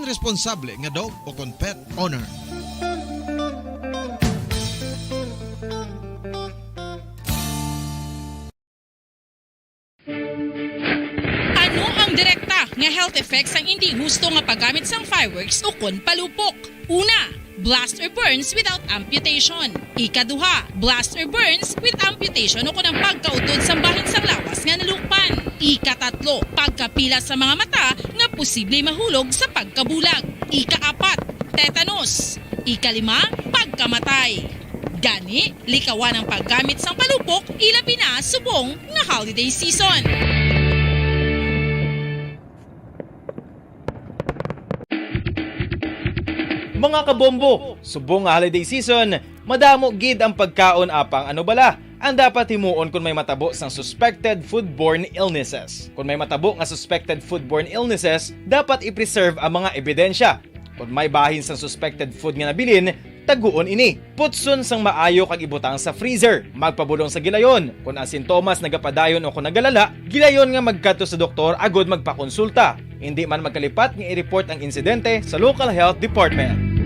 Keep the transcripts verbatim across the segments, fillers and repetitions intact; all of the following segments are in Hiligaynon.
responsable nga dog o kon pet owner. Ano ang direkta nga health effects sang indi husto nga paggamit sang fireworks ukon palupok? Una, blast or burns without amputation. Ikaduha, blast or burns with amputation ukon ang pagkautod sang bahin sang lawas nga nalukpan. Ikatatlo, pagkapila sa mga mata nga posible mahulog sa pagkabulag. Ikaapat, tetanus. Ikalima, pagkamatay. Gani, likawan ang paggamit sang palupok, ilabi na subong nga holiday season. Mga kabombo, subong nga holiday season, madamo gid ang pagkaon, apang ano bala ang dapat himuon kon may matabo sang suspected foodborne illnesses? Kon may matabo nga suspected foodborne illnesses, dapat i-preserve ang mga ebidensya. Kon may bahin sang suspected food nga nabilin, taguon ini. Putson sang maayo kag ibutang sa freezer. Magpabulong sa gilayon. Kon ang sintomas nagapadayon o kon nagalala, gilayon nga magkadto sa doktor agud magpakonsulta. Indi man magkalipat nga i-report ang insidente sa local health department.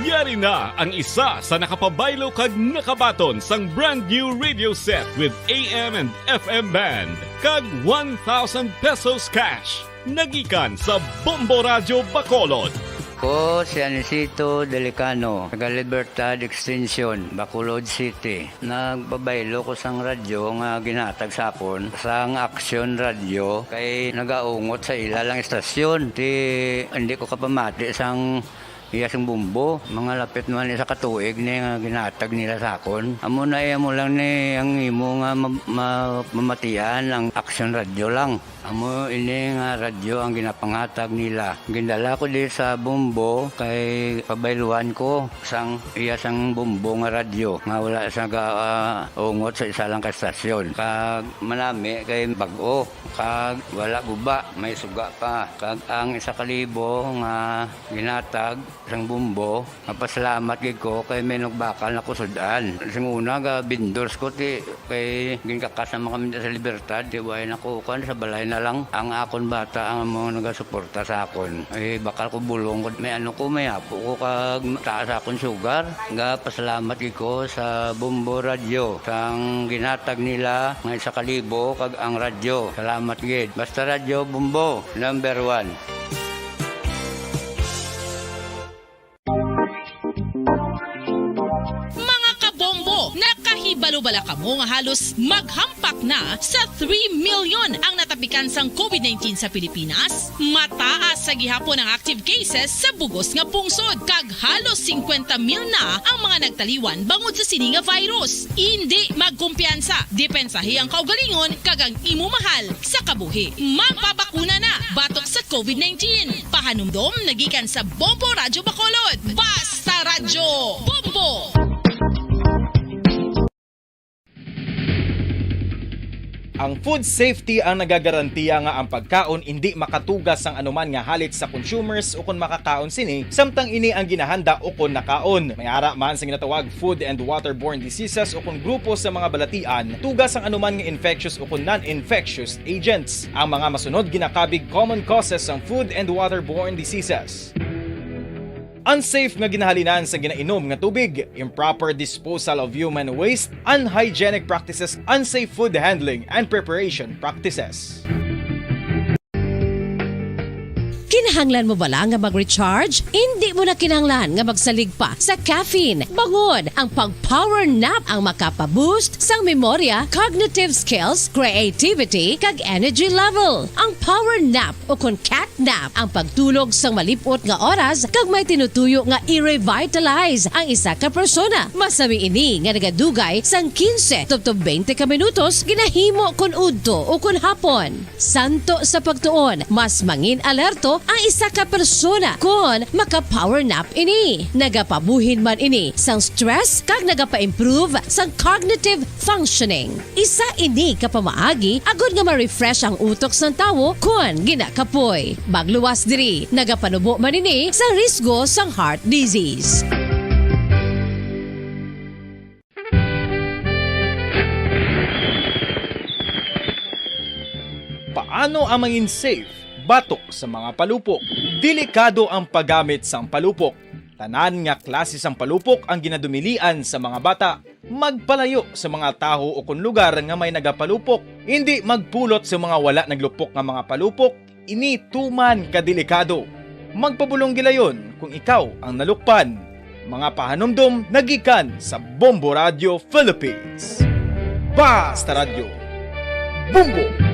Yari na ang isa sa nakapabaylo kag nakabaton sang brand new radio set with A M and F M band kag one thousand pesos cash. Nagikan sa Bombo Radyo Bacolod. Ko si Anisito Delicano, taga Libertad Extension, Bacolod City. Nagpabaylo ko sang radyo nga ginhatag sa akon sang Action Radio kay nagaungot sa ila lang istasyon. Ti, hindi ko kapamati sang iya sing bumbo. Mga lapit naman isa ka tuig ni nga ginhatag nila sa akon. Amo na, eh, amo lang ni ang imo nga ma-, ma-, mamatian ang Action Radio lang. Amo ini nga radyo ang ginapanghatag nila. Gindala ko di sa Bombo kay pabayluan ko sang iya sang Bombo nga radyo nga wala sa ga-, ah, ungot sa isa lang ka estasyon. Kag manami kay bag-o, kag wala guba, may suga pa. Kag ang isa ka libo nga ginhatag sang Bombo, mapasalamat gid ko kay may nagbakal na ko sud-an. Sing una, ga vendors ko, ti, kay ginkakas naman kami sa Libertad, ti, way na ko, kan, sa balay na lang. Ang akon bata ang amo nagasuporta sa akon. Ay, bakal ko bulong ko, may ano ko, may apo ko, kag taas akon sugar. Ga pasalamat gid ko sa Bombo Radyo, sang ginhatag nila nga isa ka libo, kag ang radyo. Salamat gid. Basta Radyo Bombo, number one. Mga kabombo, nakahibalo bala kamo nga halos maghampak na sa three million ang natapikan sang covid nineteen sa Pilipinas? Mataas sa gihapon ang active cases sa bugos nga pungsod, kag halos singkwenta mil na ang mga nagtaliwan bangod sa sini nga virus. Indi magkumpiyansa, depensahi ang kaugalingon kag ang imo mahal sa kabuhi. Magpabakuna na batok sa covid nineteen. Pahanumdom nagikan sa Bombo Radyo Bacolod. Basta Radyo Bombo! Ang food safety ang nagagarantiya nga ang pagkaon indi makatuga sang anuman nga halit sa consumers ukon makakaon sini, samtang ini ang ginahanda ukon nakaon. May ara man sa ginatawag food and waterborne diseases ukon grupo sa mga balatian, tuga sang anuman nga infectious ukon non-infectious agents. Ang mga masunod ginakabig common causes sang food and waterborne diseases. Unsafe nga ginahalinan sa ginainom nga tubig, improper disposal of human waste, unhygienic practices, unsafe food handling and preparation practices. Kinahanglan mo bala nga mag-recharge? Indi mo na kinahanglan nga magsalig pa sa caffeine. Bangod ang pag-power nap ang makapa-boost sang memorya, cognitive skills, creativity, kag energy level. Ang power nap o kon cat nap ang pagtulog sang malip-ot nga oras kag may tinutuyo nga i-revitalize ang isa ka persona. Masami ini nga nagadugay sang quince tubtob twenty ka minutos ginahimo kon udto o kon hapon. Santo sa pagtuon, mas mangin-alerto ang isa ka persona kon maka-power nap ini. Nagapabuhin man ini sang stress kag nagapa-improve sang cognitive functioning. Isa ini ka pamaagi agod nga ma-refresh ang utok sang tawo kon ginakapoy. Magluwas diri, nagapanubo man ini sa risgo sang heart disease. Ano ang mangin safe batok sa mga palupok? Delikado ang paggamit sang palupok. Tanan nga klase sang palupok ang ginadumilian sa mga bata. Magpalayo sa mga tawo o kon lugar nga may nagapalupok. Indi magpulot sa mga wala naglupok nga mga palupok. Ini tuman ka delikado. Magpabulong gilayon kung ikaw ang nalukpan. Mga pahanumdom nagikan sa Bombo Radio Philippines. Basta Radyo, Bombo!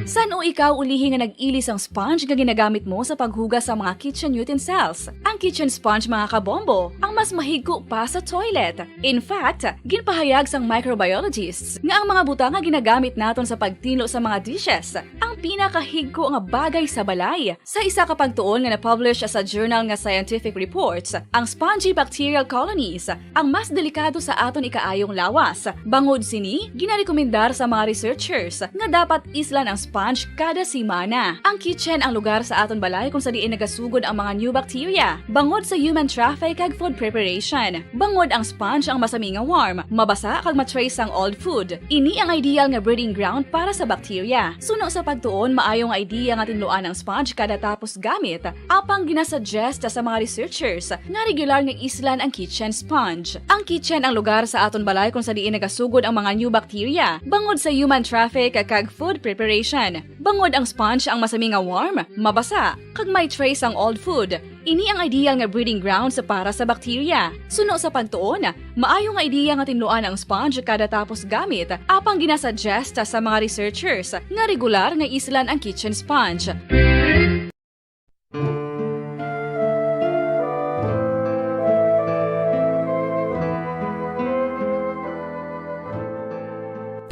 San-o ikaw ulihi nga nag-ili sang sponge nga ginagamit mo sa paghugas sa mga kitchen utensils? Ang kitchen sponge, mga kabombo, ang mas mahigko pa sa toilet. In fact, ginpahayag sang microbiologists nga ang mga butang nga ginagamit naton sa pagtinlo sa mga dishes ang pinakahigko nga bagay sa balay. Sa isa ka pagtuon nga na-publish sa journal nga Scientific Reports, ang spongy bacterial colonies ang mas delikado sa aton ikaayong lawas. Bangod sini, ginarekomendar sa mga researchers nga dapat islan ang sponge kada semana. Ang kitchen ang lugar sa aton balay kung sa diin nagasugod ang mga new bacteria, bangod sa human traffic kag food preparation. Bangod ang sponge ang masami nga warm, mabasa kag ma-trace ang old food. Ini ang ideal nga breeding ground para sa bacteria. Suno sa pagtuon, maayo nga idea nga tinluan ang sponge kada tapos gamit, apang ginasuggest sa mga researchers nga regular nga islan ang kitchen sponge. Ang kitchen ang lugar sa aton balay kung sa diin nagasugod ang mga new bacteria, bangod sa human traffic kag food preparation. Bangod ang sponge ang masami nga warm, mabasa, kag may trace ang old food. Ini ang ideal nga breeding grounds para sa bacteria. Suno sa pagtuon, maayo nga ideya nga tinluan ang sponge kada tapos gamit, apang ginasuggest sa mga researchers nga regular nga islan ang kitchen sponge.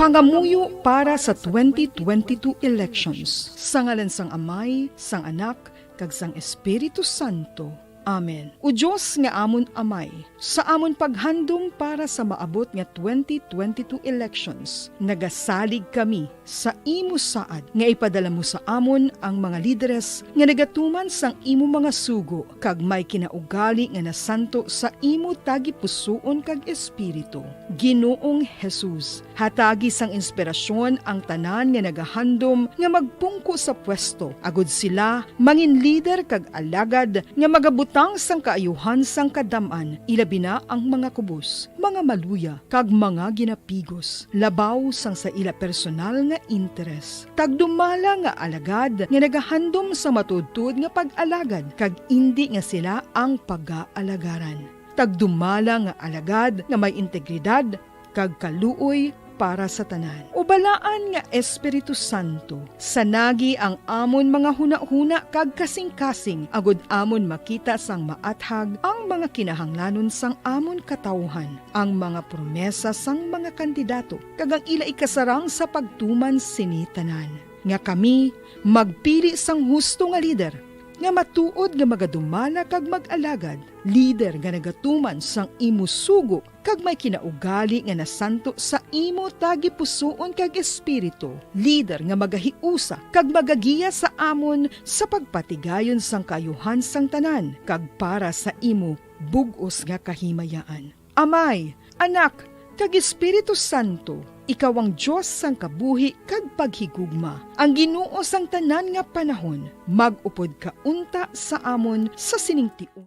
Pangamuyo para sa twenty twenty-two elections. Sa ngalan sang Amay, sang Anak, kag sang Espiritu Santo. Amen. O Dios nga amon Amay, sa amon paghandom para sa maabot nga twenty twenty-two elections, nagasalig kami sa imo saad nga ipadala mo sa amon ang mga lideres nga nagatuman sang imo mga sugo kag may kinaugali nga nasanto sa imo tagipusoon kag espiritu. Ginoong Jesus, hatagi sang inspirasyon ang tanan nga nagahandom nga magpungko sa pwesto, agod sila mangin lider kag alagad nga magabutang sang kaayuhan sang kadam-an, ilabi na ang mga kubos, mga maluya, kag mga ginapigos, labaw sang sa ila personal nga interes. Tagdumala nga alagad nga nagahandom sang matuodtuod nga pag-alagad, kag indi nga sila ang pagaalagaran. Tagdumala nga alagad nga may integridad kag kaluoy para sa tanan. O balaan nga Espiritu Santo, sanagi ang amon mga hunahuna kag kasingkasing, agod amon makita sang maathag ang mga kinahanglanon sang amon katawuhan, ang mga promesa sang mga kandidato, kag ang ila ikasarang sa pagtuman sini tanan, nga kami magpili sang husto nga lider, nga matuod nga magadumala kag mag-alagad, lider nga nagatuman sang imo sugo kag may kinaugali nga nasanto sa imo tagipusoon kag espiritu, lider nga magahiusa kag magagiya sa amon sa pagpatigayon sang kaayuhan sang tanan kag para sa imo bug-os nga kahimayaan. Amay, Anak, kag Espiritu Santo, ikaw ang Dios sang kabuhi kag paghigugma, ang Ginoo sang tanan nga panahon. Mag-upod ka unta sa amon sa sining tion.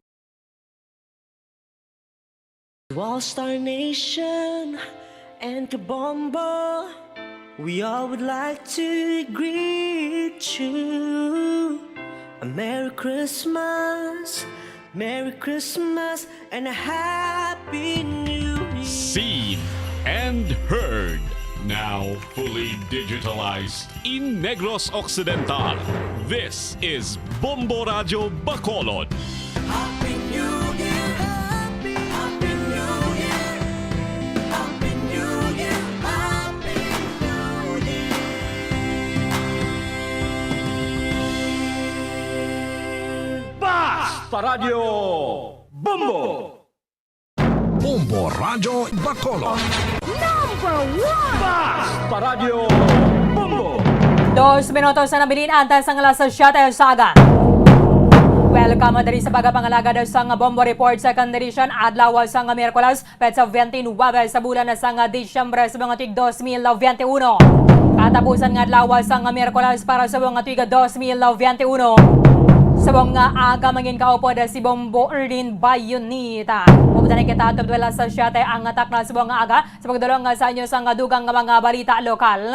To all Star Nation and Kabombo, we all would like to greet you a Merry Christmas, Merry Christmas, and a Happy New Year. Seen and heard, now fully digitalized in Negros Occidental. This is Bombo Radyo Bacolod. Happy New Year! Happy, Happy New Year! Happy New Year! Happy New Year! Basta Radyo Bombo! Bombo Radyo Bacolod. Number one! Basta Radyo Bombo! Dos minutos na nabilin antes sang alas siyete sa aga. Welcome diri sa pagpangalagad sang Bombo Report, second edition, adlaw sang Miyerkules, petsa twenty-nine sa bulan sang Disyembre sa mga tig dos mil twenty-one. Katapusan nga adlaw sang Miyerkules para sa buwan nga tuig dos mil veintiuno. Sa buwan nga aga, mangin kaupod si Bombo Erlin Bayonita. Updan kita tubdwela sa siyete ang atak na sa buwan nga aga. Sa pagdulong nga sa inyo sang dugang nga mga balita lokal.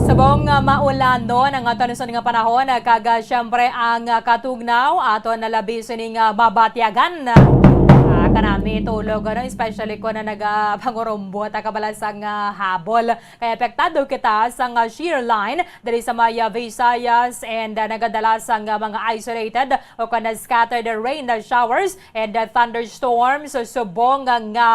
Subong nga maulanon ang aton sunod nga panahon, kag, ah, siyempre ang, ah, katugnaw aton na labi sining, ah, mabatyagan. Ah, kanami tulog, ano, especially ko na nagapangurumbot, ah, kabala sang, ah, habol. Kay apektado kita sang, ah, shear line diri sa may, ah, Visayas and, ah, nagadala sang, ah, mga isolated o kon scattered rain na showers and, ah, thunderstorms. So, subong nga, nga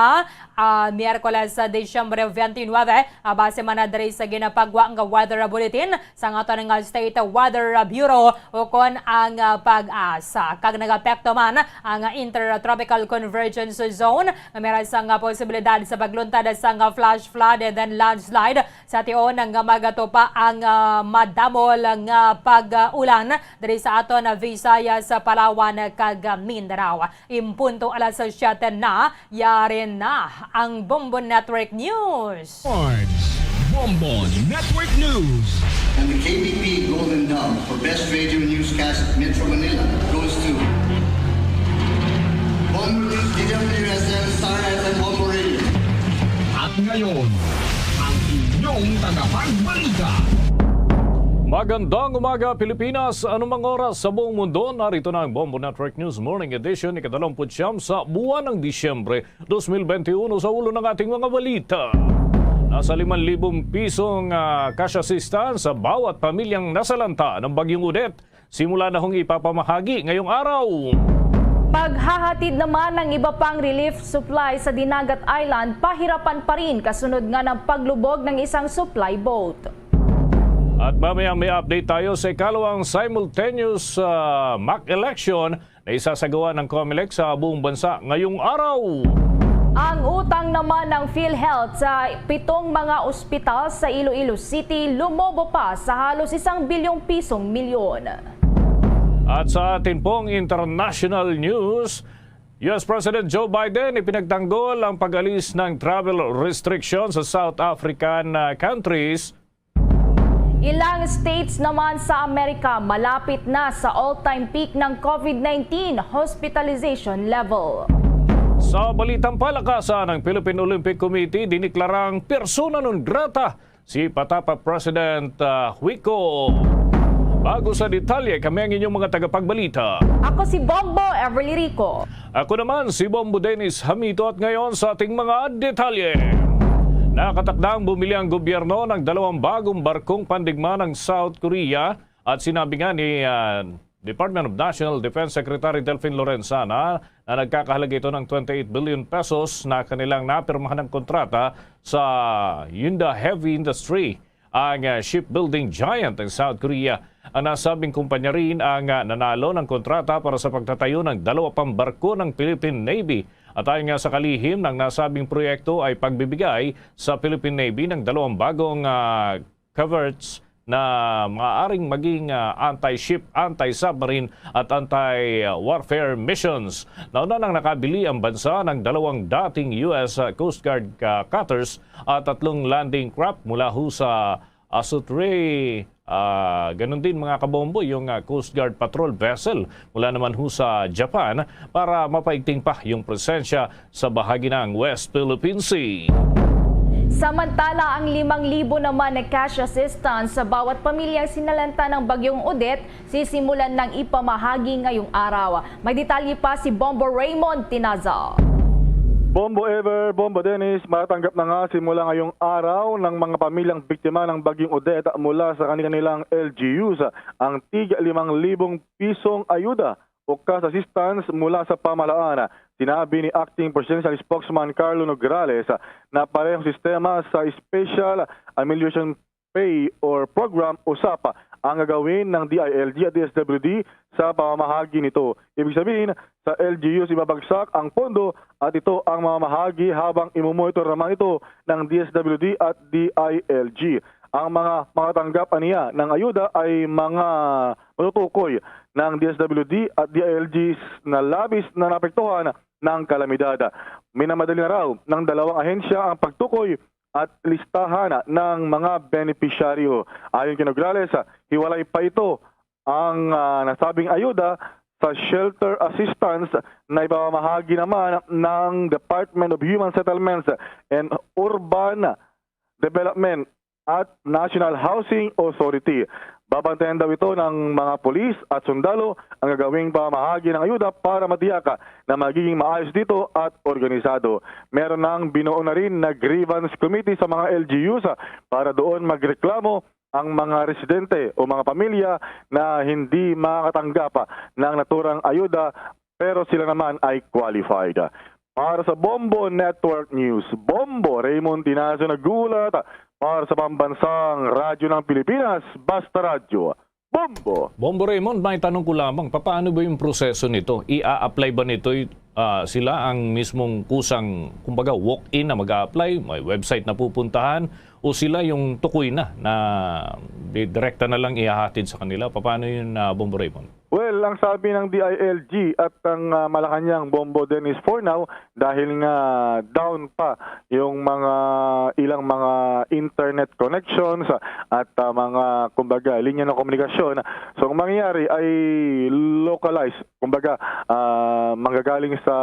ah, Miyerkules sa Disyembre twenty-nine, ah, base man na diri sa ginapagwa nga weather bulletin sang aton nga State Weather Bureau ukon ang, ah, PAGASA. Kag nagapekto man ang Intertropical Convergence Zone nga may sang, ah, posibilidad sa pagluntad sang, ah, flash flood and then landslide sa tion nga magatupa ang, ah, madamo nga pag-ulan diri sa aton, ah, Visayas, sa Palawan, kag, ah, Mindanao. Impunto alas siyete na, yari na ang Bombo Network News. Awards. Bombo Network News. And the K B P Golden Dove for Best Radio Newscast Metro Manila goes to Bombo News, D W S M, Star F M, Bombo Radio. At ngayon, ang inyong tagapagbalita. Magandang umaga, Pilipinas. Anumang oras sa buong mundo, narito na ang Bombo Network News Morning Edition, ikadalawamput siyam sa buwan ng Disyembre, dos mil beintiuno. Sa ulo ng ating mga balita, nasa limang libong pisong, ah, cash assistance sa bawat pamilyang nasalanta ng Bagyong Odette. Simula na hong ipapamahagi ngayong araw. Paghahatid naman ng iba pang relief supply sa Dinagat Island, pahirapan pa rin kasunod nga ng paglubog ng isang supply boat. At mamaya may update tayo sa ikalawang simultaneous, ah, mock election na isasagawa ng Comelec sa buong bansa ngayong araw. Ang utang naman ng PhilHealth sa pitong mga ospital sa Iloilo City lumobo pa sa halos isang bilyong pisong milyon. At sa atin pong international news, U S President Joe Biden ipinagtanggol ang pag-alis ng travel restrictions sa South African, ah, countries. Ilang states naman sa Amerika malapit na sa all-time peak ng COVID nineteen hospitalization level. Sa balitang palakasan, ang Philippine Olympic Committee diniklarang persona non grata si Patapa President, ah, Huico. Bago sa detalye, kami ang inyong mga tagapagbalita. Ako si Bombo Everly Rico. Ako naman si Bombo Dennis Hamito, at ngayon sa ating mga detalye. Nakatakdang bumili ang gobyerno ng dalawang bagong barkong pandigma ng South Korea, at sinabi nga ni, ah, Department of National Defense Secretary Delfin Lorenzana na nagkakahalaga ito ng twenty-eight billion pesos na kanilang napirmahan ng kontrata sa Hyundai Heavy Industry, ang, ah, shipbuilding giant ng South Korea. Ang nasabing kumpanya rin ang, ah, nanalo ng kontrata para sa pagtatayo ng dalawa pang barko ng Philippine Navy. At ayon nga sa kalihim, ang nasabing proyekto ay pagbibigay sa Philippine Navy ng dalawang bagong, ah, corvettes na maaaring maging, ah, anti-ship, anti-submarine at anti-warfare missions. Nauna nang nakabili ang bansa ng dalawang dating U S Coast Guard, ah, cutters at tatlong landing craft mula ho sa Asotre, ah, ganun din, mga kabombo, yung, ah, Coast Guard patrol vessel mula naman ho sa Japan para mapaigting pa yung presensya sa bahagi ng West Philippine Sea. Samantala, ang limang libo naman na cash assistance sa bawat pamilyang sinalanta ng Bagyong Odette sisimulan ng ipamahagi ngayong araw. May detalye pa si Bombo Raymond Tinaza. Bombo Ever, Bombo Dennis, matatanggap na nga simula ngayong araw ng mga pamilyang biktima ng Bagyong Odette mula sa kanilang L G Us ang tig limang libong pisong ayuda o cash assistance mula sa pamahalaan. Sinabi ni Acting Presidential Spokesman Carlo Nograles na parehong sistema sa Special Amelioration Pay or Program o SAP ang gagawin ng D I L G at D S W D sa pamamahagi nito. Ibig sabihin, sa L G Us ibabagsak ang pondo at ito ang mamamahagi, habang imumonitor naman ito ng D S W D at D I L G. Ang mga makatanggap aniya ng ayuda ay mga matutukoy ng D S W D at D I L G na labis na naapektuhan ng kalamidad. Minamadali na raw ng dalawang ahensya ang pagtukoy at listahan ng mga benepisyaryo. Ayon kay Nograles, hiwalay pa ito ang, ah, nasabing ayuda sa shelter assistance na ipamamahagi naman ng Department of Human Settlements and Urban Development at National Housing Authority. Babantayan daw ito ng mga pulis at sundalo ang gagawing pamahagi ng ayuda para matiyak na magiging maayos dito at organisado. Meron nang binuo na rin na grievance committee sa mga L G Us para doon magreklamo ang mga residente o mga pamilya na hindi makakatanggap ng naturang ayuda, pero sila naman ay qualified. Para sa Bombo Network News, Bombo Raymond Tinazo naghulat para sa Pambansang Radyo ng Pilipinas, Basta Radyo. Bombo! Bombo Raymond, may tanong ko lamang, papaano ba yung proseso nito? I-a-apply ba nito, ah, sila ang mismong kusang, kumbaga, walk-in na mag-a-apply? May website na pupuntahan? O sila yung tukoy na, na di-, direkta na lang ihahatid sa kanila? Paano yun, ah, Bombo Raymond? Well, ang sabi ng D I L G at ang, ah, Malacañang Bombo Dennis, for now, dahil nga down pa yung mga ilang mga internet connections at, ah, mga, kumbaga, linya ng komunikasyon. So, ang mangyayari ay localized, kumbaga, ah, manggagaling sa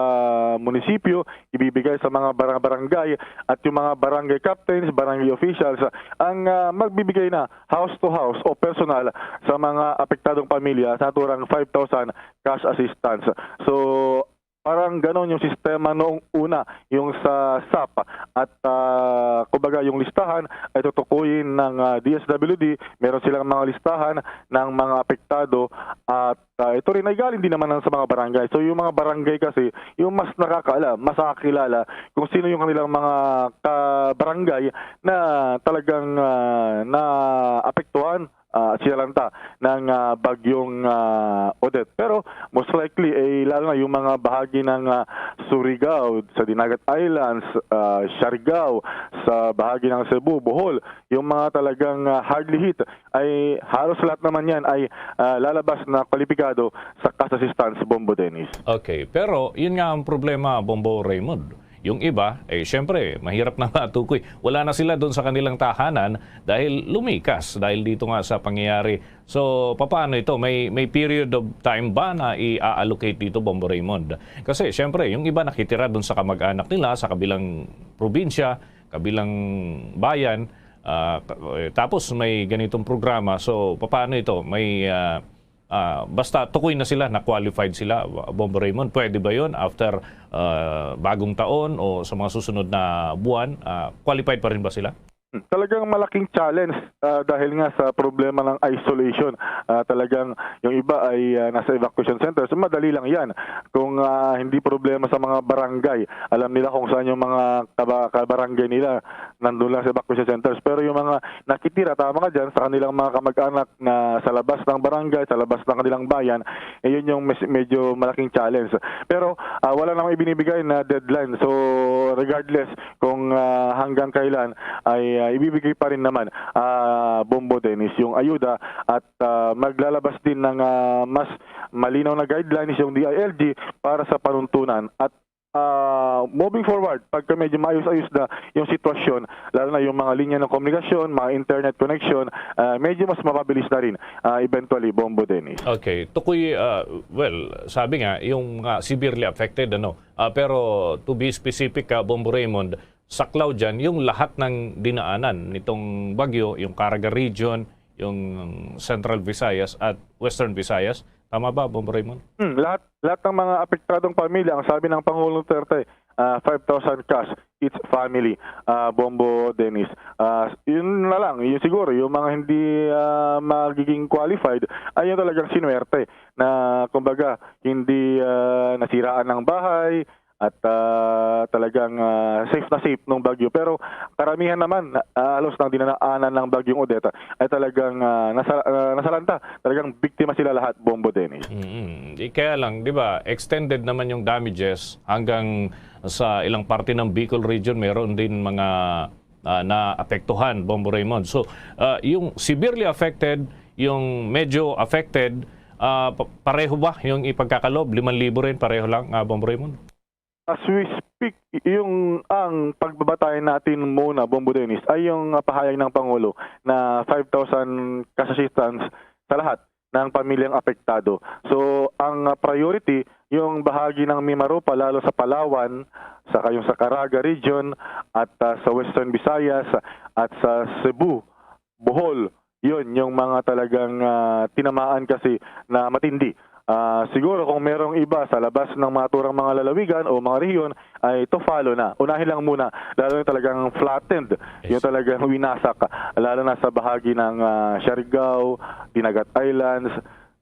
munisipyo, ibibigay sa mga barang-, barangay at yung mga barangay captains, barangay officials ang, ah, magbibigay na house to house o personal sa mga apektadong pamilya sa naturang five thousand cash assistance. So, parang ganon yung sistema noong una, yung sa sap. At, ah, kumbaga, yung listahan ay tutukuyin ng, ah, D S W D. Meron silang mga listahan ng mga apektado at, ah, ito rin ay galing din naman sa mga barangay. So, yung mga barangay kasi, yung mas nakakaalam, mas nakakilala kung sino yung kanilang mga kabarangay na talagang, ah, naapektuhan, ah, sinalanta ng, ah, bagyong, ah, Odette. Pero most likely, eh, lalo na yung mga bahagi ng, ah, Surigao, sa Dinagat Islands, ah, Siargao, sa bahagi ng Cebu, Bohol, yung mga talagang, ah, hardly hit, ay halos lahat naman yan ay, ah, lalabas na kwalipikado sa cash assistance, Bombo Dennis. Okay, pero yun nga ang problema, Bombo Raymond. Yung iba, eh, syempre, mahirap na matukoy. Wala na sila doon sa kanilang tahanan dahil lumikas, dahil dito nga sa pangyayari. So, papaano ito? May, may period of time ba na i-allocate dito, Bombo Raymond? Kasi, syempre, yung iba nakitira doon sa kamag-anak nila, sa kabilang probinsya, kabilang bayan, ah, ka-, eh, tapos may ganitong programa. So, papaano ito? May, ah, ah, basta tukoy na sila, na qualified sila, Bombo Raymond. Pwede ba yun after, ah, bagong taon o sa mga susunod na buwan? Ah, qualified pa rin ba sila? Hmm, talagang malaking challenge, ah, dahil nga sa problema ng isolation. Ah, talagang yung iba ay, ah, nasa evacuation center. So, madali lang yan. Kung, ah, hindi problema sa mga barangay, alam nila kung saan yung mga kaba-, kabarangay nila, nandun lang sa evacuation centers. Pero yung mga nakitira, tama ka dyan, sa kanilang mga kamag-anak na sa labas ng barangay, sa labas ng kanilang bayan, eh, yun yung mes-, medyo malaking challenge. Pero, ah, wala namang ibinibigay na deadline. So, regardless kung, ah, hanggang kailan, ay, ah, ibibigay pa rin naman, ah, Bombo Dennis, yung ayuda at, ah, maglalabas din ng, ah, mas malinaw na guidelines yung D I L G para sa panuntunan at, ah, moving forward, pagka medyo maayos-ayos na yung sitwasyon, lalo na yung mga linya ng komunikasyon, mga internet connection, ah, medyo mas mapabilis na rin, ah, eventually, Bombo Dennis. Okay. Tukoy, ah, well, sabi nga, yung mga severely affected, ano, ah, pero to be specific, ah, Bombo Raymond, saklaw dyan yung lahat ng dinaanan nitong bagyo, yung Caraga Region, yung Central Visayas at Western Visayas. Tama ba, Bombo Raymond? Hmm, lahat, lahat ng mga apektadong pamilya, ang sabi ng Pangulong Duterte, ah, five thousand cash each family, ah, Bombo Dennis. Ah, yun na lang, yun siguro, yung mga hindi, ah, magiging qualified, ay yung talagang sinuwerte na, kumbaga, hindi, ah, nasiraan ng bahay at, ah, talagang, ah, safe na safe nung bagyo. Pero karamihan naman, ah, halos ng dinanaanan ng bagyong Odette ay talagang, ah, nasa-, ah, nasalanta. Talagang biktima sila lahat, Bombo Dennis. Mm. Di, kaya lang, di ba, extended naman yung damages hanggang sa ilang parte ng Bicol region, meron din mga, ah, naapektuhan, Bombo Raymond. So, ah, yung severely affected, yung medyo affected, ah, pa-, pareho ba yung ipagkakalob? Limang libo rin, pareho lang, ah, Bombo Raymond? As we speak, yung, ang pagbabatayan natin muna, Bombo Dennis, ay yung, ah, pahayag ng Pangulo na five thousand cash assistance sa lahat ng pamilyang apektado. So, ang, ah, priority, yung bahagi ng Mimaropa, lalo sa Palawan, sa kayong sa Caraga region, at, ah, sa Western Visayas, at sa Cebu, Bohol, yun, yung mga talagang, ah, tinamaan kasi na matindi. Ah, siguro kung merong iba sa labas ng mga naturang mga lalawigan o mga rehiyon, ay to follow na. Unahin lang muna, lalo yung talagang flattened, yung Yes. talagang winasak, lalo na sa bahagi ng, ah, Siargao, Dinagat Islands,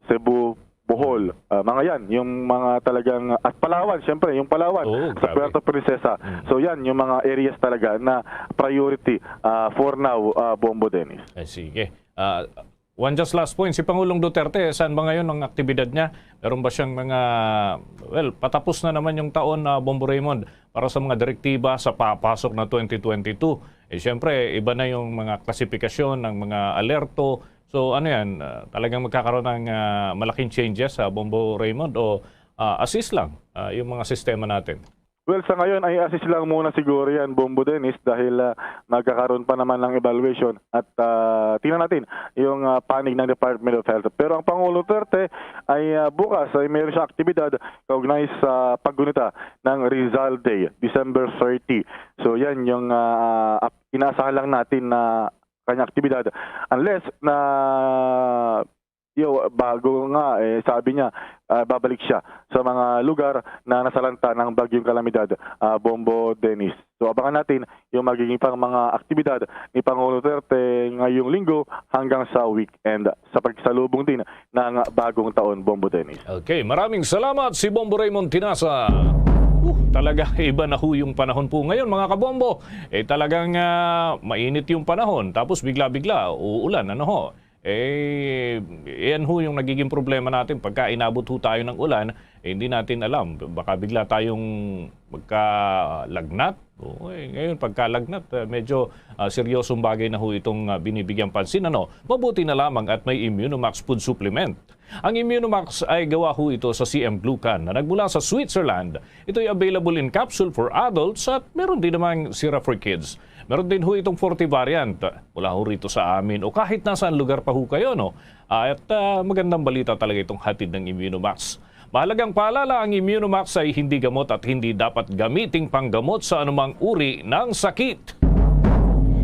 Cebu, Bohol. Ah, mga yan, yung mga talagang, at Palawan, siyempre, yung Palawan, Oo, sa grabe. Puerto Princesa. Mm. So yan, yung mga areas talaga na priority, ah, for now, ah, Bombo Dennis. Ay, sige. Ah, one just last point, si Pangulong Duterte, saan ba ngayon ang aktibidad niya? Meron ba siyang mga, well, patapos na naman yung taon, ah, Bombo Raymond, para sa mga direktiba sa papasok na twenty twenty-two. Eh, siyempre, iba na yung mga klasifikasyon ng mga alerto. So, ano yan, ah, talagang magkakaroon ng, ah, malaking changes sa Bombo Raymond o, ah, assist lang, ah, yung mga sistema natin? Well, sa ngayon ay assist lang muna siguro yan, Bombo Dennis, dahil, ah, magkakaroon pa naman ng evaluation at, ah, tingnan natin yung, ah, panig ng Department of Health. Pero ang Pangulo Duterte ay, ah, bukas ay mayroon siyang aktibidad kaugnay sa paggunita ng Rizal Day, December thirty. So yan yung, ah, ap-, inaasahan lang natin na kanyang aktibidad, unless na, yo, bago nga, eh, sabi niya, ah, babalik siya sa mga lugar na nasalanta ng bagyong kalamidad, ah, Bombo Dennis. So, abangan natin yung magiging pang mga aktibidad ni Pangulong Duterte ngayong linggo hanggang sa weekend, sa pagsalubong din ng bagong taon, Bombo Dennis. Okay, maraming salamat si Bombo Raymond Tinasa. Uh, talaga, iba na ho yung panahon po ngayon, mga kabombo. Eh, talagang, ah, mainit yung panahon, tapos bigla-bigla uulan, ano ho? Eh, yan ho yung nagiging problema natin. Pagka inabot ho tayo ng ulan, eh, hindi natin alam. Baka bigla tayong magkalagnat. Oo, eh, ngayon, pagkalagnat, ah, medyo, ah, seryosong bagay na ho itong, ah, binibigyang pansin. Ano? Mabuti na lamang at may Immunomax food supplement. Ang Immunomax ay gawa ho ito sa C M Glucan na nagmula sa Switzerland. Ito'y available in capsule for adults at meron din namang syrup for kids. Meron din ho itong forty variant. Mula ho rito sa amin o kahit nasaan lugar pa ho kayo, no? At, ah, magandang balita talaga itong hatid ng Immunomax. Mahalagang paalala, ang Immunomax ay hindi gamot at hindi dapat gamiting panggamot sa anumang uri ng sakit.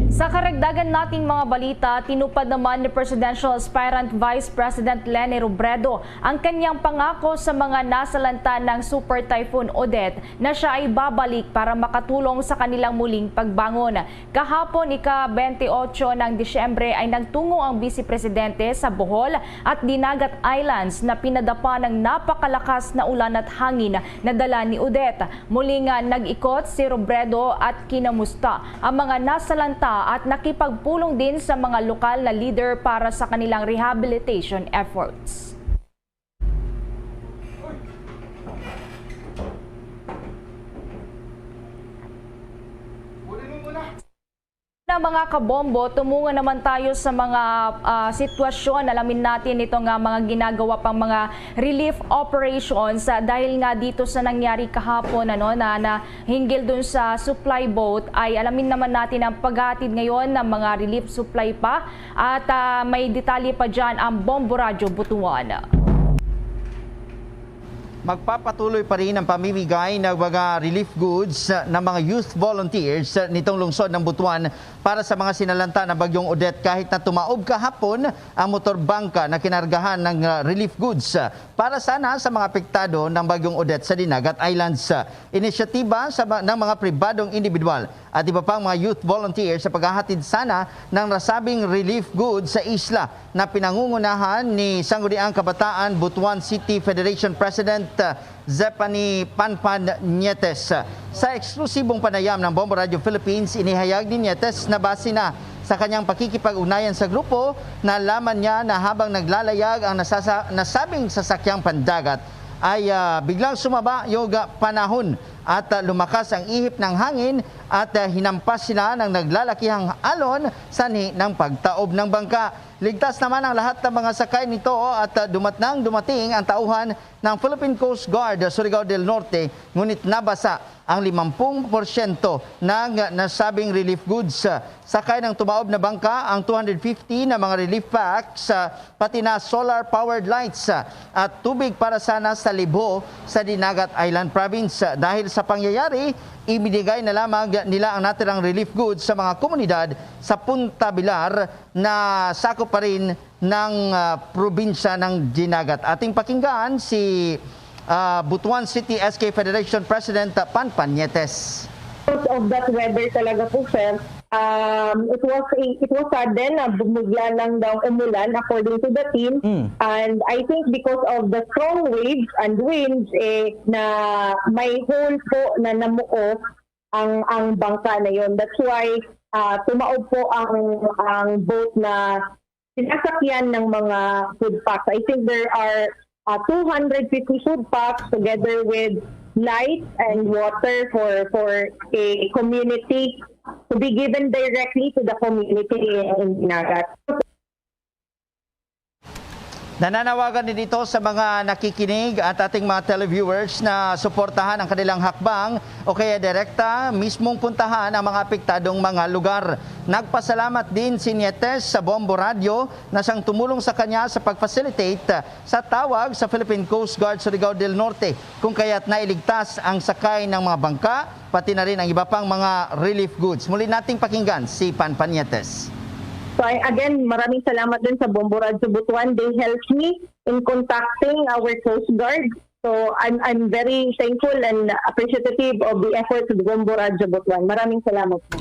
Sa karagdagan nating mga balita, tinupad naman ni Presidential Aspirant Vice President Leni Robredo ang kanyang pangako sa mga nasalanta ng Super Typhoon Odette na siya ay babalik para makatulong sa kanilang muling pagbangon. Kahapon, ika-twenty-eight ng Disyembre, ay nagtungo ang Vice Presidente sa Bohol at Dinagat Islands na pinadapa ng napakalakas na ulan at hangin na dala ni Odette. Muli nga nag-ikot si Robredo at kinamusta ang mga nasalanta at nakipagpulong din sa mga lokal na leader para sa kanilang rehabilitation efforts. Na, mga kabombo, tumungo naman tayo sa mga, ah, sitwasyon. Alamin natin ito nga mga ginagawa pang mga relief operations, ah, dahil nga dito sa nangyari kahapon, ano, na, na hinggil dun sa supply boat, ay alamin naman natin ang paghatid ngayon ng mga relief supply pa. At, ah, may detalye pa dyan ang Bombo Radyo Butuan. Magpapatuloy pa rin ang pamimigay ng mga relief goods ng mga youth volunteers nitong lungsod ng Butuan para sa mga sinalanta ng Bagyong Odette, kahit na tumaob kahapon ang motor bangka na kinargahan ng, ah, relief goods, ah, para sana sa mga apektado ng Bagyong Odette sa Dinagat Islands. Inisyatiba sa ma-, ng mga pribadong individual at iba pang mga youth volunteers sa paghahatid sana ng nasabing relief goods sa isla na pinangungunahan ni Sangguniang Kabataan Butuan City Federation President, uh, Zephany Panpan Nietes. Sa eksklusibong panayam ng Bombo Radio Philippines, inihayag ni Nietes na base na sa kanyang pakikipag-ugnayan sa grupo, nalaman niya na habang naglalayag ang nasasa-, nasabing sasakyang pandagat, ay, ah, biglang sumaba yung, ah, panahon at, ah, lumakas ang ihip ng hangin at, ah, hinampas sila ng naglalakihang alon sanhi ng pagtaob ng bangka. Ligtas naman ang lahat ng mga sakay nito at, ah, dumat-, nang dumating ang tauhan ng Philippine Coast Guard, ah, Surigao del Norte, ngunit nabasa ang limampung porsyento ng nasabing relief goods. Sakay ng tumaob na bangka ang two hundred fifty na mga relief packs, ah, pati na solar-powered lights, ah, at tubig para sana sa Libho sa Dinagat Island Province. Dahil sa pangyayari, ibinigay na lamang nila ang natirang relief goods sa mga komunidad sa Punta Bilar na sakop pa rin ng, ah, probinsya ng Dinagat. Ating pakinggan si, ah, Butuan City S K Federation President Pan Panietes. Because of that weather talaga po, sir, um, it was a, it was sudden na bumigla lang daw umulan, according to the team. Mm. And I think because of the strong waves and winds, eh, na may hole po na namuo ang, ang bangka na yon. That's why, ah, tumaob po ang, ang boat na sinasakyan ng mga food packs. I think there are, ah, two hundred fifty food packs together with light and water for, for a community to be given directly to the community in, in Dinagat. Nananawagan din ito sa mga nakikinig at ating mga televiewers na suportahan ang kanilang hakbang o kaya direkta mismong puntahan ang mga apektadong mga lugar. Nagpasalamat din si Nietes sa Bombo Radio na siyang tumulong sa kanya sa pag-facilitate sa tawag sa Philippine Coast Guard Surigao del Norte, kung kaya't nailigtas ang sakay ng mga bangka, pati na rin ang iba pang mga relief goods. Muli nating pakinggan si Pan Panietes. So, I, again, maraming salamat din sa Bombo Radyo Butuan. They helped me in contacting our Coast Guard. So, I'm, I'm very thankful and appreciative of the efforts of Bombo Radyo Butuan. Maraming salamat po.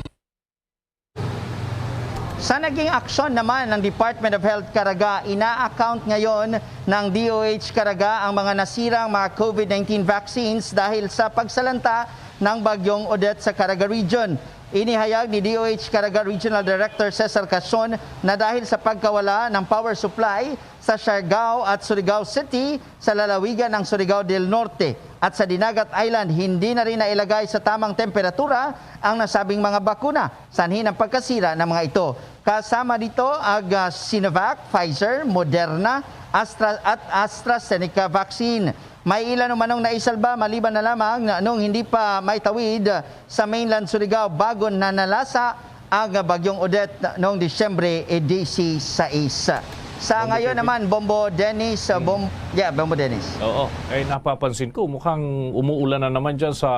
Sa naging aksyon naman ng Department of Health Caraga, ina-account ngayon ng D O H Caraga ang mga nasirang mga COVID nineteen vaccines dahil sa pagsalanta ng Bagyong Odette sa Caraga Region. Inihayag ni D O H Caraga Regional Director Cesar Cason na dahil sa pagkawala ng power supply sa Siargao at Surigao City, sa lalawigan ng Surigao del Norte at sa Dinagat Island, hindi na rin nailagay sa tamang temperatura ang nasabing mga bakuna, sanhi ng pagkasira ng mga ito. Kasama dito ang, ah, Sinovac, Pfizer, Moderna, Astra-, at AstraZeneca vaccine. May ilan umanong naisalba, maliban na lamang nung hindi pa maitawid sa mainland Surigao bago na nalasa ang Bagyong Odette noong Disyembre, eh, dise-sais. Sa Bombo ngayon Kevin. Naman, Bombo Dennis, uh, Hmm. Bom-, yeah, Bombo Dennis. Oo, eh, napapansin ko, mukhang umuulan na naman dyan sa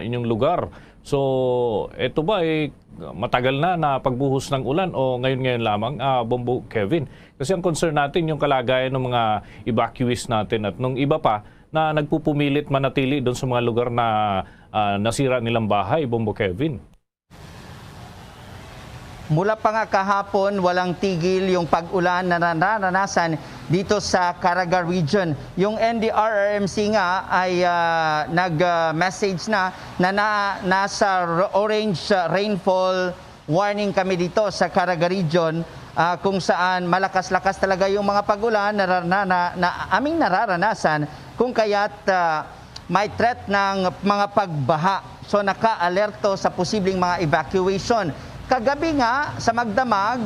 inyong lugar. So, eto ba, eh, matagal na na pagbuhos ng ulan o ngayon-ngayon lamang, ah, Bombo Kevin? Kasi ang concern natin yung kalagayan ng mga evacuees natin at nung iba pa na nagpupumilit manatili doon sa mga lugar na, ah, nasira nilang bahay, Bombo Kevin. Mula pa nga kahapon, walang tigil yung pag-ulan na nararanasan dito sa Caraga Region. Yung N D R R M C nga ay, ah, nag, ah, message na na, na nasa r-, orange, ah, rainfall warning kami dito sa Caraga Region, ah, kung saan malakas-lakas talaga yung mga pag-ulan na, na, na, na aming nararanasan, kung kaya't, ah, may threat ng mga pagbaha. So, naka-alerto sa posibleng mga evacuation. Kagabi nga, sa Magdamag,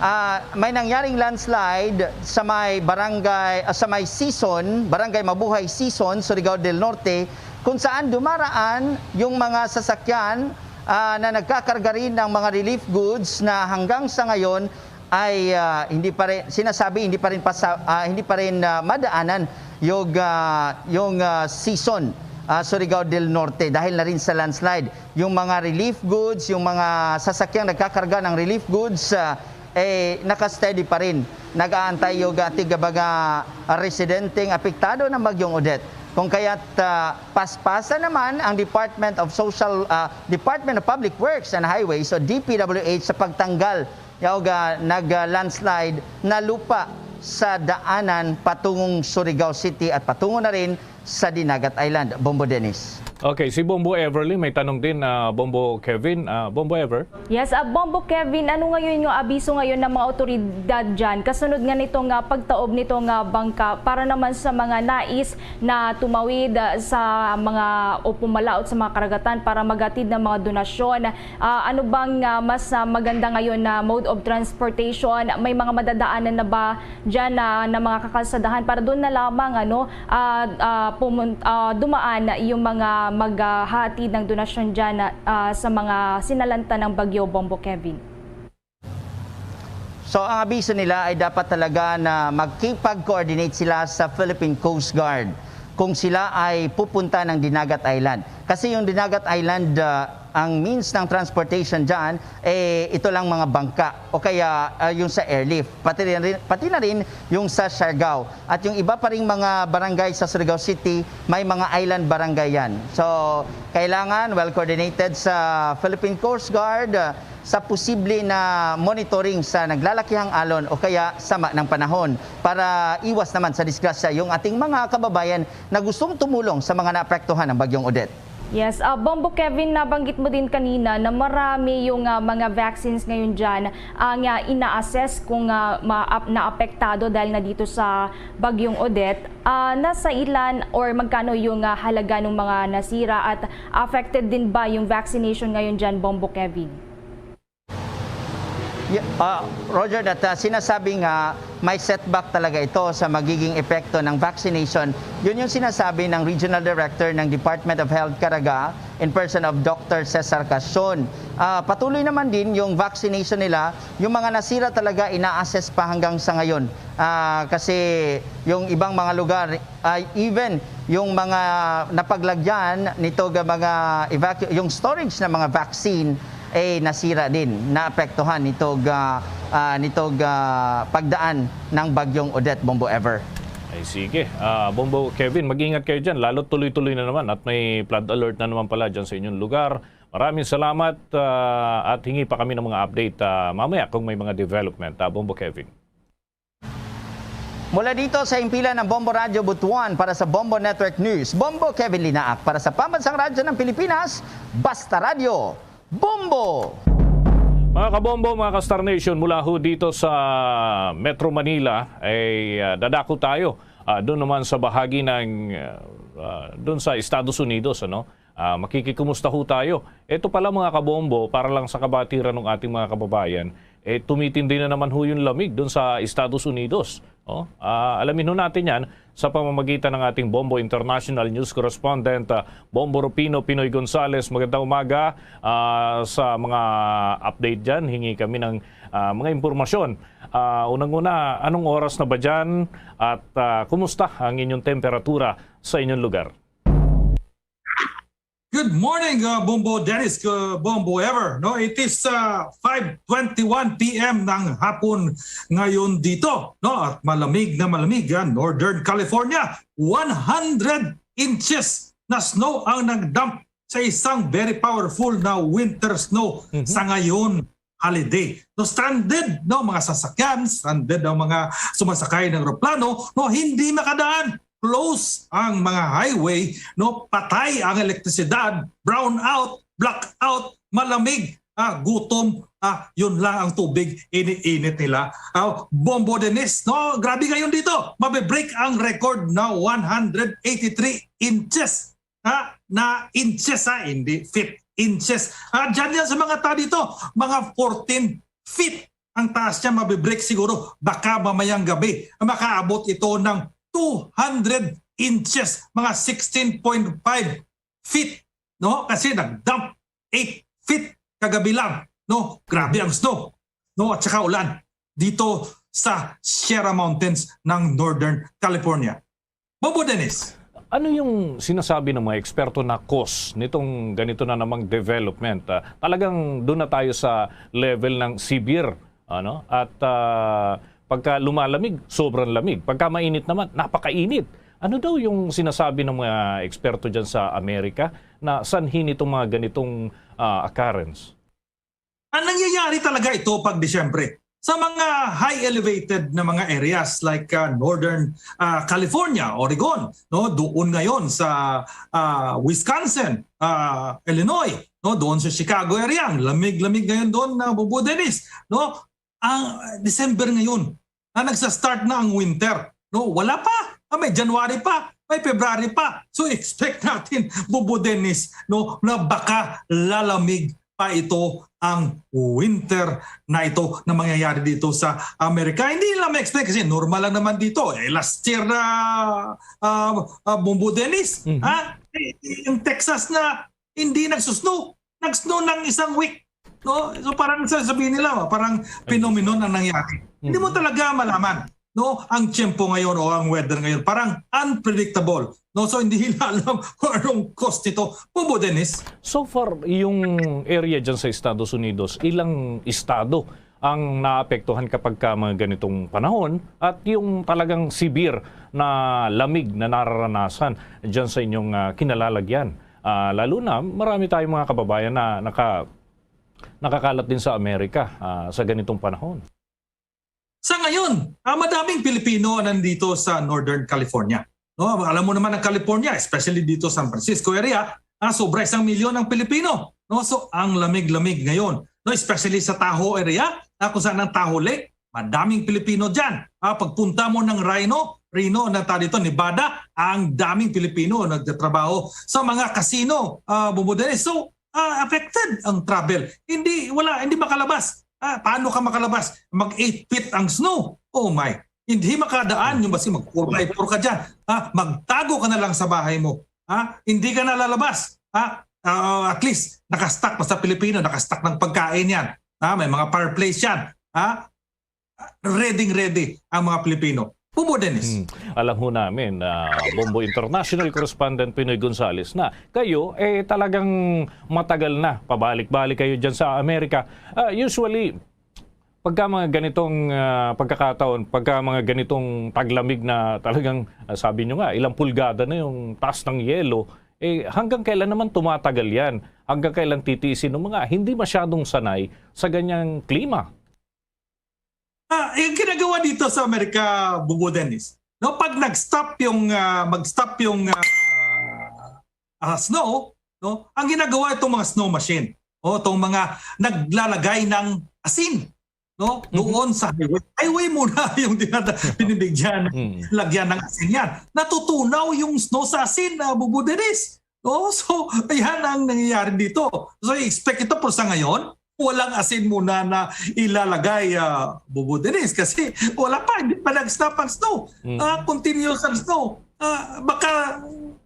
ah, may nangyaring landslide sa may barangay, ah, sa may Sison, Barangay Mabuhay Sison, Surigao del Norte, kung saan dumaraan yung mga sasakyan, ah, na nagkakarga rin ng mga relief goods na hanggang sa ngayon ay, ah, hindi pa rin, sinasabi, hindi pa rin pasa-, ah, hindi pa rin, ah, madaanan yung, ah, yung, ah, Sison, ah, Surigao del Norte dahil na rin sa landslide. Yung mga relief goods, yung mga sasakyang nagkakarga ng relief goods, ah, eh, naka-steady pa rin. Nag-aantay yung, ah, tiga mga residenteng apektado ng Bagyong Odette. Kung kaya't, ah, paspasa naman ang Department of Social, ah, Department of Public Works and Highways o D P W H sa pagtanggal yaw ga nag-landslide na lupa sa daanan patungong Surigao City at patungo na rin sa Dinagat Island. Bombo Dennis. Okay, si Bombo Everly may tanong din, ah, Bombo Kevin. Ah, Bombo Ever? Yes, ah, Bombo Kevin, ano ngayon yung abiso ngayon ng mga otoridad dyan? Kasunod nga nito nga pagtaob nito nga bangka para naman sa mga nais na tumawid ah, sa mga o pumalaot sa mga karagatan para maghatid ng mga donasyon. Ah, ano bang ah, mas ah, maganda ngayon na mode of transportation? May mga madadaanan na ba dyan na, na mga kakalsadahan para doon na lamang ano, ah, ah, pumun- ah, dumaan yung mga maghahatid ng donasyon dyan ah, sa mga sinalanta ng Bagyo Bombo Kevin? So ang abiso nila ay dapat talaga na magkipag-coordinate sila sa Philippine Coast Guard kung sila ay pupunta ng Dinagat Island. Kasi yung Dinagat Island, ah, ang means ng transportation dyan, eh, ito lang mga bangka o kaya ah, yung sa airlift. Pati, rin, pati na rin yung sa Siargao. At yung iba pa rin mga barangay sa Surigao City, may mga island barangay yan. So, kailangan well-coordinated sa Philippine Coast Guard, ah, sa posible na monitoring sa naglalakihang alon o kaya sama ng panahon para iwas naman sa disgrasya yung ating mga kababayan na gustong tumulong sa mga naapektuhan ng Bagyong Odette. Yes, ah, Bombo Kevin, nabanggit mo din kanina na marami yung ah, mga vaccines ngayon dyan ang ah, ina-assess kung ah, ma- ap- naapektado dahil na dito sa Bagyong Odette. Ah, nasa ilan or magkano yung ah, halaga ng mga nasira at affected din ba yung vaccination ngayon dyan, Bombo Kevin? Yeah, ah, Roger, that ah, sinasabi nga may setback talaga ito sa magiging epekto ng vaccination. Yun yung sinasabi ng Regional Director ng Department of Health Caraga in person of Doctor Cesar Casion. Ah, patuloy naman din yung vaccination nila, yung mga nasira talaga ina-assess pa hanggang sa ngayon. Ah, kasi yung ibang mga lugar, ah, even yung mga napaglagyan nito ga mga evacu- yung storage ng mga vaccine ay nasira din, naapektuhan nitog ah, ah, nitog ah, pagdaan ng Bagyong Odette, Bombo Ever. Ay sige. Ah, Bombo Kevin, mag-ingat kayo dyan. Lalo tuloy-tuloy na naman at may flood alert na naman pala dyan sa inyong lugar. Maraming salamat ah, at hingi pa kami ng mga update ah, mamaya kung may mga development. Ah, Bombo Kevin. Mula dito sa himpilan ng Bombo Radyo Butuan para sa Bombo Network News, Bombo Kevin Linaak para sa Pambansang Radyo ng Pilipinas, Basta Radyo, Bombo! Mga kabombo, mga ka-Star Nation, mula ho dito sa Metro Manila, ay ah, dadako tayo ah, doon naman sa bahagi ng ah, ah, doon sa Estados Unidos, ano? Ah, makikikumusta ho tayo. Ito pala, mga kabombo, para lang sa kabatiran ng ating mga kababayan, eh, tumitindi na naman ho yung lamig doon sa Estados Unidos. Oh, ah, alamin ho natin yan sa pamamagitan ng ating Bombo International News Correspondent, ah, Bombo Rufino Pinoy Gonzales. Magandang umaga. Ah, sa mga update dyan, hingi kami ng ah, mga impormasyon. Ah, unang-una, anong oras na ba dyan? At ah, kumusta ang inyong temperatura sa inyong lugar? Good morning, uh, Bombo Dennis, uh, Bombo Ever. No, it is uh, five twenty-one p m ng hapon ngayon dito, no? At malamig na malamig ang Northern California. One hundred inches na snow ang nagdump sa isang very powerful na winter snow sa ngayon holiday. No, stranded, no, mga sasakyan, stranded ang mga sumasakay ng eroplano, no, hindi makadaan. Close ang mga highway, no, patay ang elektrisidad, brown out, blackout, malamig, ah, gutom, ah, yun lang ang tubig, init-init nila. Ah, Bombo Dennis, no, grabe ngayon dito. Mabe-break ang record na one hundred eighty-three inches, ha, na inches, ha, hindi feet, inches. Ah, dyan yan sa mga tao dito, mga fourteen feet ang taas niya, mabe-break siguro. Baka mamayang gabi, makaabot ito ng two hundred inches, mga sixteen point five feet, no? Kasi nag-dump eight feet kagabi lang, no? Grabe ang snow, no? At saka ulan dito sa Sierra Mountains ng Northern California. Bombo Dennis. Ano yung sinasabi ng mga eksperto na cause nitong ganito na namang development? Ah, talagang doon na tayo sa level ng severe, ano? At ah, pagka lumalamig, sobrang lamig. Pagka mainit naman, napakainit. Ano daw yung sinasabi ng mga eksperto dyan sa Amerika na sanhi nitong mga ganitong ah, occurrence? Ang nangyayari talaga ito pag Disyembre. sa mga high elevated na mga areas like, ah, Northern, ah, California, Oregon, no? Doon ngayon sa, ah, Wisconsin, ah, Illinois, no? Doon sa Chicago area, ang lamig-lamig ngayon doon na, Bubo Dennis, no? Ang December ngayon, na nagsa-start na ang winter, no? Wala pa. Ah, may January pa, may February pa. So expect natin, Bubo Dennis, no, na baka lalamig pa ito ang winter na ito na mangyayari dito sa Amerika. Hindi lang ma-expect kasi normal lang naman dito. Eh, last year na, ah, ah, Bubo Dennis, Mhm. ha? Eh, yung Texas na hindi nagsusnow. Nag-snow ng isang week. No? So parang sasabihin nila, parang phenomenon ang nangyari. Hindi mo Mhm. talaga malaman, no? Ang tiyempo ngayon o ang weather ngayon, parang unpredictable. No? So hindi nila alam kung anong cause nito. Bubo, Dennis. So far, yung area dyan sa Estados Unidos, ilang estado ang naapektuhan kapag ka mga ganitong panahon at yung talagang severe na lamig na nararanasan dyan sa inyong, ah, kinalalagyan? Ah, lalo na, marami tayong mga kababayan na naka-, nakakalat din sa Amerika, ah, sa ganitong panahon. Sa ngayon, ah, madaming Pilipino nandito sa Northern California. No, alam mo naman ang California, especially dito sa San Francisco area, ah, sobra isang milyon ang Pilipino. No, so ang lamig-lamig ngayon, no, especially sa Tahoe area, ah, kung saan ang Tahoe Lake, madaming Pilipino diyan. Ah, pagpunta mo ng Reno, Reno na ta dito, Nevada, ang daming Pilipino nagtatrabaho sa mga casino, ah, Bubo Dennis. So, ah, affected ang travel. Hindi, wala, hindi makalabas. Ah, paano ka makalabas? Mag eight feet ang snow. Oh my. Hindi makadaan yung basi mag four by four ka dyan. Ah, magtago ka na lang sa bahay mo. Ah, hindi ka na lalabas. Ah, ah, at least, nakastock pa sa Pilipino, nakastock ng pagkain yan. Ah, may mga fireplace yan. Ah, ready, ready ang mga Pilipino. Bubo, Dennis. Hmm. Alam ho namin, ah, Bombo International Correspondent Pinoy Gonzales, na kayo, eh, talagang matagal na, pabalik-balik kayo dyan sa Amerika. Ah, usually, pagka mga ganitong, ah, pagkakataon, pagka mga ganitong taglamig na talagang, ah, sabi nyo nga, ilang pulgada na yung taas ng yelo, eh, hanggang kailan naman tumatagal yan? Hanggang kailan titiisin ng mga hindi masyadong sanay sa ganyang klima? Ah, yung ginagawa dito sa Amerika, Bubo, Dennis, no, pag nag-stop yung, ah, mag-stop yung, ah, ah, snow, no, ang ginagawa itong mga snow machine, o itong mga naglalagay ng asin, no, Mhm. doon sa highway. Highway muna yung dinada-, binibigyan, Mm. lagyan ng asin yan. Natutunaw yung snow sa asin, ah, Bubo, Dennis. No? So, ayan ang nangyayari dito. So, i-expect ito, pero sa ngayon, walang asin muna na ilalagay, ah, Bubo, Dennis, kasi wala pa, hindi pa nag-stop ang snow. Mm. Ah, continuous ang snow. Ah, baka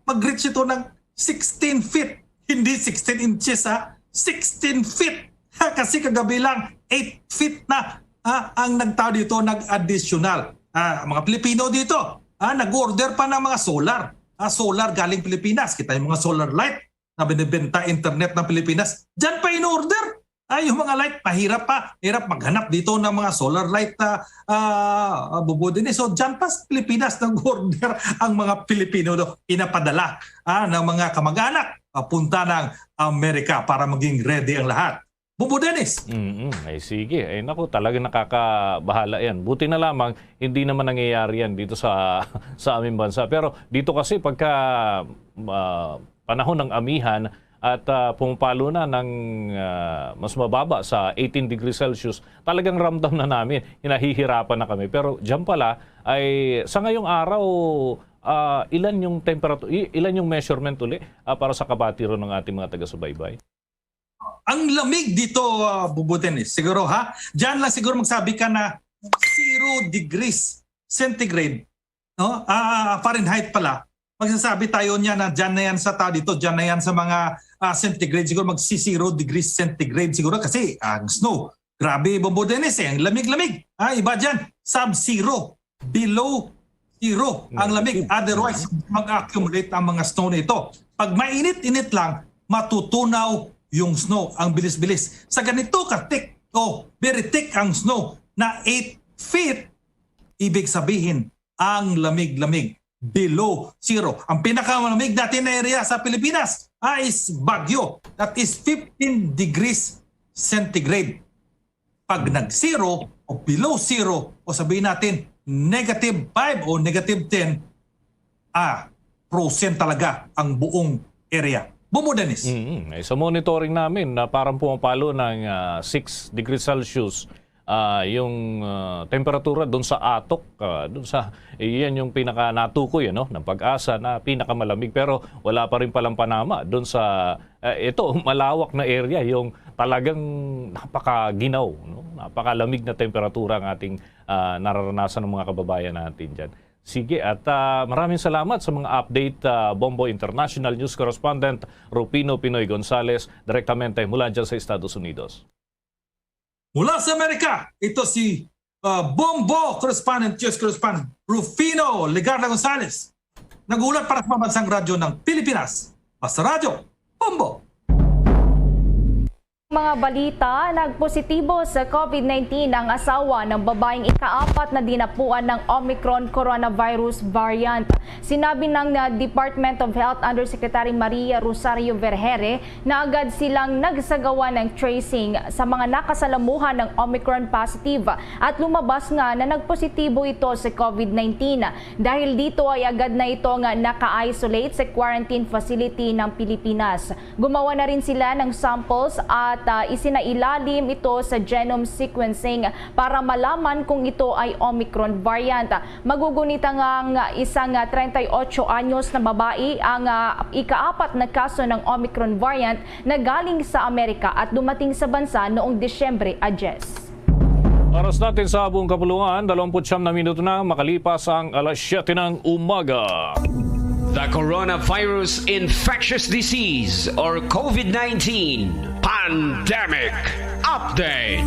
mag-reach ito ng sixteen feet, hindi sixteen inches, ha? Sixteen feet. Ha, kasi kagabi lang, eight feet na, ha, ang nagtao dito, nag-additional. Ah, mga Pilipino dito, ha, nag-order pa ng mga solar. Ah, solar galing Pilipinas. Kita yung mga solar light na binibenta internet ng Pilipinas. Diyan pa in-order. Ay, yung mga light, mahirap pa. Hirap maghanap dito ng mga solar light na, ah, ah, Bubo, Dennis. So, diyan pa sa Pilipinas, nag-order ang mga Pilipino do, pinapadala, ah, ng mga kamag-anak papunta ng Amerika para maging ready ang lahat. Bubo, Dennis. Mm, ay sige. Ay naku, talagang nakakabahala yan. Buti na lamang, hindi naman nangyayari yan dito sa, sa aming bansa. Pero dito kasi pagka, ah, panahon ng amihan at, ah, pumapalo na ng, ah, mas mababa sa eighteen degrees Celsius, talagang ramdam na namin, hinahihirapan na kami. Pero diyan pala, ay sa ngayong araw, ah, ilan yung temperature, i-, ilan yung measurement uli, ah, para sa kabatiran ng ating mga taga-subaybay? Ang lamig dito, ah, Bubo, Dennis, siguro, ha? Diyan lang siguro magsabi ka na zero degrees centigrade, no? Ah, Fahrenheit pala. Magsasabi tayo niya na diyan na yan sa ta-, dito, diyan na yan sa mga, ah, centigrade. Siguro magsi-zero degrees centigrade siguro kasi ang snow. Grabe, Bubo, Dennis, eh. Ang lamig-lamig. Ah, iba diyan, sub-zero, below zero ang lamig. Negative. Otherwise, mag-accumulate ang mga snow na ito. Pag mainit-init lang, matutunaw yung snow. Ang bilis-bilis. Sa ganito ka thick, oh, very thick ang snow na eight feet, ibig sabihin, ang lamig-lamig, below zero. Ang pinakamalamig natin na area sa Pilipinas, ah, is Baguio. That is fifteen degrees centigrade. Pag nag-zero o below zero, o sabihin natin, negative five o negative ten, ah, frozen talaga ang buong area. Bombo, Dennis. Mm, eh, sa monitoring namin, na parang pumapalo ng ah, six degrees Celsius ah, yung ah, temperatura doon sa atok, ah, doon sa, iyan yung pinaka natukoy, ano, ng PAGASA na pinakamalamig, pero wala pa rin palang panama doon sa, ah, ito, malawak na area, yung talagang napakaginaw, no? Napakalamig na temperatura ang ating ah, nararanasan ng mga kababayan natin dyan. Sige, at ah, maraming salamat sa mga update, ah, Bombo, International News Correspondent Rufino Pinoy Gonzales, direktamente mula dyan sa Estados Unidos. Mula sa Amerika, ito si ah, Bombo Correspondent, News Correspondent Rufino Legarda Gonzales. Nag-ulat para sa Pambansang Radyo ng Pilipinas. Basta Radyo, Bombo! Mga balita, nagpositibo sa COVID nineteen ang asawa ng babaeng ikaapat na dinapuan ng Omicron coronavirus variant. Sinabi ng ah, Department of Health Undersecretary Maria Rosario Vergeire na agad silang nagsagawa ng tracing sa mga nakasalamuhan ng Omicron positive at lumabas nga na nagpositibo ito sa COVID nineteen. Dahil dito ay agad na ito nga naka-isolate sa quarantine facility ng Pilipinas. Gumawa na rin sila ng samples at ah, isinailalim ito sa genome sequencing para malaman kung ito ay Omicron variant. Magugunit ang isang ah, treinta y ocho anyos na babae ang ah, ikaapat na kaso ng Omicron variant na galing sa Amerika at dumating sa bansa noong Disyembre a diyes. Oras natin sa buong kapuluan, dalawamput siyam na minuto na makalipas ang alas siyete ng umaga. The Coronavirus Infectious Disease or COVID nineteen Pandemic Update.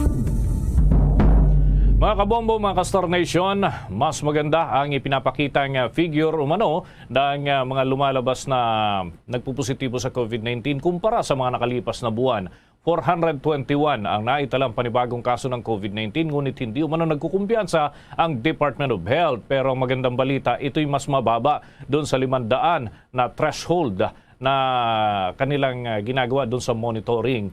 Mga kabombo, mga Kastar Nation, mas maganda ang ipinapakita nga figure umano ng ah, mga lumalabas na nagpupositibo sa COVID nineteen kumpara sa mga nakalipas na buwan. Four hundred twenty-one ang naitalang panibagong kaso ng COVID nineteen, ngunit hindi umano nagkukumpiyansa ang Department of Health. Pero ang magandang balita, ito'y mas mababa doon sa limandaan na threshold na kanilang ah, ginagawa doon sa monitoring.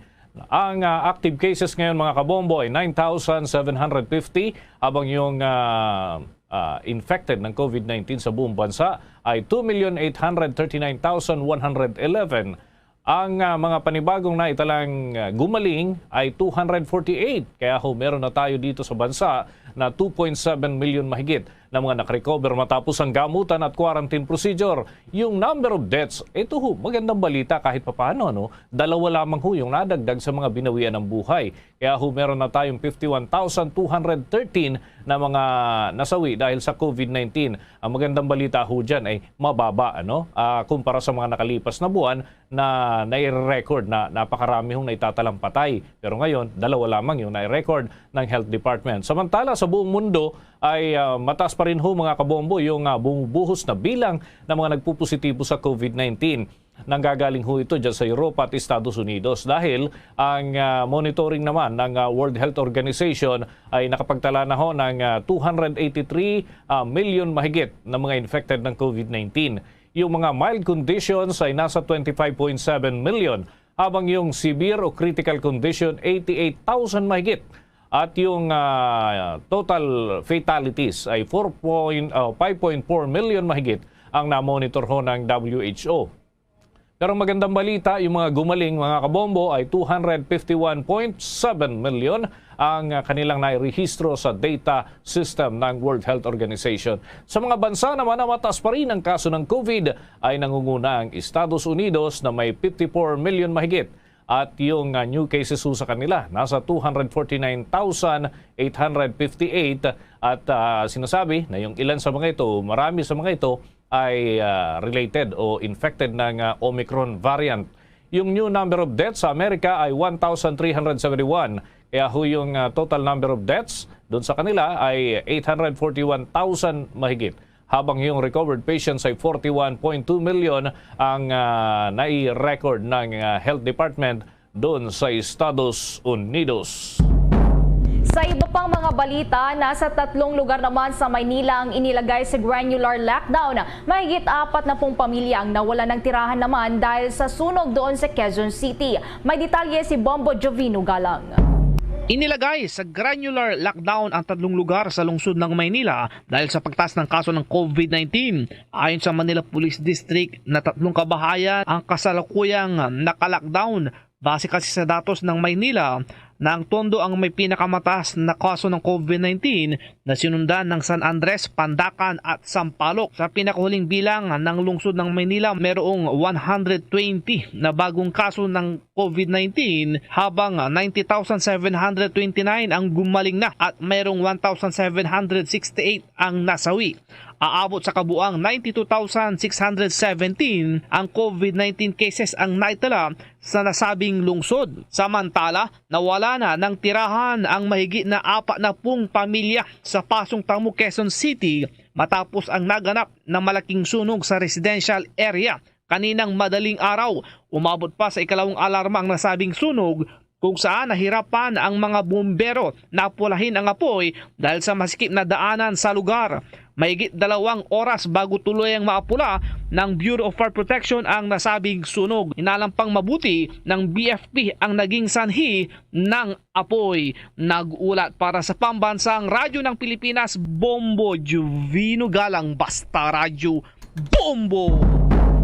Ang ah, active cases ngayon, mga kabombo, ay nine thousand seven hundred fifty, habang yung ah, ah, infected ng COVID nineteen sa buong bansa ay two million eight hundred thirty-nine thousand one hundred eleven. Ang ah, mga panibagong naitalang ah, gumaling ay two hundred forty-eight. Kaya ho, meron na tayo dito sa bansa na two point seven million mahigit na mga nakarecover matapos ang gamutan at quarantine procedure. Yung number of deaths, ito ho, magandang balita kahit papaano, no? Dalawa lamang ho yung nadagdag sa mga binawian ng buhay. Kaya ho, meron na tayong fifty-one thousand two hundred thirteen na mga nasawi dahil sa COVID nineteen. Ang magandang balita ho dyan ay mababa, ano? Ah, kumpara sa mga nakalipas na buwan na nai-record na napakarami hong naitatalang patay. Pero ngayon, dalawa lamang yung nai-record ng Health Department. Samantala, sa buong mundo ay ah, mataas pa rin ho, mga kabombo, yung ah, bumubuhos na bilang ng mga nagpupositibo sa COVID nineteen. Nanggagaling ho ito dyan sa Europa at Estados Unidos dahil ang ah, monitoring naman ng ah, World Health Organization ay nakapagtala na ho ng ah, two hundred eighty-three ah, million mahigit na mga infected ng COVID nineteen. Yung mga mild conditions ay nasa twenty-five point seven million, habang yung severe o critical condition, eighty-eight thousand mahigit. At yung ah, total fatalities ay four point, ah, five point four million mahigit ang namonitor ho ng W H O. Pero ang magandang balita, yung mga gumaling, mga kabombo, ay two hundred fifty-one point seven million ang ah, kanilang nairehistro sa data system ng World Health Organization. Sa mga bansa naman na mataas pa rin ang kaso ng COVID, ay nangunguna ang Estados Unidos na may fifty-four million mahigit. At yung ah, new cases ho sa kanila, nasa two hundred forty-nine thousand eight hundred fifty-eight. At ah, sinasabi na yung ilan sa mga ito, marami sa mga ito, ay ah, related o infected ng ah, Omicron variant. Yung new number of deaths sa Amerika ay one thousand three hundred seventy-one. Kaya ho yung ah, total number of deaths doon sa kanila ay eight hundred forty-one thousand mahigit. Habang yung recovered patients ay forty-one point two million ang ah, nai-record ng ah, Health Department doon sa Estados Unidos. Sa iba pang mga balita, nasa tatlong lugar naman sa Maynila ang inilagay sa granular lockdown. Mahigit apat na pung pamilya ang nawala ng tirahan naman dahil sa sunog doon sa Quezon City. May detalye si Bombo Jovino Galang. Inilagay sa granular lockdown ang tatlong lugar sa lungsod ng Maynila dahil sa pagtaas ng kaso ng COVID nineteen. Ayon sa Manila Police District, na tatlong kabahayan ang kasalukuyang naka-lockdown. Base kasi sa datos ng Maynila, na ang Tondo ang may pinakamataas na kaso ng COVID nineteen, na sinundan ng San Andres, Pandacan at Sampaloc. Sa pinakahuling bilang ng lungsod ng Maynila, mayroong one hundred twenty na bagong kaso ng COVID nineteen, habang ninety thousand seven hundred twenty-nine ang gumaling na at mayroong one thousand seven hundred sixty-eight ang nasawi. Aabot sa kabuang ninety-two thousand six hundred seventeen ang COVID nineteen cases ang naitala sa nasabing lungsod. Samantala, nawala na ng tirahan ang mahigit na apat na pung pamilya sa Pasong Tamo, Quezon City, matapos ang naganap na malaking sunog sa residential area kaninang madaling araw. Umabot pa sa ikalawang alarma ang nasabing sunog, kung saan nahirapan ang mga bumbero na apulahin ang apoy dahil sa masikip na daanan sa lugar. Mahigit dalawang oras bago tuluyang maapula ng Bureau of Fire Protection ang nasabing sunog. Inalam pang mabuti ng B F P ang naging sanhi ng apoy. Nag-ulat para sa Pambansang Radyo ng Pilipinas, Bombo Juvino Galang, Basta Radyo, Bombo!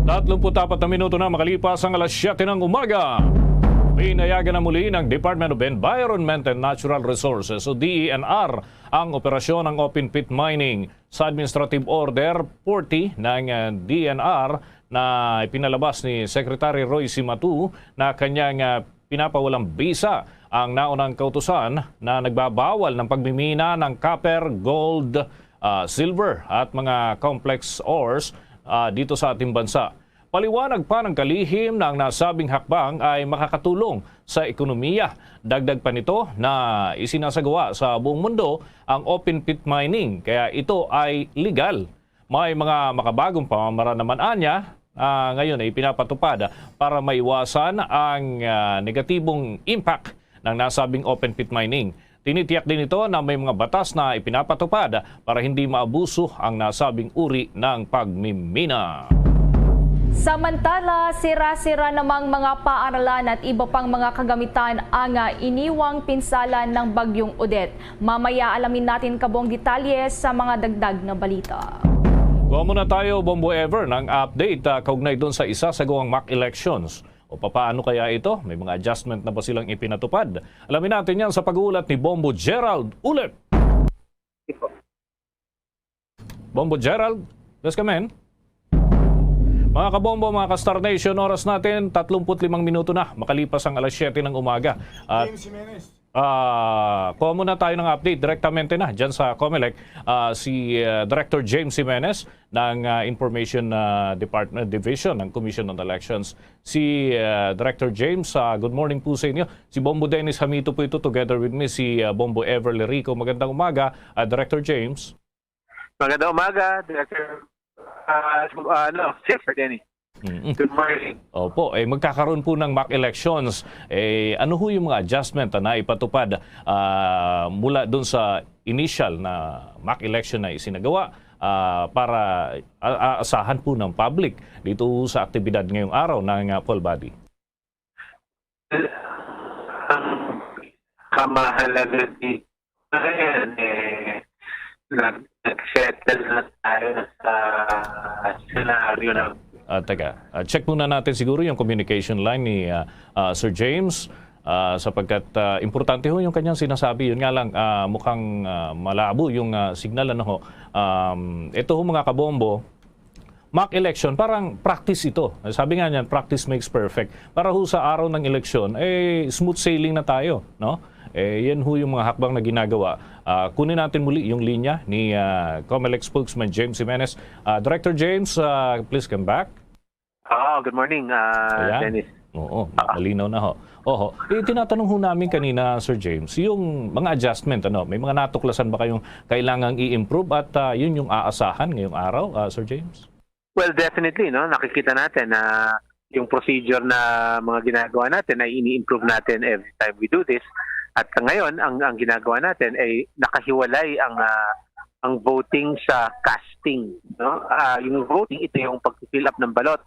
Tatlumpu't apat na minuto na makalipas ang alas siyete ng umaga. Pinayagan na muli ng Department of Environment and Natural Resources o D E N R ang operasyon ng open pit mining. Sa Administrative Order forty ng, ah, D E N R na ipinalabas ni Secretary Roy Cimatu na kanyang, ah, pinapawalang bisa ang naunang kautusan na nagbabawal ng pagmimina ng copper, gold, ah, silver at mga complex ores, ah, dito sa ating bansa. Paliwanag pa ng kalihim na ang nasabing hakbang ay makakatulong sa ekonomiya. Dagdag pa nito na isinasagawa sa buong mundo ang open pit mining, kaya ito ay legal. May mga makabagong pamamaraan naman anya, ah, ngayon ay ipinapatupad para maiwasan ang, ah, negatibong impact ng nasabing open pit mining. Tinitiyak din ito na may mga batas na ipinapatupad para hindi maabuso ang nasabing uri ng pagmimina. Samantala, sira-sira namang mga paaralan at iba pang mga kagamitan ang, ah, iniwang pinsala ng Bagyong Odette. Mamaya alamin natin kabong detalye sa mga dagdag na balita. Kuha muna tayo, Bombo Ever, ng update, ah, kaugnay doon sa isa sa gawang mock elections. O papaano kaya ito? May mga adjustment na ba silang ipinatupad? Alamin natin yan sa pag-uulat ni Bombo Gerald Ulit. Bombo Gerald, please come in. Mga kabombo, mga ka-Star Nation, oras natin, tatlumpu't limang minuto na makalipas ang alas siyete ng umaga. At, James Jimenez. Ah, kuha muna tayo ng update direktamente na dyan sa Comelec. Ah, si, ah, Director James Jimenez ng, ah, Information, ah, Department Division ng Commission on Elections. Si, ah, Director James, ah, good morning po sa inyo. Si Bombo Dennis Hamito po ito, together with me, si, ah, Bombo Everly Rico. Magandang umaga, ah, Director James. Magandang umaga, Director, ah, ano, Sir Dennis. Mm-mm. Good morning. Opo, eh, magkakaroon po ng mock elections. Eh, ano ho yung mga adjustment na naipatupad, ah, mula dun sa initial na mock election na isinagawa, ah, para a-, aasahan po ng public dito sa aktibidad ngayong araw ng, ah, poll body? Ang kamahalaga dito, ayan, eh, nag-, nag-settle na tayo sa senaryo na Ah, teka. Ah, check muna natin siguro yung communication line ni, ah, ah, Sir James, ah, sapagkat, ah, importante ho yung kanyang sinasabi. Yun nga lang, ah, mukhang, ah, malabo yung, ah, signal, ano ho. Um, ito ho, mga kabombo, mock election, parang practice ito. Sabi nga niyan, "Practice makes perfect." Para ho sa araw ng eleksyon, eh, smooth sailing na tayo, no? Eh, yan ho yung mga hakbang na ginagawa. Ah, kunin natin muli yung linya ni, ah, Comelec spokesman James Jimenez. Ah, Director James, ah, please come back. Ah, good morning, ah, Ayan. Dennis. Oo, Ah. malinaw na ho. Oho. Eh, tinatanong ho namin kanina, Sir James, yung mga adjustment, ano, may mga natuklasan ba kayong kailangang i-improve at, ah, yun yung aasahan ngayong araw, ah, Sir James? Well, definitely, no? Nakikita natin na yung procedure na mga ginagawa natin ay ini-improve natin every time we do this. At ngayon, ang, ang ginagawa natin ay nakahiwalay ang, ah, ang voting sa casting, no? Ah, yung voting, ito yung pag-fill up ng balot.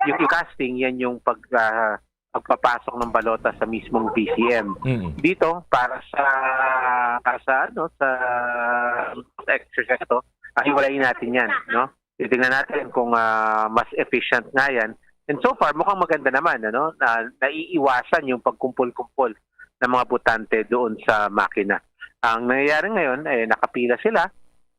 Yung, yung casting, yan yung pag, ah, pagpapasok ng balota sa mismong B C M. Mm. Dito, para sa, para sa, ano, sa exercise na to, ah, hiwalayin natin yan, no? Titingnan natin kung, ah, mas efficient nga yan. And so far, mukhang maganda naman, ano, na naiiwasan yung pagkumpul-kumpul ng mga botante doon sa makina. Ang nangyayari ngayon, eh, nakapila sila.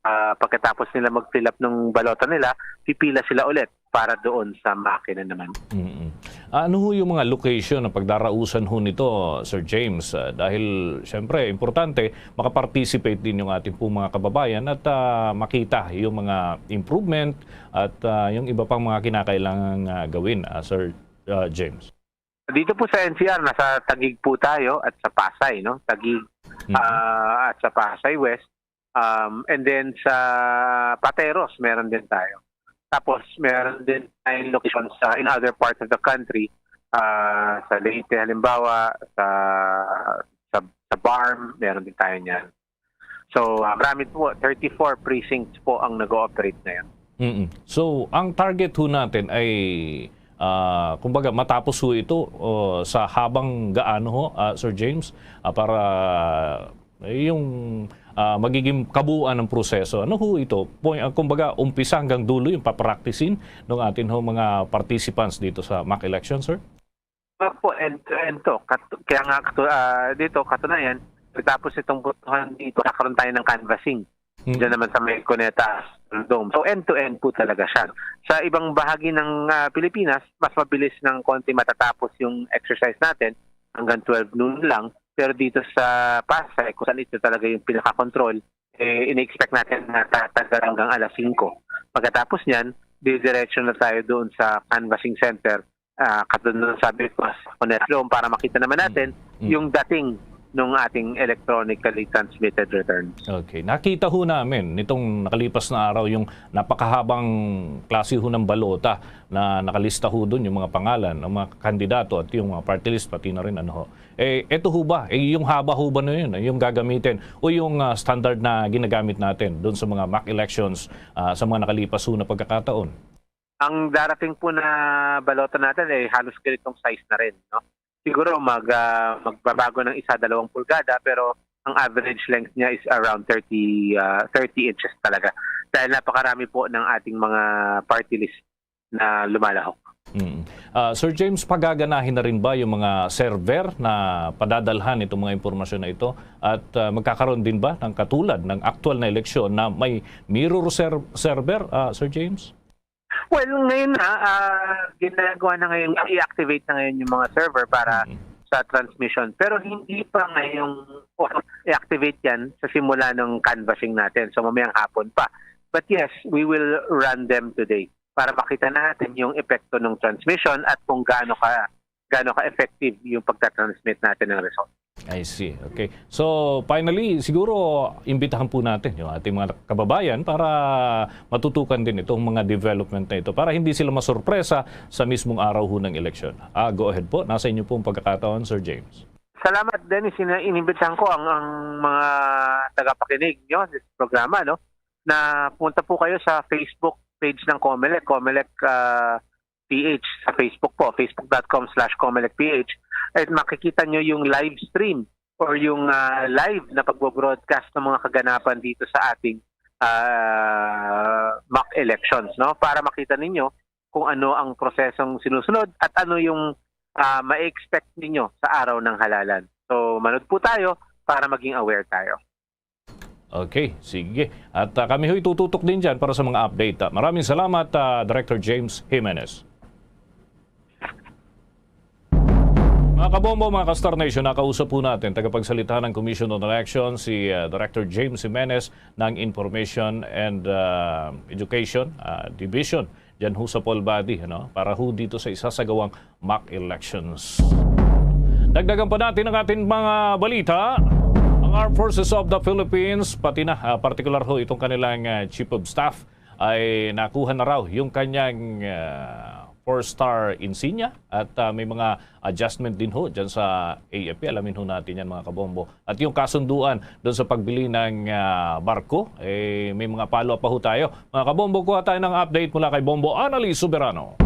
Ah, pagkatapos nila mag-fill up ng balota nila, pipila sila ulit para doon sa makina naman. Mm-mm. Ano ho yung mga location na pagdarausan ho nito, Sir James? Ah, dahil, siyempre, importante, makaparticipate din yung ating pong mga kababayan at, ah, makita yung mga improvement at, ah, yung iba pang mga kinakailangang, ah, gawin, ah, Sir, ah, James. Dito po sa N C R, nasa Taguig po tayo at sa Pasay, no? Taguig, Mhm. ah, at sa Pasay West. Um, and then sa Pateros, meron din tayo. Tapos, meron din tayong locations sa, in other parts of the country, ah, sa Leyte, halimbawa, sa, sa, sa BARMM, meron din tayo niyan. So, ah, marami po, thirty-four precincts po ang nag-ooperate ngayon. Mm-mm. So, ang target ho natin ay, ah, kumbaga, matapos ho ito, oh, sa habang gaano ho, ah, Sir James, ah, para yung, ah, magiging kabuuan ng proseso. Ano ho ito? Point, ah, kumbaga, umpisa hanggang dulo yung papracticein ng atin ho mga participants dito sa mock election, sir? Opo, end to end to. Kat-, kaya nga, katu-, ah, dito, katunayan, pagkatapos itong botohan dito, kakaroon tayo ng canvassing. Hmm. Diyan naman sa may Cuneta Astrodome. So, end to end po talaga siya. Sa ibang bahagi ng, ah, Pilipinas, mas mabilis ng konti matatapos yung exercise natin, hanggang twelve noon lang. Pero dito sa Pasay, kung saan ito talaga yung pinaka-control, eh, ini-expect natin na tatagal hanggang alas singko. Pagkatapos niyan, didiretso na tayo doon sa canvassing center. Ah, katulad ng sabi ko sa Cuneta Dome, para makita naman natin Mm. Mm. yung dating ng ating electronically transmitted returns. Okay. Nakita ho namin nitong nakalipas na araw yung napakahabang klase ho ng balota na nakalista ho doon yung mga pangalan ng mga kandidato at yung mga party list, pati na rin, ano ho. Eh, eto ho ba? Eh, yung haba ho ba na yun, yung gagamitin o yung, ah, standard na ginagamit natin doon sa mga mock elections, ah, sa mga nakalipas ho na pagkakataon? Ang darating po na balota natin ay halos ganitong size na rin, no? Siguro mag, ah, magbabago ng isa, dalawang pulgada, pero ang average length niya is around thirty, ah, thirty inches talaga. Dahil napakarami po ng ating mga party list na lumalahok. Mm. Ah, Sir James, pagaganahin na rin ba yung mga server na padadalhan itong mga impormasyon na ito? At, ah, magkakaroon din ba ng katulad ng aktual na eleksyon na may mirror ser-, server, ah, Sir James? Well, ngayon na, ah, ginagawa na ngayon, i-activate na ngayon yung mga server para Mm. sa transmission. Pero hindi pa ngayong i-activate yan sa simula ng canvassing natin. So, mamayang hapon pa. But yes, we will run them today para makita natin yung epekto ng transmission at kung gaano ka, gaano ka-effective yung pagta-transmit natin ng result. I see. Okay. So, finally, siguro, imbitahan po natin yung ating mga kababayan para matutukan din itong mga development na ito para hindi sila masurpresa sa mismong araw ho ng eleksyon. Ah, go ahead po. Nasa inyo po ang pagkakataon, Sir James. Salamat, Dennis. Ina-, inimbitahan ko ang, ang mga tagapakinig nyo sa programa, no, na pumunta po kayo sa Facebook page ng Comelec, Comelec, ah, P H sa Facebook po, facebook dot com slash comelec P H, at makikita nyo yung live stream or yung, ah, live na pagbo-broadcast ng mga kaganapan dito sa ating, ah, mock elections, no? Para makita ninyo kung ano ang prosesong sinusunod at ano yung, ah, ma-expect ninyo sa araw ng halalan. So, manood po tayo para maging aware tayo. Okay, sige. At, ah, kami ho'y tututok din dyan para sa mga update, ah. Maraming salamat, ah, Director James Jimenez. Mga kabombo, mga ka-Star Nation, nakausap po natin tagapagsalita ng Commission on Election, si, ah, Director James Jimenez ng Information and, ah, Education, ah, Division, dyan ho sa Paul Body, ano, para ho dito sa isasagawang mock elections. Dagdagan pa natin ang ating mga balita. Ang Armed Forces of the Philippines, pati na, ah, partikular ho itong kanilang, ah, Chief of Staff, ay nakuha na raw yung kanyang, ah, four-star insignia at, ah, may mga adjustment din ho dyan sa A F P. Alamin ho natin yan, mga kabombo. At yung kasunduan doon sa pagbili ng, ah, barko, eh, may mga follow-up pa ho tayo. Mga kabombo, kuha tayo ng update mula kay Bombo Anali Soberano.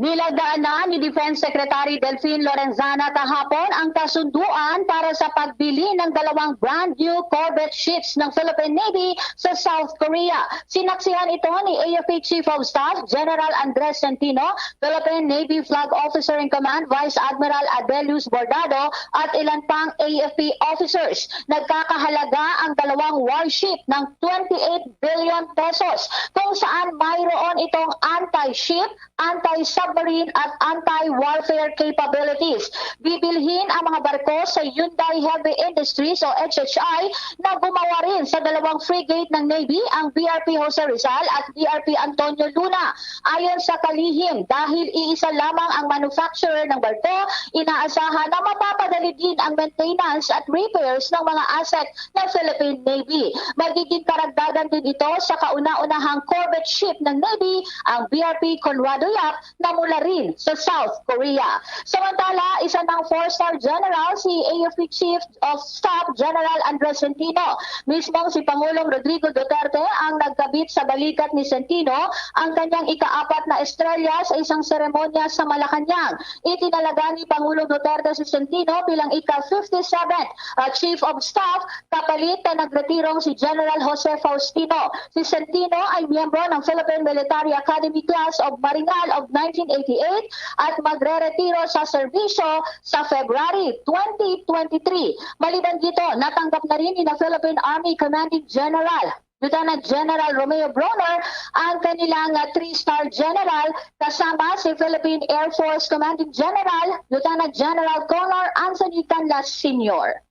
Nilagdaan na ni Defense Secretary Delfin Lorenzana kahapon ang kasunduan para sa pagbili ng dalawang brand new corvette ships ng Philippine Navy sa South Korea. Sinaksihan ito ni A F P Chief of Staff General Andres Centino, Philippine Navy Flag Officer in Command Vice Admiral Adelius Bordado at ilan pang A F P officers. Nagkakahalaga ang dalawang warship ng twenty-eight billion pesos, kung saan mayroon itong anti-ship, anti-submarine at anti-warfare capabilities. Bibilhin ang mga barko sa Hyundai Heavy Industries o H H I na gumawa rin sa dalawang frigate ng Navy, ang B R P Jose Rizal at B R P Antonio Luna. Ayon sa kalihim, dahil iisa lamang ang manufacturer ng barko, inaasahan na mapapadali din ang maintenance at repairs ng mga asset ng Philippine Navy. Magiging karagdagan din ito sa kauna-unahang corvette ship ng Navy, ang B R P Conrado Yap, na mula rin sa South Korea. Samantala, isa ng four-star general si A F P Chief of Staff General Andres Centino. Mismong si Pangulong Rodrigo Duterte ang nagkabit sa balikat ni Centino, ang kanyang ikaapat na estrelya, sa isang seremonya sa Malacañang. Itinalaga ni Pangulong Duterte si Centino bilang ika-fifty-seventh, uh, Chief of Staff, kapalit na nagretirong si General Jose Faustino. Si Centino ay miyembro ng Philippine Military Academy Class of Maringal of nineteen eighty-eight at magreretiro sa serbisyo sa February twenty twenty-three. Maliban dito, natanggap na rin ni na Philippine Army Commanding General Lieutenant General Romeo Brawner ang kanilang, ah, three-star general, kasama si Philippine Air Force Commanding General Lieutenant General Colonel Anthony Canlas Senior.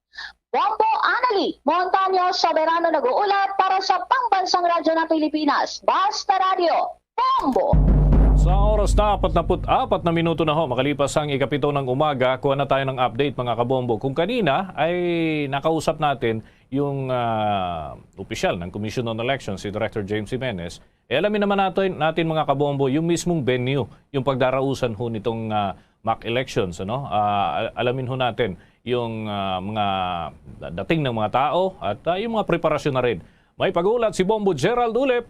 Bombo Annalie Montaño Soberano nag-uulat para sa Pambansang Radyo ng Pilipinas, Basta Radyo, Bombo! Sa oras na apat na put apat na minuto na ho, makalipas ang ikapito ng umaga, kuha na tayo ng update, mga kabombo. Kung kanina ay nakausap natin yung, ah, opisyal ng Commission on Elections, si Director James Jimenez, eh, alamin naman natin, natin, mga kabombo, yung mismong venue, yung pagdarausan ho nitong, ah, mock elections, ano? Ah, al-, alamin ho natin yung, ah, mga da-, dating ng mga tao at, ah, yung mga preparasyon na rin. May pag-uulat si Bombo Gerald Ulip.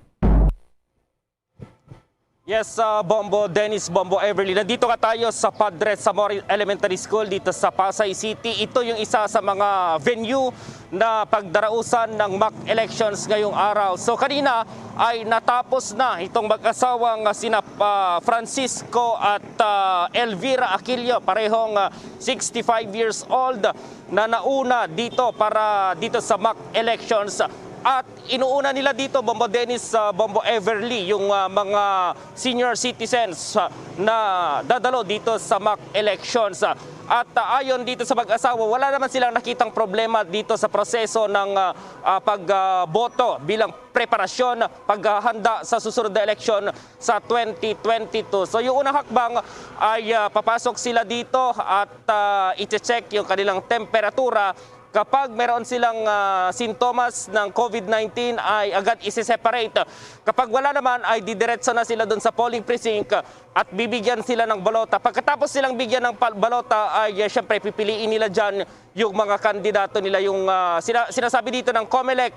Yes, ah, Bombo Dennis, Bombo Everly. Nandito nga tayo sa Padre Zamora Elementary School dito sa Pasay City. Ito yung isa sa mga venue na pagdarausan ng mock elections ngayong araw. So kanina ay natapos na itong mag-asawang, ah, sina, ah, Francisco at, ah, Elvira Aquilio, parehong, ah, sixty-five years old, na nauna dito para dito sa mock elections. At inuuna nila dito, Bombo Dennis, ah, Bombo Everly, yung, ah, mga senior citizens, ah, na dadalo dito sa mock elections. At, ah, ayon dito sa mag-asawa, wala naman silang nakitang problema dito sa proseso ng, ah, ah, pag, ah, boto bilang preparasyon, paghahanda sa susunod na eleksyon sa twenty twenty-two. So, yung unang hakbang ay, ah, papasok sila dito at, ah, i-check yung kanilang temperatura. Kapag meron silang, ah, sintomas ng COVID nineteen, ay agad isi-separate. Kapag wala naman, ay didiretso na sila dun sa polling precinct at bibigyan sila ng balota. Pagkatapos silang bigyan ng pal-, balota, ay, ah, syempre, pipiliin nila dyan yung mga kandidato nila. Yung, ah, sina-, sinasabi dito ng Comelec,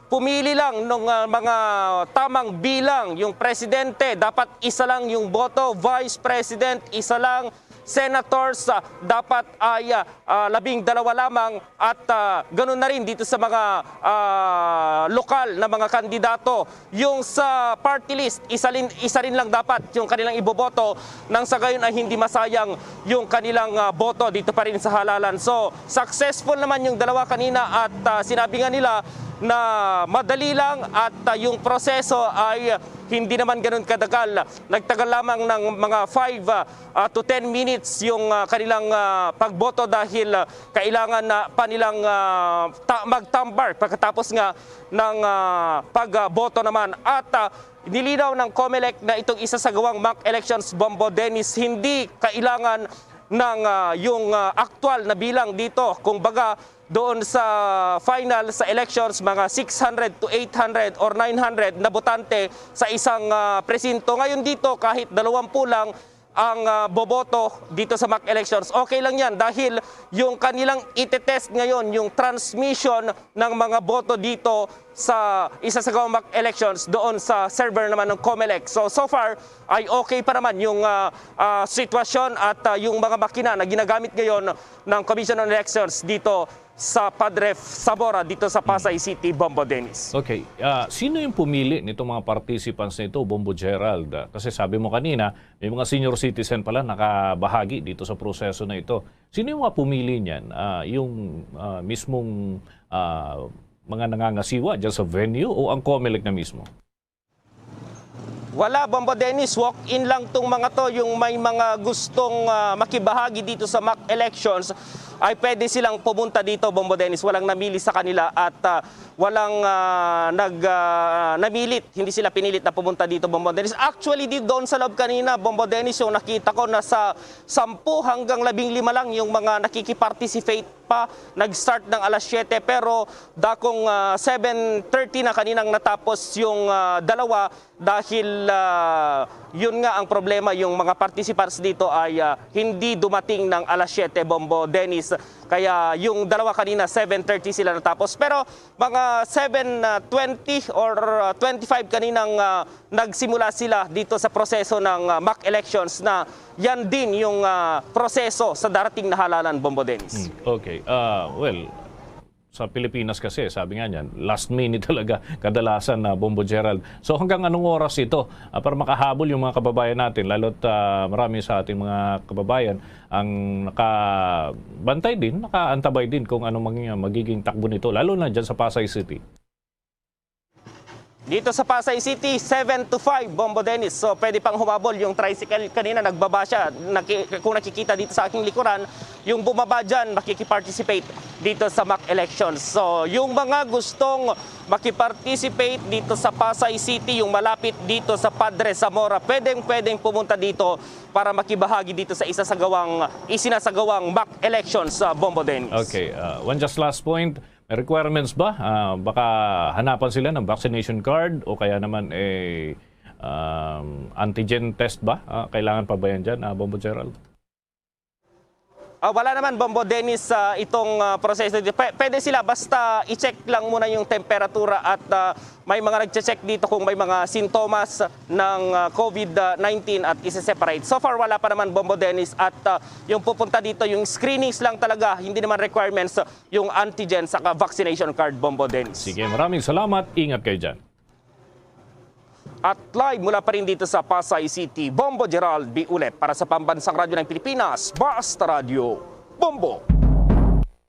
pumili lang ng, ah, mga tamang bilang. Yung presidente, dapat isa lang yung boto. Vice President, isa lang. Senators, ah, dapat ay, ah, ah, labing dalawa lamang. At, ah, ganun na rin dito sa mga, ah, lokal na mga kandidato. Yung sa party list, isa rin, isa rin lang dapat yung kanilang iboboto, nang sa gayon ay hindi masayang yung kanilang, ah, boto dito pa rin sa halalan. So, successful naman yung dalawa kanina at, ah, sinabi nga nila na madali lang at, ah, yung proseso ay hindi naman ganun kadagal. Nagtagal lamang ng mga five, ah, ah, to ten minutes yung, ah, kanilang, ah, pagboto dahil, ah, kailangan na pa nilang, ah, ta-, magtambar pagkatapos nga ng, ah, pagboto naman. At, ah, nilinaw ng Comelec na itong isasagawang mock elections, Bombo Dennis, hindi kailangan ng, ah, yung, ah, aktual na bilang dito. Kumbaga, doon sa final sa elections, mga six hundred to eight hundred or nine hundred na botante sa isang, ah, presinto. Ngayon dito, kahit dalawampu lang, ang ah, boboto dito sa mock elections. Okay lang yan dahil yung kanilang itetest ngayon, yung transmission ng mga boto dito sa isa sa mock elections doon sa server naman ng Comelec. So, so far ay okay pa naman yung ah, ah, sitwasyon at ah, yung mga makina na ginagamit ngayon ng Commission on Elections dito sa Padre Sabora dito sa Pasay City, Bombo Dennis. Okay. Ah, sino yung pumili nitong mga participants nito, Bombo Gerald? Ah, kasi sabi mo kanina, may mga senior citizen pala nakabahagi dito sa proseso na ito. Sino yung mga pumili niyan? Ah, yung ah, mismong ah, mga nangangasiwa dyan sa venue o ang Comelec na mismo? Wala, Bombo Dennis, walk-in lang tong mga to. Yung may mga gustong ah, makibahagi dito sa mock elections, ay pwede silang pumunta dito, Bombo Dennis. Walang namili sa kanila at ah, walang ah, nag ah, namilit, hindi sila pinilit na pumunta dito, Bombo Dennis. Actually, di doon sa loob kanina, Bombo Dennis, yung nakita ko, nasa sampu hanggang labing lima lang yung mga nakikiparticipate pa. Nag-start ng alas siyete, pero dakong ah, seven thirty na kaninang natapos yung ah, dalawa dahil ah, yun nga ang problema, yung mga participants dito ay ah, hindi dumating ng alas siyete, Bombo Dennis. Kaya yung dalawa kanina, seven thirty sila natapos. Pero mga seven twenty or ah, twenty-five kaninang ah, nagsimula sila dito sa proseso ng ah, mock elections na yan din yung ah, proseso sa darating na halalan, Bombo Dennis. Okay. Ah, well, sa Pilipinas kasi, sabi nga niyan, last minute talaga kadalasan na, Bombo Gerald. So hanggang anong oras ito ah, para makahabol yung mga kababayan natin, lalo't ah, marami sa ating mga kababayan ang nakabantay din, nakaantabay din kung anong maging, magiging takbo nito, lalo na dyan sa Pasay City? Dito sa Pasay City, seven to five, Bombo Dennis. So, pwede pang humabol yung tricycle. Kanina, nagbaba siya. Naki- kung nakikita dito sa aking likuran, yung bumaba dyan, makikiparticipate dito sa mock elections. So, yung mga gustong makiparticipate dito sa Pasay City, yung malapit dito sa Padre Zamora, pwedeng-pwedeng pumunta dito para makibahagi dito sa isa sa gawang isinasagawang mock elections sa, Bombo Dennis. Okay, uh, one just last point. May requirements ba? Ah, baka hanapan sila ng vaccination card o kaya naman eh, um, antigen test ba? Ah, kailangan pa ba yan dyan, ah, Bombo Gerald? Ah, wala naman, Bombo Dennis, sa itong ah, proseso. Pwe- pwede sila basta i-check lang muna yung temperatura at ah, may mga nagche-check dito kung may mga sintomas ng ah, covid nineteen at isi-separate. So far, wala pa naman, Bombo Dennis, at ah, yung pupunta dito, yung screenings lang talaga, hindi naman requirements yung antigen saka vaccination card, Bombo Dennis. Sige, maraming salamat. Ingat kayo dyan. At live mula pa rin dito sa Pasay City, Bombo Gerald Biulet para sa Pambansang Radyo ng Pilipinas, Basta Radyo, Bombo.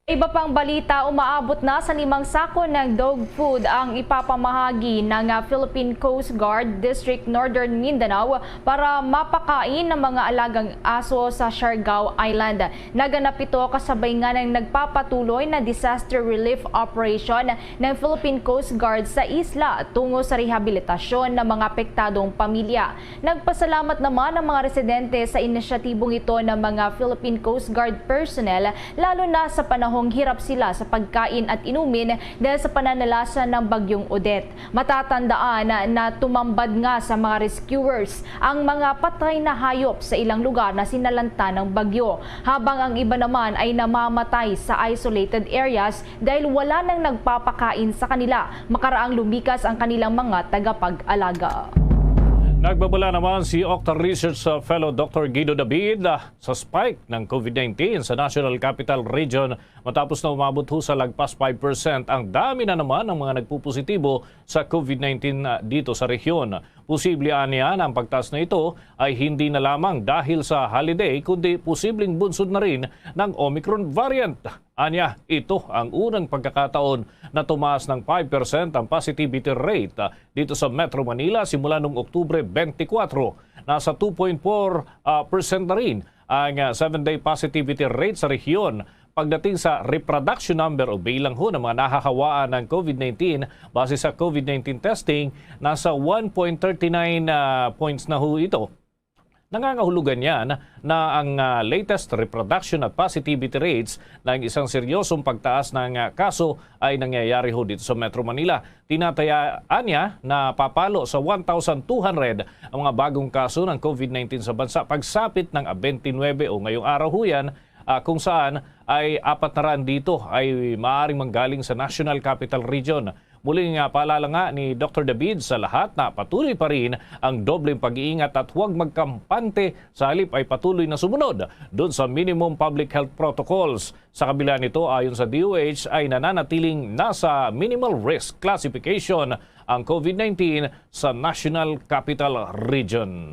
Iba pang balita, umaabot na sa limang sako ng dog food ang ipapamahagi ng ah, Philippine Coast Guard District Northern Mindanao para mapakain ng mga alagang aso sa Siargao Island. Naganap ito kasabay nga ng nagpapatuloy na disaster relief operation ng Philippine Coast Guard sa isla tungo sa rehabilitasyon ng mga apektadong pamilya. Nagpasalamat naman ang mga residente sa inisyatibong ito ng mga Philippine Coast Guard personnel, lalo na sa panahong hirap sila sa pagkain at inumin dahil sa pananalasa ng Bagyong Odette. Matatandaan na tumambad nga sa mga rescuers ang mga patay na hayop sa ilang lugar na sinalanta ng bagyo, habang ang iba naman ay namamatay sa isolated areas dahil wala nang nagpapakain sa kanila makaraang lumikas ang kanilang mga tagapag-alaga. Nagbabala naman si Octa Research uh, Fellow Doctor Guido David uh, sa spike ng covid nineteen sa National Capital Region matapos na umabot ho sa lagpas five percent ang dami na naman ng mga nagpupositibo sa covid nineteen uh, dito sa rehiyon. Posible aniya na ang pagtaas na ito ay hindi na lamang dahil sa holiday kundi posibleng bunsod na rin ng Omicron variant. Anya, ito ang unang pagkakataon na tumaas ng five percent ang positivity rate ah, dito sa Metro Manila simula noong Oktubre twenty-four. Nasa two point four ah, percent na rin ang ah, seven-day positivity rate sa rehiyon. Pagdating sa reproduction number o bilang ho ng mga nahahawaan ng covid nineteen, base sa covid nineteen testing, nasa one point three nine ah, points na ho ito. Nangangahulugan yan na ang, ah, latest reproduction at positivity rates ng isang seryosong pagtaas ng, ah, kaso ay nangyayari ho dito sa Metro Manila. Tinatayaan niya na papalo sa one thousand two hundred ang mga bagong kaso ng COVID nineteen sa bansa pagsapit ng twenty-nine o ngayong araw ho yan, ah, kung saan ay apat na raan dito ay maaaring manggaling sa National Capital Region. Muling, ah, paalala nga ni Doktor David sa lahat na patuloy pa rin ang dobleng pag-iingat at huwag magkampante, sa halip ay patuloy na sumunod dun sa minimum public health protocols. Sa kabila nito, ayon sa D O H, ay nananatiling nasa minimal risk classification ang COVID nineteen sa National Capital Region.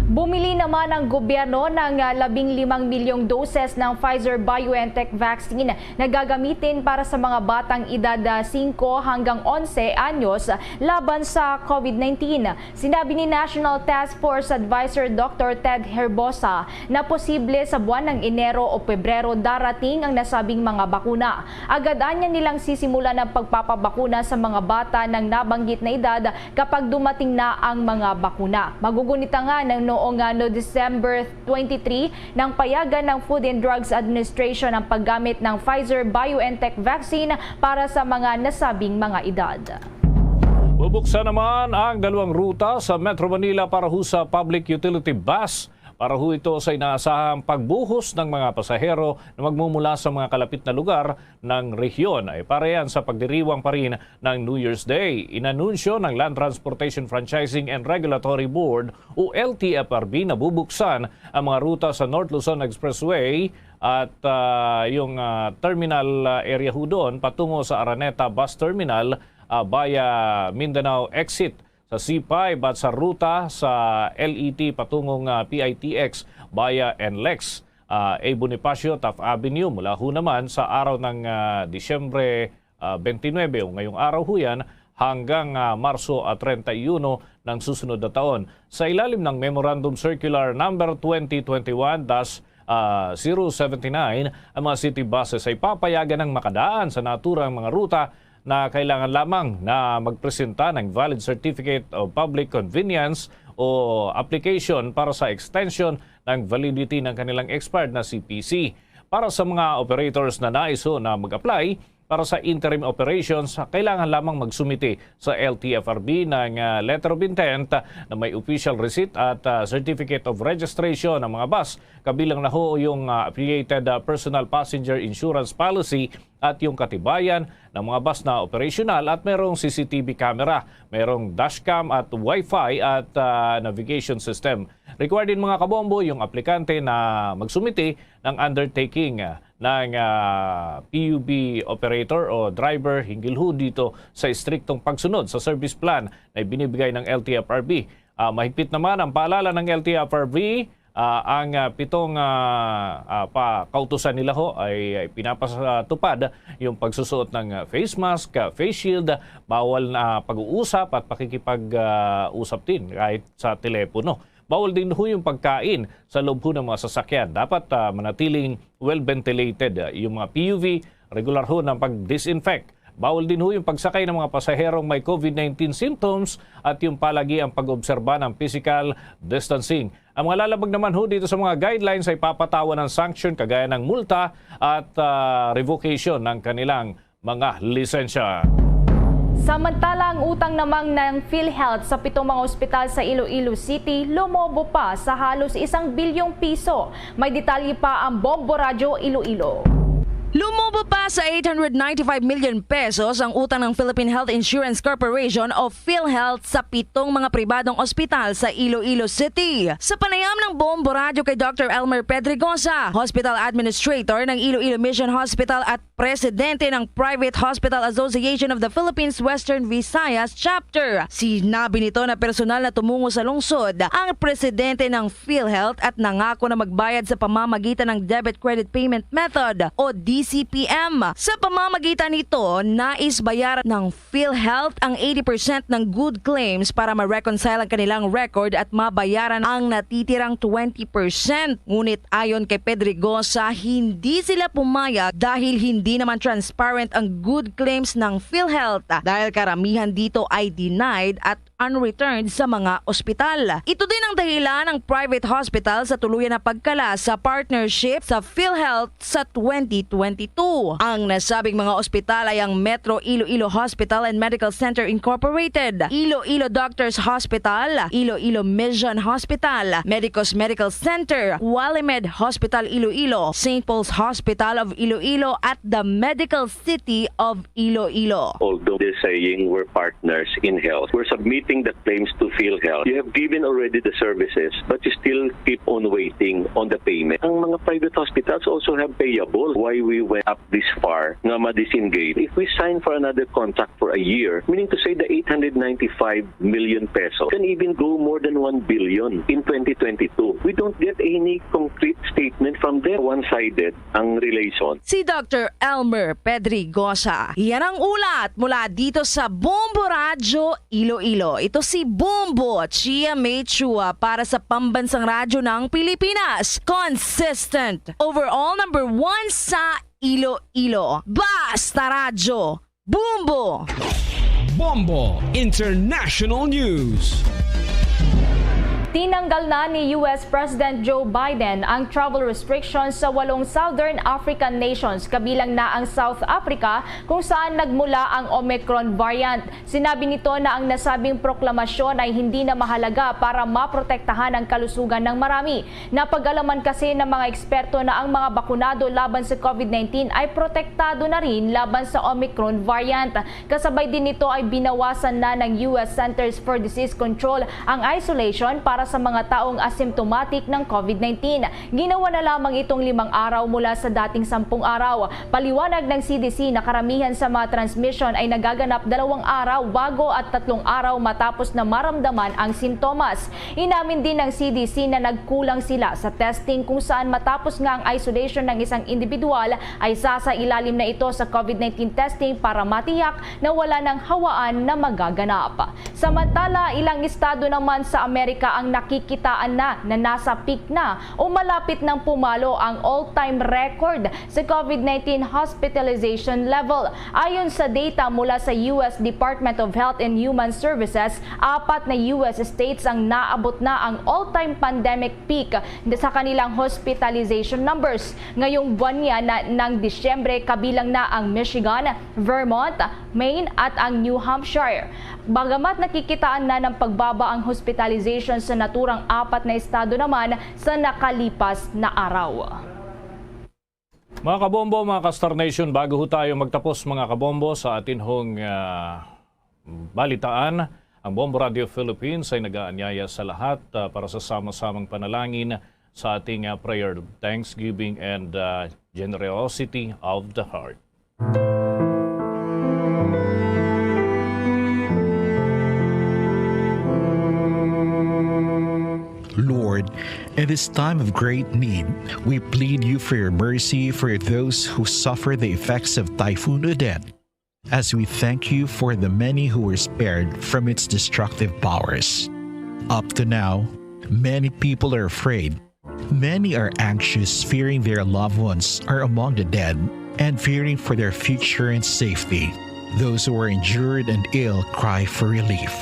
Bumili naman ang gobyerno ng, ah, labing limang milyong doses ng Pfizer-BioNTech vaccine na gagamitin para sa mga batang edad, ah, singko hanggang onse anyos laban sa COVID nineteen. Sinabi ni National Task Force Advisor Doktor Ted Herbosa na posible sa buwan ng Enero o Pebrero darating ang nasabing mga bakuna. Agad anya nilang sisimulan ang pagpapabakuna sa mga bata ng nabanggit na edad kapag dumating na ang mga bakuna. Magugunit nga na noong, ah, no December twenty-three nang payagan ng Food and Drugs Administration ang paggamit ng Pfizer-BioNTech vaccine para sa mga nasabing mga edad. Bubuksan naman ang dalawang ruta sa Metro Manila para ho sa public utility bus. Para ho ito sa inaasahang pagbuhos ng mga pasahero na magmumula sa mga kalapit na lugar ng rehiyon. Ay para yan sa pagdiriwang pa rin ng New Year's Day. Inanunsyo ng Land Transportation Franchising and Regulatory Board o L T F R B na bubuksan ang mga ruta sa North Luzon Expressway at, ah, yung, ah, terminal, ah, area ho doon patungo sa Araneta Bus Terminal, ah, via Mindanao Exit sa C five at sa ruta sa L E T patungong, ah, P I T X via N lex, ah, A Bonifacio, Taft Avenue, mula ho naman sa araw ng, ah, Disyembre, ah, twenty-nine o ngayong araw ho yan hanggang, ah, Marso, ah, treinta y uno ng susunod na taon. Sa ilalim ng Memorandum Circular Number twenty twenty-one dash, ah, zero seventy-nine, ang mga city buses ay papayagan ng makadaan sa naturang mga ruta na kailangan lamang na magpresenta ng valid certificate of public convenience o application para sa extension ng validity ng kanilang expired na C P C. Para sa mga operators na nais ho na mag-apply para sa interim operations, kailangan lamang magsumite sa L T F R B ng, ah, letter of intent na may official receipt at, ah, certificate of registration ng mga bus, kabilang na ho yung, ah, affiliated, ah, personal passenger insurance policy at yung katibayan ng mga bus na operational at merong C C T V camera, merong dashcam at wifi at, ah, navigation system. Required din, mga kabombo, yung aplikante na magsumite ng undertaking, ah, ng, ah, P U B operator o driver hinggil ho dito sa estriktong pagsunod sa service plan na ibinibigay ng L T F R B. Ah, mahigpit naman ang paalala ng L T F R B, ah, ang, ah, pitong, ah, ah, pa kautusan nila ho ay, ay pinapatupad yung pagsusuot ng, ah, face mask, ah, face shield, bawal na pag-uusap at pakikipag, ah, usap din kahit sa telepono. Bawal din ho yung pagkain sa loob ho ng mga sasakyan. Dapat, ah, manatiling well ventilated, ah, yung mga P U V, regular ho ng pag-disinfect. Bawal din ho yung pagsakay ng mga pasaherong may COVID nineteen symptoms at yung palagi ang pag-obserba ng physical distancing. Ang mga lalabag naman ho dito sa mga guidelines ay papatawan ng sanction kagaya ng multa at, ah, revocation ng kanilang mga lisensya. Samantala, ang utang namang ng PhilHealth sa pitong mga ospital sa Iloilo City lumobo pa sa halos isang bilyong piso. May detalye pa ang Bombo Radyo Iloilo. Lumobo pa sa eight hundred ninety-five million pesos ang utang ng Philippine Health Insurance Corporation o PhilHealth sa pitong mga pribadong ospital sa Iloilo City. Sa panayam ng Bombo Radyo kay Doctor Elmer Pedregosa, Hospital Administrator ng Iloilo Mission Hospital at Presidente ng Private Hospital Association of the Philippines Western Visayas Chapter, sinabi nito na personal na tumungo sa lungsod ang presidente ng PhilHealth at nangako na magbayad sa pamamagitan ng Debit Credit Payment Method o D C P M. Sa pamamagitan nito, nais bayaran ng PhilHealth ang eighty percent ng good claims para ma-reconcile ang kanilang record at mabayaran ang natitirang twenty percent. Ngunit ayon kay Pedregosa, hindi sila pumayag dahil hindi naman transparent ang good claims ng PhilHealth dahil karamihan dito ay denied at unreturned sa mga ospital. Ito din ang dahilan ng private hospital sa tuluyan na pagkala sa partnership sa PhilHealth sa twenty twenty-two. Ang nasabing mga ospital ay ang Metro Iloilo Hospital and Medical Center Incorporated, Iloilo Doctors Hospital, Iloilo Mission Hospital, Medicos Medical Center, Qualimed Hospital Iloilo, Saint Paul's Hospital of Iloilo, at the Medical City of Iloilo. Although they're saying we're partners in health, we're submitting the claims to PhilHealth. You have given already the services, but you still keep on waiting on the payment. Ang mga private hospitals also have payable. Why we went up this far nga ma-disengage? If we sign for another contract for a year, meaning to say the eight hundred ninety-five million peso can even go more than one billion in twenty twenty-two. We don't get any concrete statement from them. One-sided ang relation. Si Doctor Elmer Pedrigosa. Yan ang ulat mula dito sa Bombo Radyo Iloilo. Ito si Bombo Chia May Chua para sa Pambansang Radyo ng Pilipinas. Consistent. Overall number one sa Iloilo. Basta Radyo. Bombo! Bombo International News. Tinanggal na ni U S President Joe Biden ang travel restrictions sa walong Southern African nations, kabilang na ang South Africa, kung saan nagmula ang Omicron variant. Sinabi nito na ang nasabing proklamasyon ay hindi na mahalaga para maprotektahan ang kalusugan ng marami. Napag-alaman kasi ng mga eksperto na ang mga bakunado laban sa COVID nineteen ay protektado na rin laban sa Omicron variant. Kasabay din nito ay binawasan na ng U S Centers for Disease Control ang isolation para sa mga taong asymptomatic ng COVID nineteen. Ginawa na lamang itong limang araw mula sa dating sampung araw. Paliwanag ng C D C na karamihan sa mga transmission ay nagaganap dalawang araw bago at tatlong araw matapos na maramdaman ang sintomas. Inamin din ng C D C na nagkulang sila sa testing, kung saan matapos nga ang isolation ng isang individual ay sasailalim na ito sa COVID nineteen testing para matiyak na wala nang hawaan na magaganap. Samantala, ilang estado naman sa Amerika ang nakikitaan na na nasa peak na o malapit nang pumalo ang all-time record sa COVID nineteen hospitalization level. Ayon sa data mula sa U S Department of Health and Human Services, apat na U S states ang naabot na ang all-time pandemic peak sa kanilang hospitalization numbers. Ngayong buwan niya na ng Disyembre, kabilang na ang Michigan, Vermont, Maine at ang New Hampshire. Bagamat nakikitaan na ng pagbaba ang hospitalization sa naturang apat na estado naman sa nakalipas na araw. Mga kabombo, mga ka-Star Nation, bago ho tayo magtapos, mga kabombo, sa atin hong ah, balitaan, ang Bombo Radio Philippines ay nag-aanyaya sa lahat ah, para sa sama-samang panalangin sa ating ah, prayer, thanksgiving, and ah, generosity of the heart. Lord, in this time of great need, we plead you for your mercy for those who suffer the effects of Typhoon Odette, as we thank you for the many who were spared from its destructive powers. Up to now, many people are afraid. Many are anxious, fearing their loved ones are among the dead and fearing for their future and safety. Those who are injured and ill cry for relief.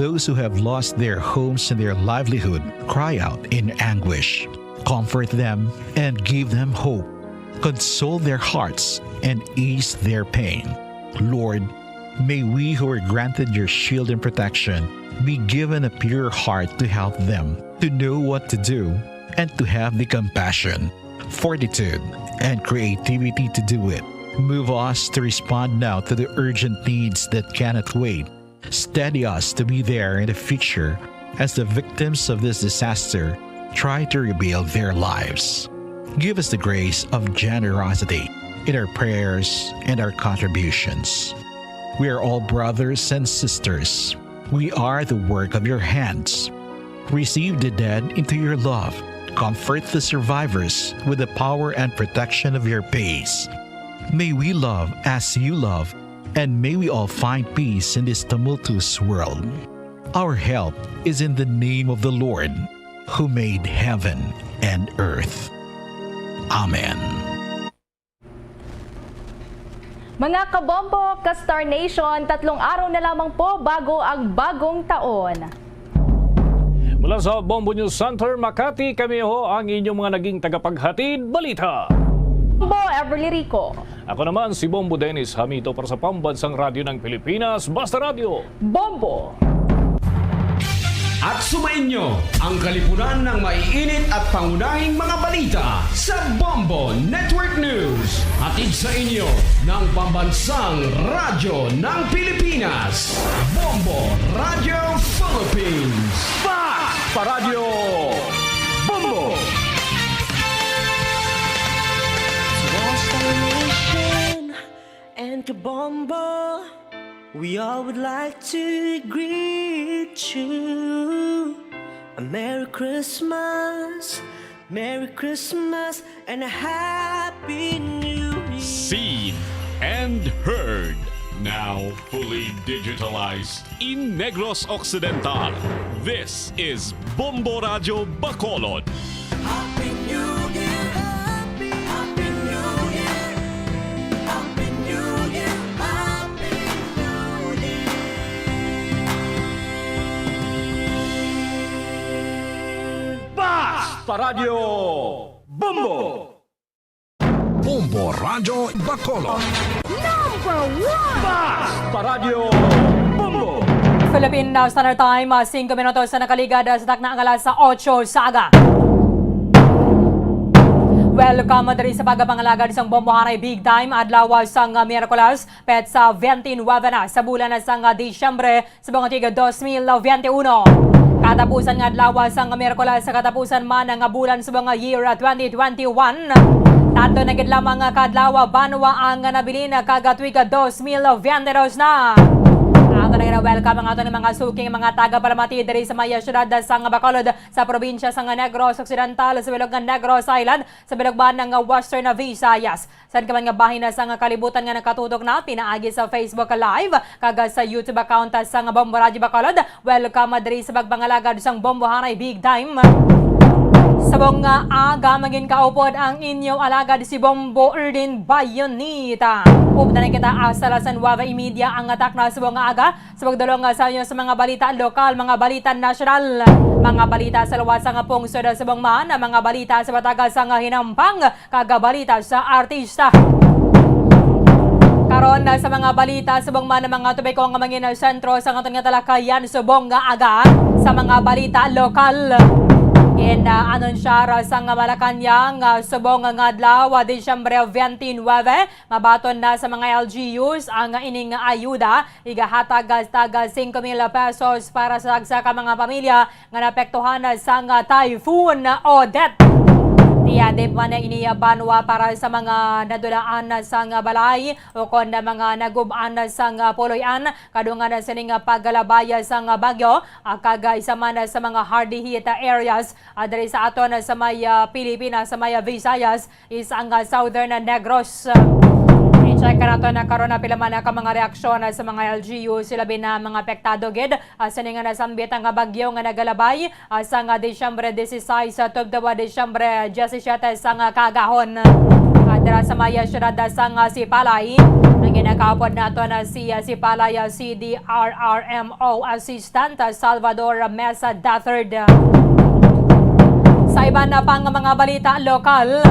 Those who have lost their homes and their livelihood cry out in anguish. Comfort them and give them hope. Console their hearts and ease their pain. Lord, may we who are granted your shield and protection be given a pure heart to help them, to know what to do, and to have the compassion, fortitude, and creativity to do it. Move us to respond now to the urgent needs that cannot wait. Steady us to be there in the future as the victims of this disaster try to rebuild their lives. Give us the grace of generosity in our prayers and our contributions. We are all brothers and sisters. We are the work of your hands. Receive the dead into your love. Comfort the survivors with the power and protection of your peace. May we love as you love, and may we all find peace in this tumultuous world. Our help is in the name of the Lord, who made heaven and earth. Amen. Mga kabombo, ka Star Nation, tatlong araw na lamang po bago ang bagong taon. Mula sa Bombo News Center, Makati, kami ho ang inyong mga naging tagapaghatid balita. Bombo Everly Rico. Ako naman si Bombo Dennis Hamito para sa Pambansang Radyo ng Pilipinas, Basta Radyo. Bombo. At sumainyo ang kalipunan ng maiinit at pangunahing mga balita sa Bombo Network News. Hatid sa inyo ng Pambansang Radyo ng Pilipinas, Bombo Radyo Philippines. Fast Paradyo Bombo! Watch the nation and Kabombo. We all would like to greet you a Merry Christmas, Merry Christmas, and a Happy New Year. Seen and heard. Now fully digitalized in Negros Occidental. This is Bombo Radyo Bacolod. Happy New Year! Happy, Happy New Year! Happy New Year! Happy New Year! Basta Radyo Bombo! Bombo Radyo Bacolod. Number one! Basta Radyo Bombo! Philippine Standard Time, ah, singko minutos na nakaligad, ah, sa takna ang alas otso sa aga. Welcome diri sa pagpangalagad sang Bombo Haray Big Time, adlaw sang, ah, Miyerkules, petsa twenty-nine na sa bulan sang, ah, Disyembre, subong nga tuig dos mil biyente uno. Katapusan nga adlaw sang Miyerkules, sa katapusan man nga bulan subong nga year twenty twenty-one. Tatlo na gid lamang nga ka adlaw, banwa ang nabilin, kag tuig dos mil biyente dos na. Ato na gid welcome ang aton mga suking mga tagapalamati diri sa may siyudad sang Bacolod, sa probinsya sang Negros Occidental, sa bilog nga Negros Island, sa bilog man nga Western Visayas. San ka man nga bahin sang kalibutan nga nakatutok na pinaagi sa Facebook Live kag sa YouTube account sang Bombo Radyo Bacolod, welcome diri sa pagpangalagad sang Bombo Haray Big Time. Subong nga aga, manginkaupod ang inyo alagad si Bombo Erdin Bayonita. Updan na kita, asa alas nuwebe y media ang takna subong nga aga. Sa pagdulong sa inyo sa mga balita lokal, mga balita nasyonal, mga balita sa luwas nga pungsod, subong man ang mga balita sa bataga sang hinampang, kag balita sa artista. Karon, sa mga balita, subong man ang mga topiko nga mangin sentro sa aton nga talakayan subong nga aga sa mga balita lokal. Gina-anunsar sang Malacañang, subong nga adlaw, Disyembre twenty-nine, mabaton na sa mga L G Us ang ining ayuda. Igahatag, ah, tag singko mil pesos para sa tagsa ka mga pamilya nga naapektuhan sang Typhoon Odette. Tiyadip man ini banwa para sa mga nadulaan sang balay ukon mga nagub-an sang puloy-an kadungan sining pagkalabay sang bagyo, ah, kag isa man sa mga hard hit areas, ah, diri sa aton sa may, ah, Pilipinas, sa may Visayas, is ang, ah, Southern Negros. I-check nato na karon na pila man ka mga reaksyon, ah, sa mga L G U, sila bin na mga apektado gid, ah, sini nga nasambit ang bagyo nga nagalabay, ah, sang, ah, Disyembre dieciséis, ah, tubtob, ah, Disyembre diecisiete sang, ah, kaagahon. Ah, dira sa may, ah, siyudad, ah, sang, ah, Sipalay, ang ginakaupod nato na si, ah, Sipalay, ah, C D R R M O Assistant, ah, Salvador Mesa the third. Sa iban na pang mga balita lokal,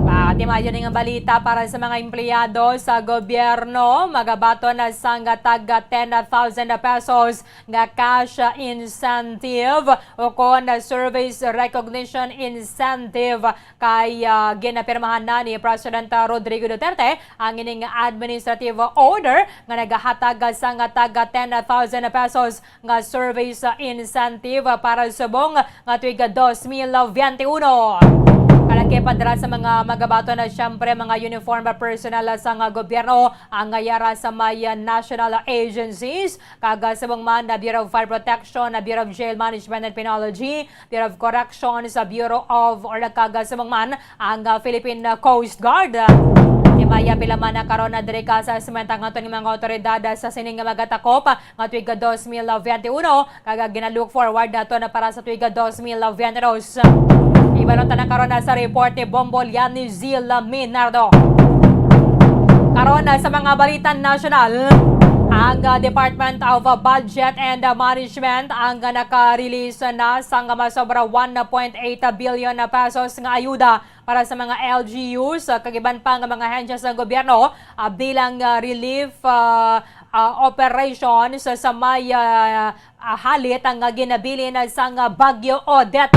pati maayo ning balita para sa mga empleyado sa gobyerno, magabaton na sang tag ten thousand pesos nga cash incentive o kon service recognition incentive kay, ah, ginapirmahan na ni President Rodrigo Duterte ang ining administrative order nga nagahatag sang tag ten thousand pesos nga service incentive para subong nga tuig dos mil biyente uno. Kalaki pa dira sa mga magabaton na siyempre mga uniform personnel sang gobyerno ang yara sa may national agencies, kag subong man na Bureau of Fire Protection, na Bureau of Jail Management and Penology, Bureau of Corrections, sa Bureau of or kag subong man ang, ah, Philippine Coast Guard. Himaya pila man na karon na diri ka assessment ang aton nga mga awtoridad sa sining nga magatakop nga tuig dos mil veintiuno, kag ginalook forward nato na para sa tuig dos mil veintidos. Ibalon ta na karon na sa report ni Bombo Liani Zil Minardo. Karon na sa mga balita nasyonal, ang, ah, Department of Budget and Management ang, ah, naka-release na sang masobra one point eight billion na pesos nga ayuda para sa mga L G Us, ah, kag iban pa nga mga ahensya sa gobyerno, ah, bilang, ah, relief, ah, ah, operations sa may, ah, ah, halit ang, ah, ginabilin sang, ah, Bagyo Odette.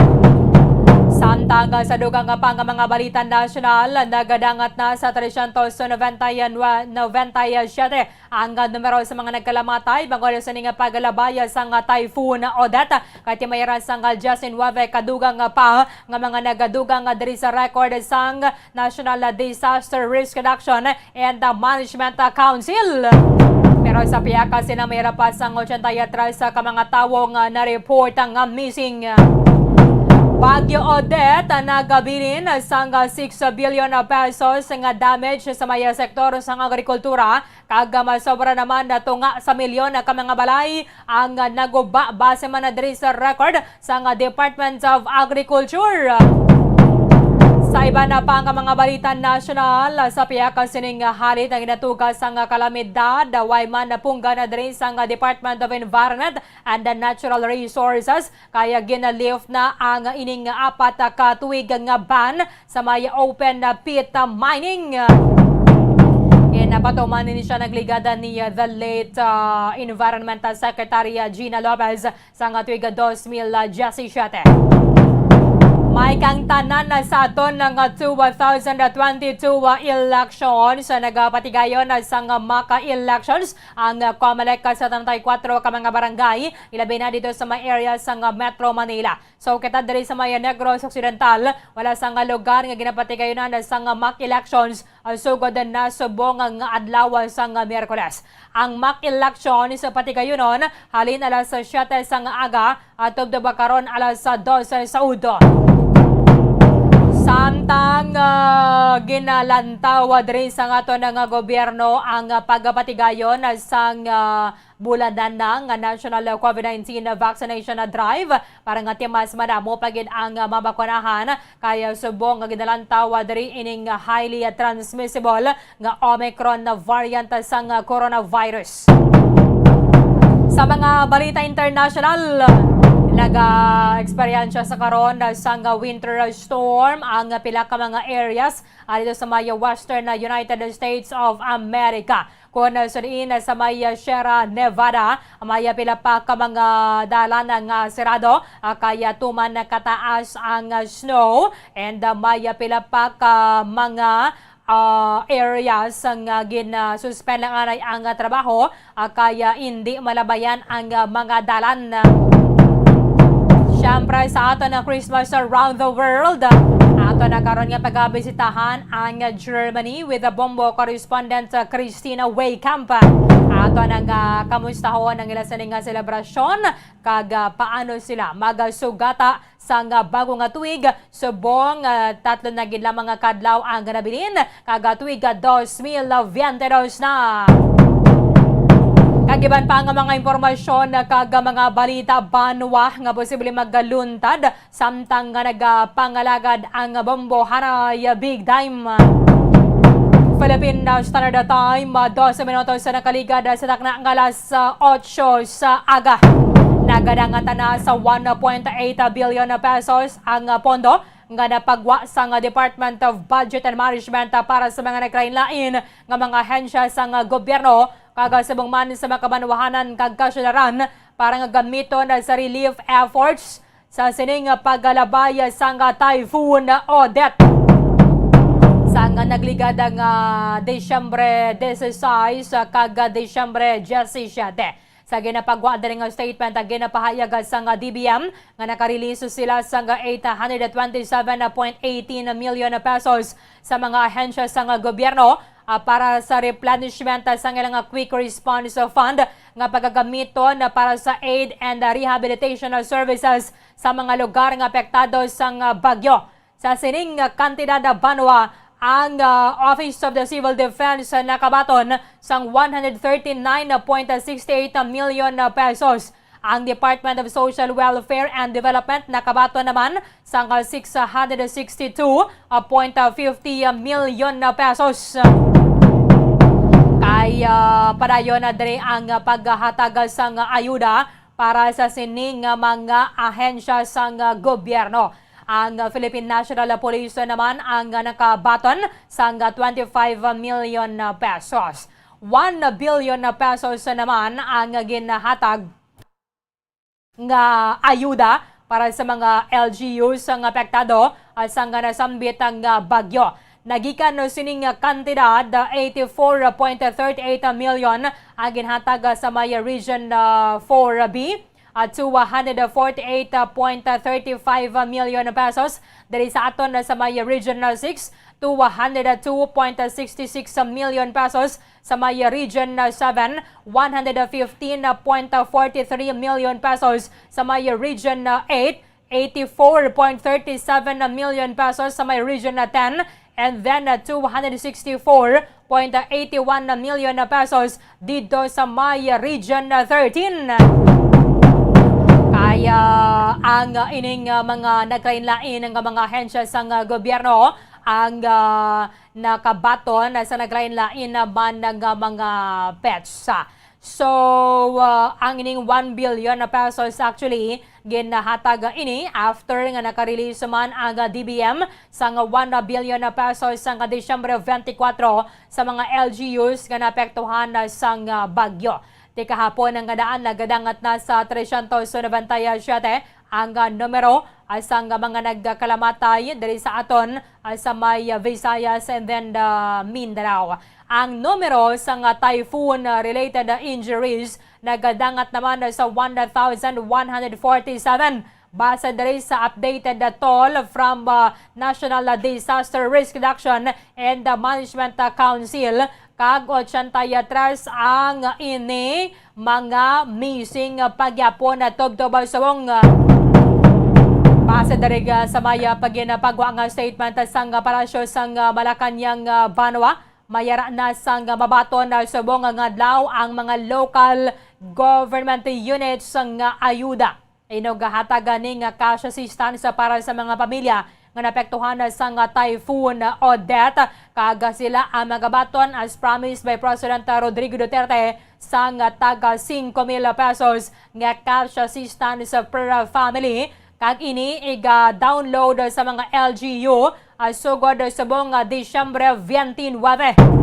Samtang, ah, sa dugang pa nga mga balita nasyonal, nagadangat na sa tresyentos noventa y nueve, noventa y siete ang, ah, numero sa mga nagkalamatay bangod sa ning pagkalabay sang, ah, Typhoon Odette. Kay timayaran sang, ah, diyes nuebe kadugang pa nga mga nagadugang, ah, diri sa record sang National Disaster Risk Reduction and, ah, Management, ah, Council. Pero sa pihak sila, may rapas sang ochenta y tres ka mga tawo nga na-report nga missing. Bagyo Odette, ah, nagabilin sang, ah, six billion pesos nga damage sa may sektor sang agrikultura, kag, ah, masobra naman na tunga sa milyon ka mga balay ang, ah, naguba base man na diri sa record sang, ah, Department of Agriculture. Sa iban pa nga mga balita nasyonal, ah, sa pihak sining, ah, halit nga ginatuga sang, ah, kalamidad, ah, way man napunggan na diri sang, ah, Department of Environment and, ah, Natural Resources, kay ginalift na ang ining apat ka tuig nga ban sa may open pit mining. Ginapatuman ini siya nagligad ni the late, ah, Environmental Secretary, ah, Gina Lopez sa nga tuig dos mil diyesisiete. May kang tanan na sa aton nga two thousand twenty-two elections, nagapatigayon sa nga mock elections ang Comelec sa treinta y cuatro ka mga barangay, ilabi na dito sa may area sa nga Metro Manila. So, kita diri sa may Negros Occidental, wala sa nga lugar nga ginapatigayonan sa nga mock elections, ah, sugod na subong nga adlaw sa nga Miyerkules. Ang mock elections sa patigayonon halin alas siyete sa nga aga, ah, tubtob karon alas dose sa udto. Samtang, ah, ginalantaw diri sa nga aton nga gobyerno ang, ah, pagpatigayon sang, ah, bulanan na nga national COVID nineteen vaccination drive para nga ti mas madamo pa gid ang mabakunahan, kay subong nga ginalantaw diri ining highly transmissible nga Omicron na variant sang coronavirus. Sa mga balita international, naga-eksperyensya sa karon sang winter storm ang pila ka mga areas, ah, dito sa may western United States of America. Kon, ah, sa diin, ah, sa may, ah, Sierra Nevada, may, ah, pila pa ka mga dalan nga sirado, ah, kay, ah, tuman na kataas ang, ah, snow, and, ah, may, ah, pila pa ka mga, ah, areas nga gin, ah, suspend lang anay ang, ah, trabaho, ah, kay, ah, indi malabayan ang, ah, mga dalan. Siyempre, sa aton nga Christmas around the world, ato na karon nga pagabisitahan ang Germany with the Bombo correspondent, uh, Christina Waycamp. Ato na nga kamustahon ang ila sini nga selebrasyon kag, uh, paano sila magasugata sa nga bago nga tuig, subong, uh, tatlo na gid lamang nga kadlaw ang nabilin kag, uh, tuig, uh, dos mil veinte dos na. Kag iban pa nga mga impormasyon kag mga balita banwa nga posible magaluntad samtang nga nagapangalagad ang Bombo Hanay Big Time. Philippine Standard Time, dose minutos sa nakaligad sa takna nga alas otso sa aga. Nagadangatan na sa one point eight billion pesos ang pondo nga napagwa sang Department of Budget and Management para sa mga nagkalain-lain nga mga ahensya sang gobyerno, kag subong man sa makabanwahanan kag kasyudlanan para nga gamiton sa relief efforts sa sining pagkalabay sang Typhoon Odette. Sa nga nagligad nga Disyembre dieciséis kag Disyembre diecisiete. Sa ginapagwa diri nga statement, ang ginapahayag sang D B M nga naka-release sila sang eight hundred twenty-seven point eighteen million pesos sa mga ahensya sang gobyerno, ah, para sa replenishment sang ilang Quick Response Fund nga pagagamiton para sa aid and rehabilitation services sa mga lugar nga apektado sang bagyo. Sa sining kantidad, banwa, Ang, ah, Office of the Civil Defense, ah, nakabaton sang one hundred thirty-nine point six eight million, ah, pesos. Ang Department of Social Welfare and Development nakabaton naman sang, ah, six hundred sixty-two point fifty million, ah, pesos. Kay, ah, padayon na diri ang, ah, paghatag sang ayuda para sa sini nga mga ahensya sang, ah, gobyerno. Ang, ah, Philippine National Police naman ang, ah, nakabaton sang, ah, twenty-five million pesos. One billion pesos naman ang ginhatag nga ayuda para sa mga L G Us nga apektado, ah, sang nasambit nga bagyo. Nagikan sining kantidad, ah, eighty-four point thirty-eight million ang ginhatag, ah, sa may Region, ah, four B, ah, to one hundred forty-eight point thirty-five million pesos. Diri sa aton, ah, sa may Region, ah, six, to one hundred two point sixty-six million pesos. Sa may Region, ah, seven, one hundred fifteen point forty-three million pesos. Sa may Region, ah, eight, eighty-four point thirty-seven million pesos. Sa may Region, ah, ten, and then, ah, two hundred sixty-four point eighty-one million pesos dito sa may Region, ah, thirteen. Kaya ang, ah, ining, ah, mga naglain-lain nga mga ahensya sang, ah, gobyerno ang, ah, nakabaton sa naglain-lain naman nga mga petsa. So, ah, ang ining one billion pesos actually ginhatag ini after nga naka-release man ang D B M sang one billion pesos sang Disyembre twenty-four sa mga L G Us nga naapektuhan sang bagyo. Ti kahapon nga daan, nagadangat na sa trescientos noventa y siete ang, ah, numero, ah, sang mga nagkalamatay diri sa aton, ah, sa may, ah, Visayas and then the Mindanao. Ang numero sang, ah, typhoon, ah, related, ah, injuries nagadangat naman sa one thousand one hundred forty-seven. Base diri sa updated, ah, toll from, ah, National, ah, Disaster Risk Reduction and, ah, Management, ah, Council, kag ochenta y tres ang ini mga missing, ah, pagyapon na tubtob subong, ah, base diri, ah, sa may, ah, paginapagwa nga statement sang, ah, Palasyo sang, ah, Malacañang, ah, Banwa. Mayara na sang mabaton, ah, subong nga adlaw ang mga local government units nga ayuda. Inog hatag gani nga cash assistance para sa mga pamilya nga naapektuhan sang Typhoon Odette, kag sila ang magabaton as promised by President Rodrigo Duterte sang taga singko mil pesos nga cash assistance per family, kag ini iga-download sa mga L G U, ah, sugod subong, ah, Disyembre twenty-nine.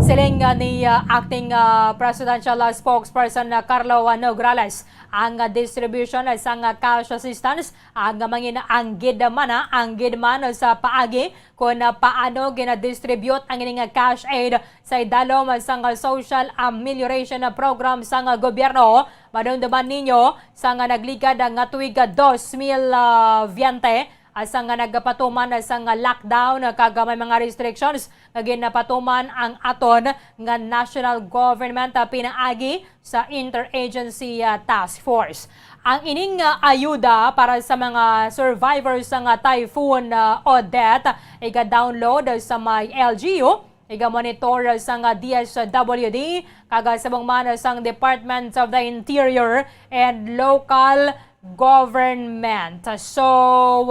Siling, ah, ni, ah, Acting, ah, Presidential, ah, Spokesperson, ah, Carlo, ah, Nograles, ang, ah, distribution, ah, sang, ah, cash assistance ang, ah, mangin-anggid man, ah, anggid man sa paagi kon, ah, paano ginadistribute ang ining, ah, cash aid sa idalom sang, ah, social amelioration, ah, program sang, ah, gobyerno. Madumduman ninyo, sa nga nagligad, ah, nga tuig, ah, dos mil, ah, veinte, ah, sa nga nagapatuman, ah, sa nga lockdown, ah, kag, ah, may mga restrictions nga ginapatuman ang aton nga national government, ah, pinaagi sa Interagency, ah, Task Force. Ang ining, ah, ayuda para sa mga survivors sa nga Typhoon, ah, Odette, iga-download sa may L G U, iga-monitor sa nga D S W D, kag subong man sang Department of the Interior and Local Government. So,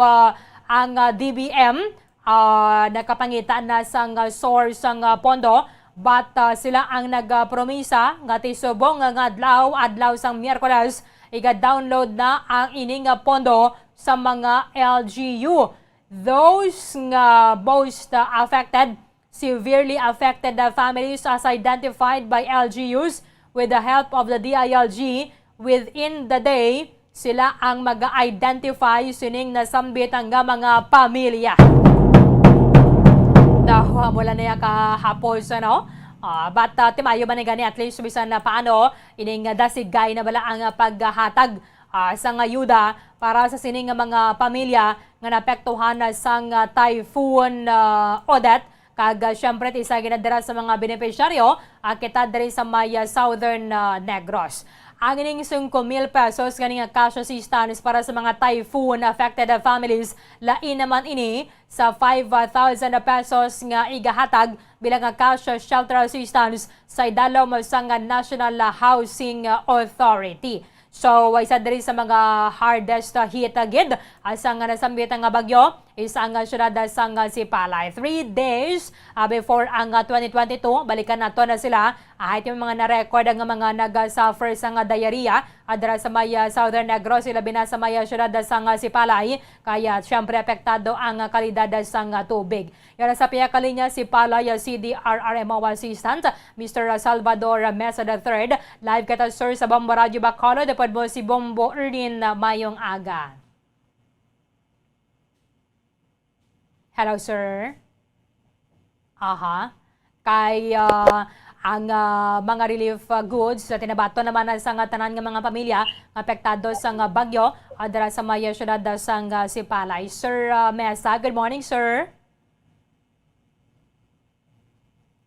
ah, ang, ah, D B M, ah, nakapangita na sang, ah, source sang, ah, pondo, but, ah, sila ang nagpromisa nga ti subong nga adlaw, adlaw sang Miyerkules, iga-download na ang ining, ah, pondo sa mga L G U. Those nga most, ah, affected, severely affected, ah, families as identified by L G Us with the help of the D I L G within the day, sila ang mag-identify sining nasambit nga mga pamilya. Daw, ah, mula niya kahapon, ano? Ah, but, ah, timayo man ni gani, at least, bisan na paano, ining, ah, dasigay na bala ang, ah, paghatag, ah, sa ngayuda para sa sini nga mga pamilya nga naapektuhan, ah, sang, ah, Typhoon, ah, Odette. Kag, ah, siyempre, ti isa gid na dira sa mga benepisyaryo, ah, kita diri sa may, ah, Southern, ah, Negros. Ang ining singko mil pesos nga ning cash assistance para sa mga typhoon affected families, lain naman ini sa five thousand pesos nga igahatag bilang nga cash shelter assistance sa idalom sang National Housing Authority. So, isa diri sa mga hardest hit gid, ah, sang nasambit nga bagyo is ang, ah, siyudad sang, ah, Sipalay. Three days, ah, before ang, ah, twenty twenty-two, balikan nato na sila. Ah, ito yung mga na-record nga mga nag-suffer sang, ah, diarrhea, ah, dira sa may, ah, Southern Negros, ilabi na sa may, ah, siyudad sang, ah, Sipalay. Kaya, siyempre, apektado ang, ah, kalidad sang, ah, tubig. Yara sa pihak linya si Palay, ah, C D R R M O Assistant, Mister Salvador Mesa the third. Live kita, sir, sa Bombo Radyo Bacolod. Upod mo si Bombo Erlin, ah, mayong aga. Hello, sir. Aha. Kay, ah, ang, ah, mga relief, ah, goods na tinabaton naman na sa nga tanan nga mga pamilya nga apektado sa nga bagyo, ah, dira sa may, ah, siyudad, ah, sang, ah, Sipalay. Sir, ah, Mesa, good morning, sir.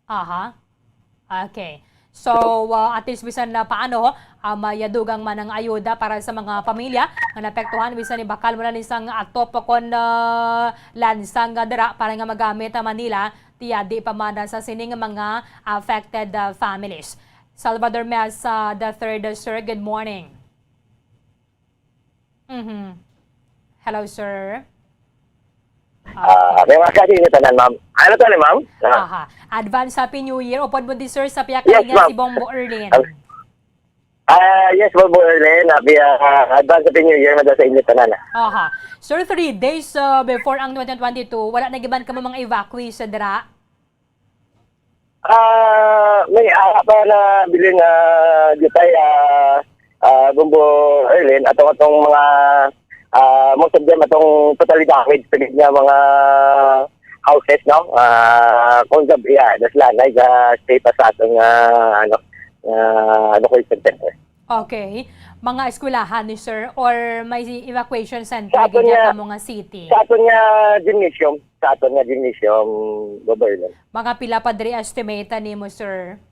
Aha. Okay. So, uh, at least bisan na paano, uh, mayadugang man ang ayuda para sa mga pamilya nga naapektuhan, bisan ni bakal mo na ni sang atop kon, uh, lansang nga dira para nga magamit ang Manila, tiya di pa man sa sining mga affected, uh, families. Salvador Mesa the third, sir, good morning. Mhm. Hello, sir. Ah, okay. May mga kasi inyo tanan, ma'am. Ano to ni ma'am? Ah. Aha. Advance Happy New Year. Upod mo di, sir, sa pihak Yes, niya ma'am. Si Bombo Erlin. Ah, ah, yes, Bombo Erlin. Happy, ah, advance Happy New Year, madala sa inyo tanan, ah. Aha. Sir, three days, uh, before ang twenty twenty-two, wala na giban kamo mga evacuees sa dira? Ah, may ara pa na bilin nga jutay, ah, ah, Bombo Erlin, atong, atong mga, ah, most of them atong totally damaged pa gid nga mga houses, no? Ah, kung sa, yeah, nas lanay ga stay pa sa atong, ah, ano, ah, evacuation center. Okay. Mga eskwelahan ni sir or may evacuation center Sa aton gid nga kamo nga city? Sa aton nga gymnasium, sa aton nga gymnasium, Bombo Erlin. Mga pila pa diri estimate nimo, sir?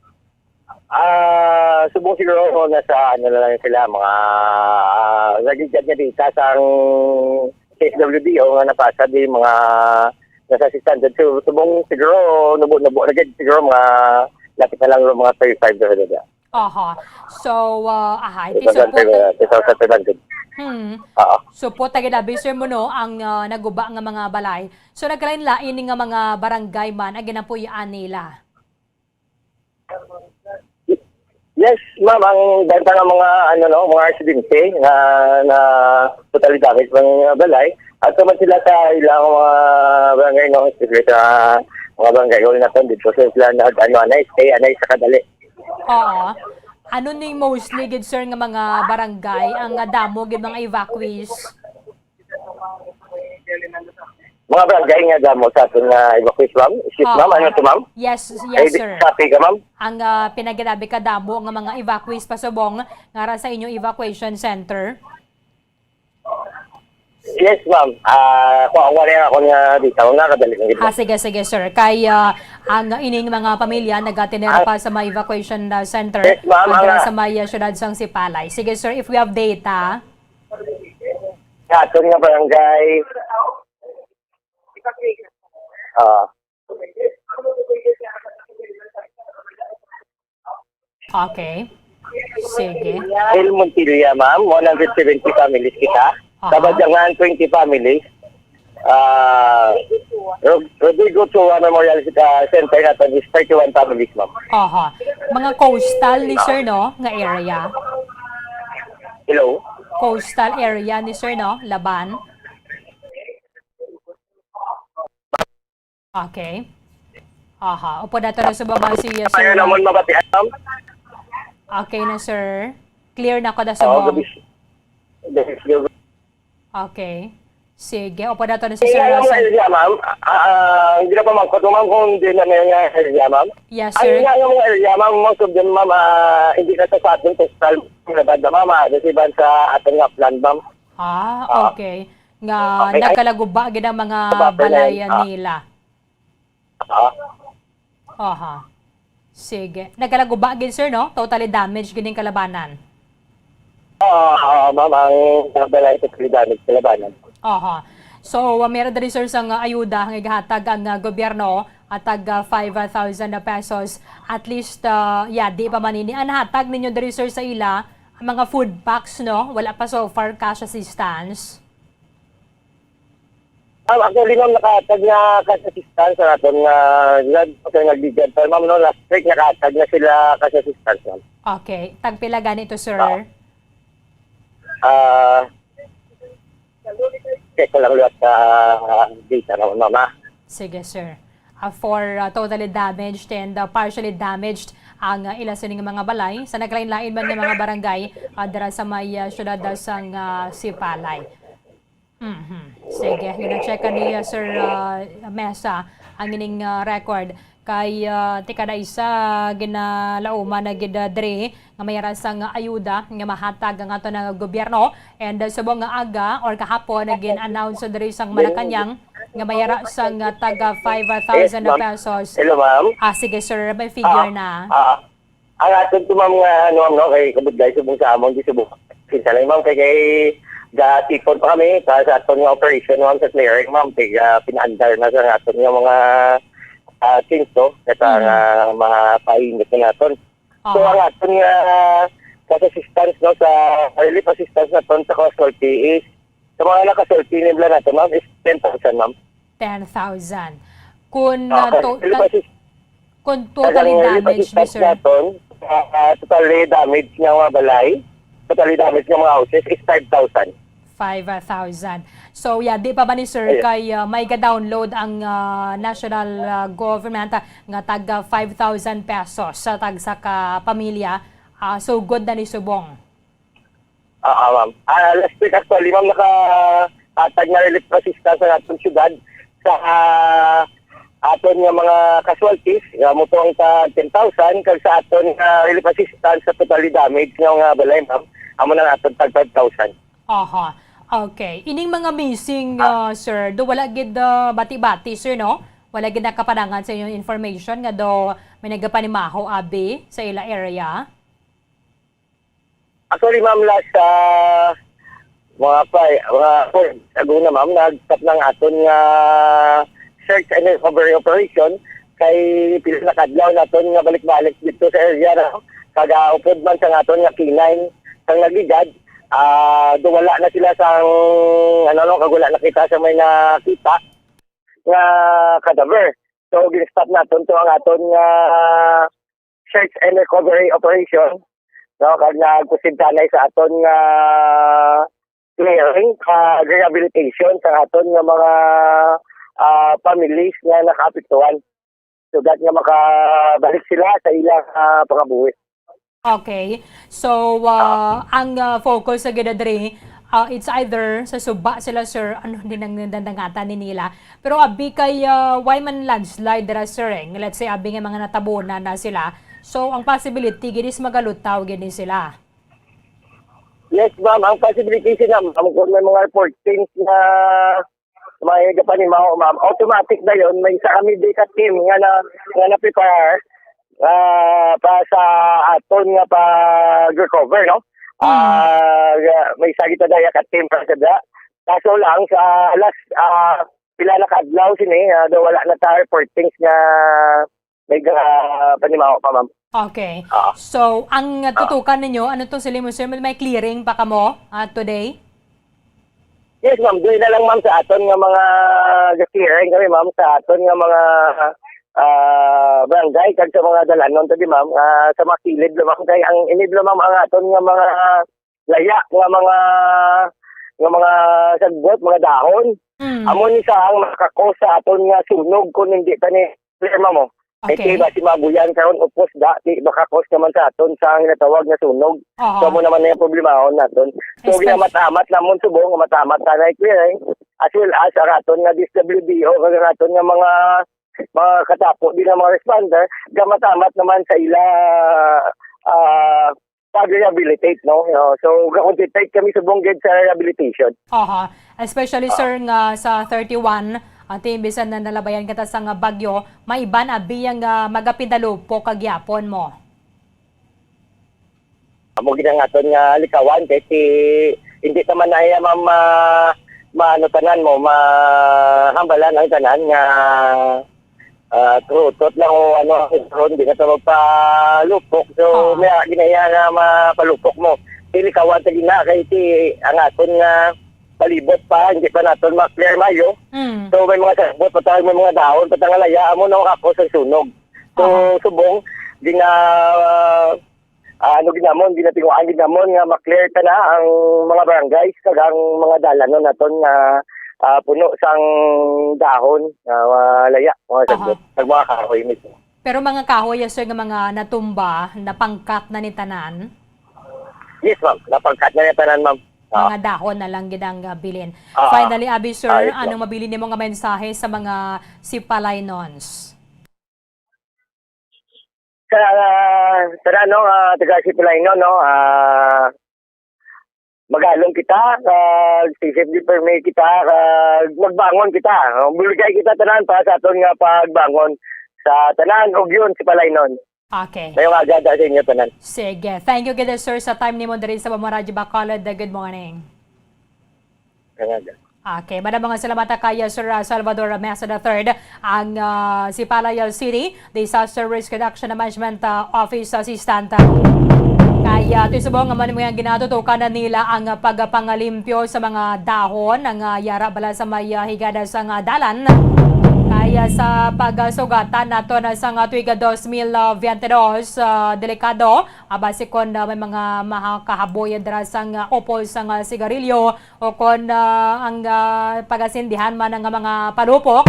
Ah, subong siguro nasa ano na lang sila, mga, ah, nagigad nga data sang S W D O nga napasa di mga nasa six hundred. So, subong siguro nubo-nubo na gid siguro mga lapit na lang mga thirty-five na sila. Aha. So, ah, aha, iti Two thousand support. Two thousand five hundred. Hmm. Oo. Support ta gid abi, sir, mo, no, ang, ah, naguba nga mga balay. So, nagkalain-lain ni nga mga barangay man ang ginapuy-an nila. Yes, ma'am, ang daghan nga mga, ano, no, mga residente nga na totally damaged ang balay. At naman sila sa ilang mga barangay, no, especially sa mga barangay hall naton dito. So, sila nag, ano, anay, stay, anay, sa kadali. Oo. Ano ni mostly gid, sir, nga mga barangay ang, ah, damo gid mga evacuees? Mga barangay nga damo sa aton nga evacuees, ma'am. Excuse, Oo. ma'am. Ano to, ma'am? Yes, yes, Ay, di, sir. Copy ka, ma'am? Ang, ah, pinagirabi ka damo nga mga evacuees pasubong nga ra sa inyo evacuation center? Yes, ma'am. Ah, kuha, kuha lang ako nga detail nga, kadali lang gid, Ah, ma'am. sige, sige, sir. Kay, ah, ang ining mga pamilya nagatener Ah. pa sa may evacuation, ah, center Yes, ma'am, ang, ah, sa may, ah, siyudad sang Sipalay. Sige, sir, if we have data. Sa aton nga barangay. Ah. Okay. Sige. El Montilla, ma'am, one hundred seventy families kita. Aha. Sa Bajangan, twenty families. Ah, Rod-, Rodrigo Ochoa Memorial, ah, Center naton is thirty-one families, ma'am. Aha. Mga coastal ni sir, no, nga area? Hello? Coastal area ni sir, no? Laban? Okay. Aha. Upod nato na subong si, uh, Kaya sir. Naman mabatian, ma'am? Okay na, sir. Clear na ko na Oo, subong. gabi. Gabi, gabi. Okay. Sige. Upod nato na si Eh, sir ano Russell. Area, ma'am? Ah, ah, hindi na pa ma'am. Kung, ma'am, kung hindi na may area, ma'am? Yes, Ang sir. Nga, yung mga area, ma'am, most of them, ma'am, ah, hindi na sa atin, postal, nabad na, ma'am, ah, kasi ba sa atin nga plan, ma'am? Ah, Ah. okay. Nga Okay, ay nagkalaguba gid ang mga Buffer balay line, ah. nila. Ah. Aha. Sige. Nagkalaguba gid, sir, no? Totally damaged gid ang kalabanan. Ah, ah, ma'am, ang balay sa Solidaridad sa Labanan. Aha. So, uh, meron diri, sir, sang, uh, ayuda nga igahatag ang, uh, gobyerno, uh, tag, uh, five thousand pesos. At least, uh, yeah, di pa man ini. Ang hatag ninyo diri, sir, sa ila, ang mga food packs, no? Wala pa so far cash assistance. Ma'am, actually, ma'am, nakahatag na cash assistance sa aton nga nag-, sa nagligad. Pero, ma'am, no, last week, nakahatag na sila cash assistance, ma'am. Okay. Tagpila gani to, sir? Ah. Ah, check ko lang liwat sa data naman, ma'am, ah. Sige, sir. Ah, for, ah, totally damaged and, ah, partially damaged ang, ah, ila sining mga balay sa naglain-lain man nga mga barangay, ah, dira sa may, ah, siyudad, ah, sang, ah, Sipalay. Mhm. Sige, gina-check ni, uh, Sir, uh, Mesa ang ining, uh, record. Kay, uh, tikada isa, ginalauman na gid, uh, diri nga may ara sang ayuda nga mahatag ang aton nga gobyerno. And, uh, subong nga aga or kahapon, nagin-announce diri sang Malacañang nga may ara sang, uh, taga five thousand pesos. Hello, ma'am. Ah, sige, sir, may figure na. Ah, ah. Ang aton to, ma'am, nga, ano, ma'am, no, kay kabudlay subong sa amon, di subong. Kinsa lang, ma'am, kay, kay gatipon pa kami para sa aton nga operation, ma'am, sa clearing, ma'am, kay, ah, pinaandar na sa aton nga mga, ah, tinto, kaya nga mga painit na naton. So, ang aton nga, ah, sa assistance, no, sa relief assistance naton sa casualty is Sa mga nakasulti nila nato, ma'am, is ten thousand, ma'am. Ten thousand. Kun, ah, to-, kung totally damage ni, sir? Naton, ah, ah, totally damage nga mga balay, totally damage nga mga houses is five thousand. Five thousand. So, yeah, di pa ba ni, sir, kay, ah, may ga-download ang, ah, national, ah, government, ah, nga tag, ah, five thousand pesos sa tagsa ka pamilya, ah, so good na ni subong? Ah, ah, ma'am. Ah, last week, actually, ma'am, nakahatag na relief assistance ang aton syudad sa, ah, aton nga mga casualties, nga mo to ang tag ten thousand, kag sa aton nga relief assistance sa totally damage nga mga balay, ma'am, amo na ang aton tag five thousand. Aha. Okay. Ining mga missing, ah, sir, do wala gid, ah, bati-bati, sir, no? Wala gid nakapanangan sa inyong information nga do may nagapanimaho abi sa ila area? Actually, ma'am, last, ah, mga pa, mga four ago na, ma'am, nag-stop na ang aton nga search and recovery operation kay pila na ka adlaw naton nga balik-balik dito sa area na, kag, ah, upod man sa aton nga K nine sang nagligad, ah, do wala na sila sang, ano, no, kag wala na kita sa may nakita nga cadaver. So, gin-stop naton to ang aton nga search and recovery operation, no, kag nagproceed tanay sa aton nga clearing kag rehabilitation sa aton nga mga, ah, families nga nakaapektuhan, so that nga makabalik sila sa ilang, ah, pangabuhi. Okay. So, ah, ang, ah, focus sa gid diri, ah, it's either sa suba sila, sir, ano din ang nandangatan ni nila. Pero abi kay, ah, why man landslide dira, sir, eh? Let's say, abi nga mga natabunan na sila. So, ang possibility gid is magalutaw gid ni sila. Yes, ma'am. Ang possibility sila, ma'am, kung may mga reportings na may gapanimaho, ma'am, automatic na yon. May isa kami di ka team nga na, nga na-prepare, ah, pa sa aton nga pag-recover, no? Mm. Ah, ga-, may isa kita daya ka team para sa da. Kaso lang, sa last, ah, pila na ka adlaw sini, ah, daw wala na ta reportings nga may ga-, panimaho pa, ma'am. Okay. Ah. So, ang tutukan ninyo, ano to, sila mo, sir? May clearing pa kamo, ah, today? Yes, ma'am. Doon na lang, ma'am, sa aton nga mga gasiring kami, ma'am, sa aton nga mga, ah, barangay kag sa mga dalanon to, di, ma'am, ah, sa mga kilid lang, ma'am. Kay ang inib lang, ma'am, ang aton nga mga laya nga mga, nga mga sagbot, mga dahon. Mm. Amo ni sa ang makakos sa aton nga sunog kung hindi pa ni clear, ma'am, oh. Okay. Kay basi mabuyan karon, upos da, di makakos naman sa aton sa ang ginatawag nga sunog. Aha. So, amo naman na yung problemahon naton. So, espec- ginamat-amat namon subong, ginamat-amat na yung clearing, as well as ang aton nga D S W D O, kag ang aton nga mga, mga katapo din ang mga responder, ginamat-amat naman sa ila, ah, pag-rehabilitate, no? Uh, so, ga-concentrate kami subong gid sa rehabilitation. Aha. Especially, ah, sir, nga sa thirty-one, ati, bisan na nalabayan kita sa nga bagyo, may iban abi ang, ah, magapidalupok kagyapon mo. Amo gid ang aton nga likawan kay si, hindi ta man na iya ma-, ma-, maano tanan mo, mahambalan ang tanan nga, ah, turutot lang o ano, ron, di na ta magpalupok. So, Oo. May ginaya nga mapalupok mo. Si likawan ta gina kay si ang aton nga palibot pa, hindi pa naton ma-clear mayo. Mm. So, may mga sagbot pa tayo, may mga dahon pa tayo nga laya, amo na ako sa sunog. So, Aha. Subong, gina-, ah, ano ginamon, ginatinguan ginamon nga ma-clear ta na ang mga barangays kag ang mga dalanon naton nga, ah, puno sang dahon nga, ah, laya, mga Aha. Sagbot, kag mga kahoy mismo. Pero mga kahoy, sir, nga mga natumba, napangkat na ni tanan? Yes, ma'am. Napangkat na ni tanan, ma'am. Ah. Mga dahon na lang gid ang, ah, bilin. Ah, ah. Finally, abi, sir, Ah, yes, ma'am. Anong mabilin nimo nga mensahe sa mga Sipalaynons? Sa, ah, tanan, no, ah, taga Sipalaynons, no, ah, magalong kita, ah, safe di permi kita, ah, magbangon kita. Buligay kita tanan para sa aton nga pagbangon sa tanan ug yun, Sipalaynon. Okay. Mayong aga sa inyo tanan. Sige. Thank you gid, sir, sa time nimo diri sa Bamon Radyo Bacolod. Good morning. Mayong aga. Okay, madamo nga salamat kay Sir, ah, Salvador Mesa the third, ang, ah, Sipalay City Disaster Risk Reduction Management, ah, Office Assistant. Kaya, ah, ito subong nga man mga ginatutukan na nila ang, ah, pagpangalimpyo sa mga dahon, ang, ah, yara bala sa may, ah, higada sa nga dalan. Kaya sa pagsugatan nato na sa nga tuig dos mil veinte dos, ah, delikado, ah, basi kon, ah, may mga makakahaboy dira sang, ah, upol sang, ah, sigarilyo, o kon, ah, ang, ah, pagasindihan man nga mga palupok.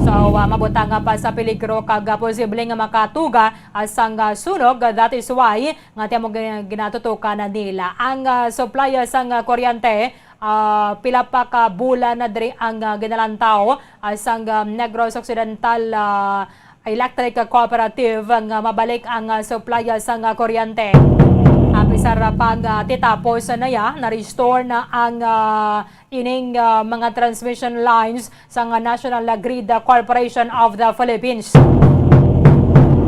So, ah, mabutang pa sa peligro kag, ah, posible nga makatuga, ah, sang, ah, sunog. That is why nga ti amo gin-, ginatutukan na nila ang, ah, supply, ah, sang, ah, kuryente. Ah, pila pa ka bulan na diri ang, ah, ginalantaw, ah, sang, ah, Negros Occidental, ah, Electric Cooperative nga mabalik ang, ah, supply, ah, sang, ah, kuryente. Apisar pa nga titapos na ya, na-restore na ang, ah, ining, ah, mga transmission lines sang, ah, National Grid Corporation of the Philippines.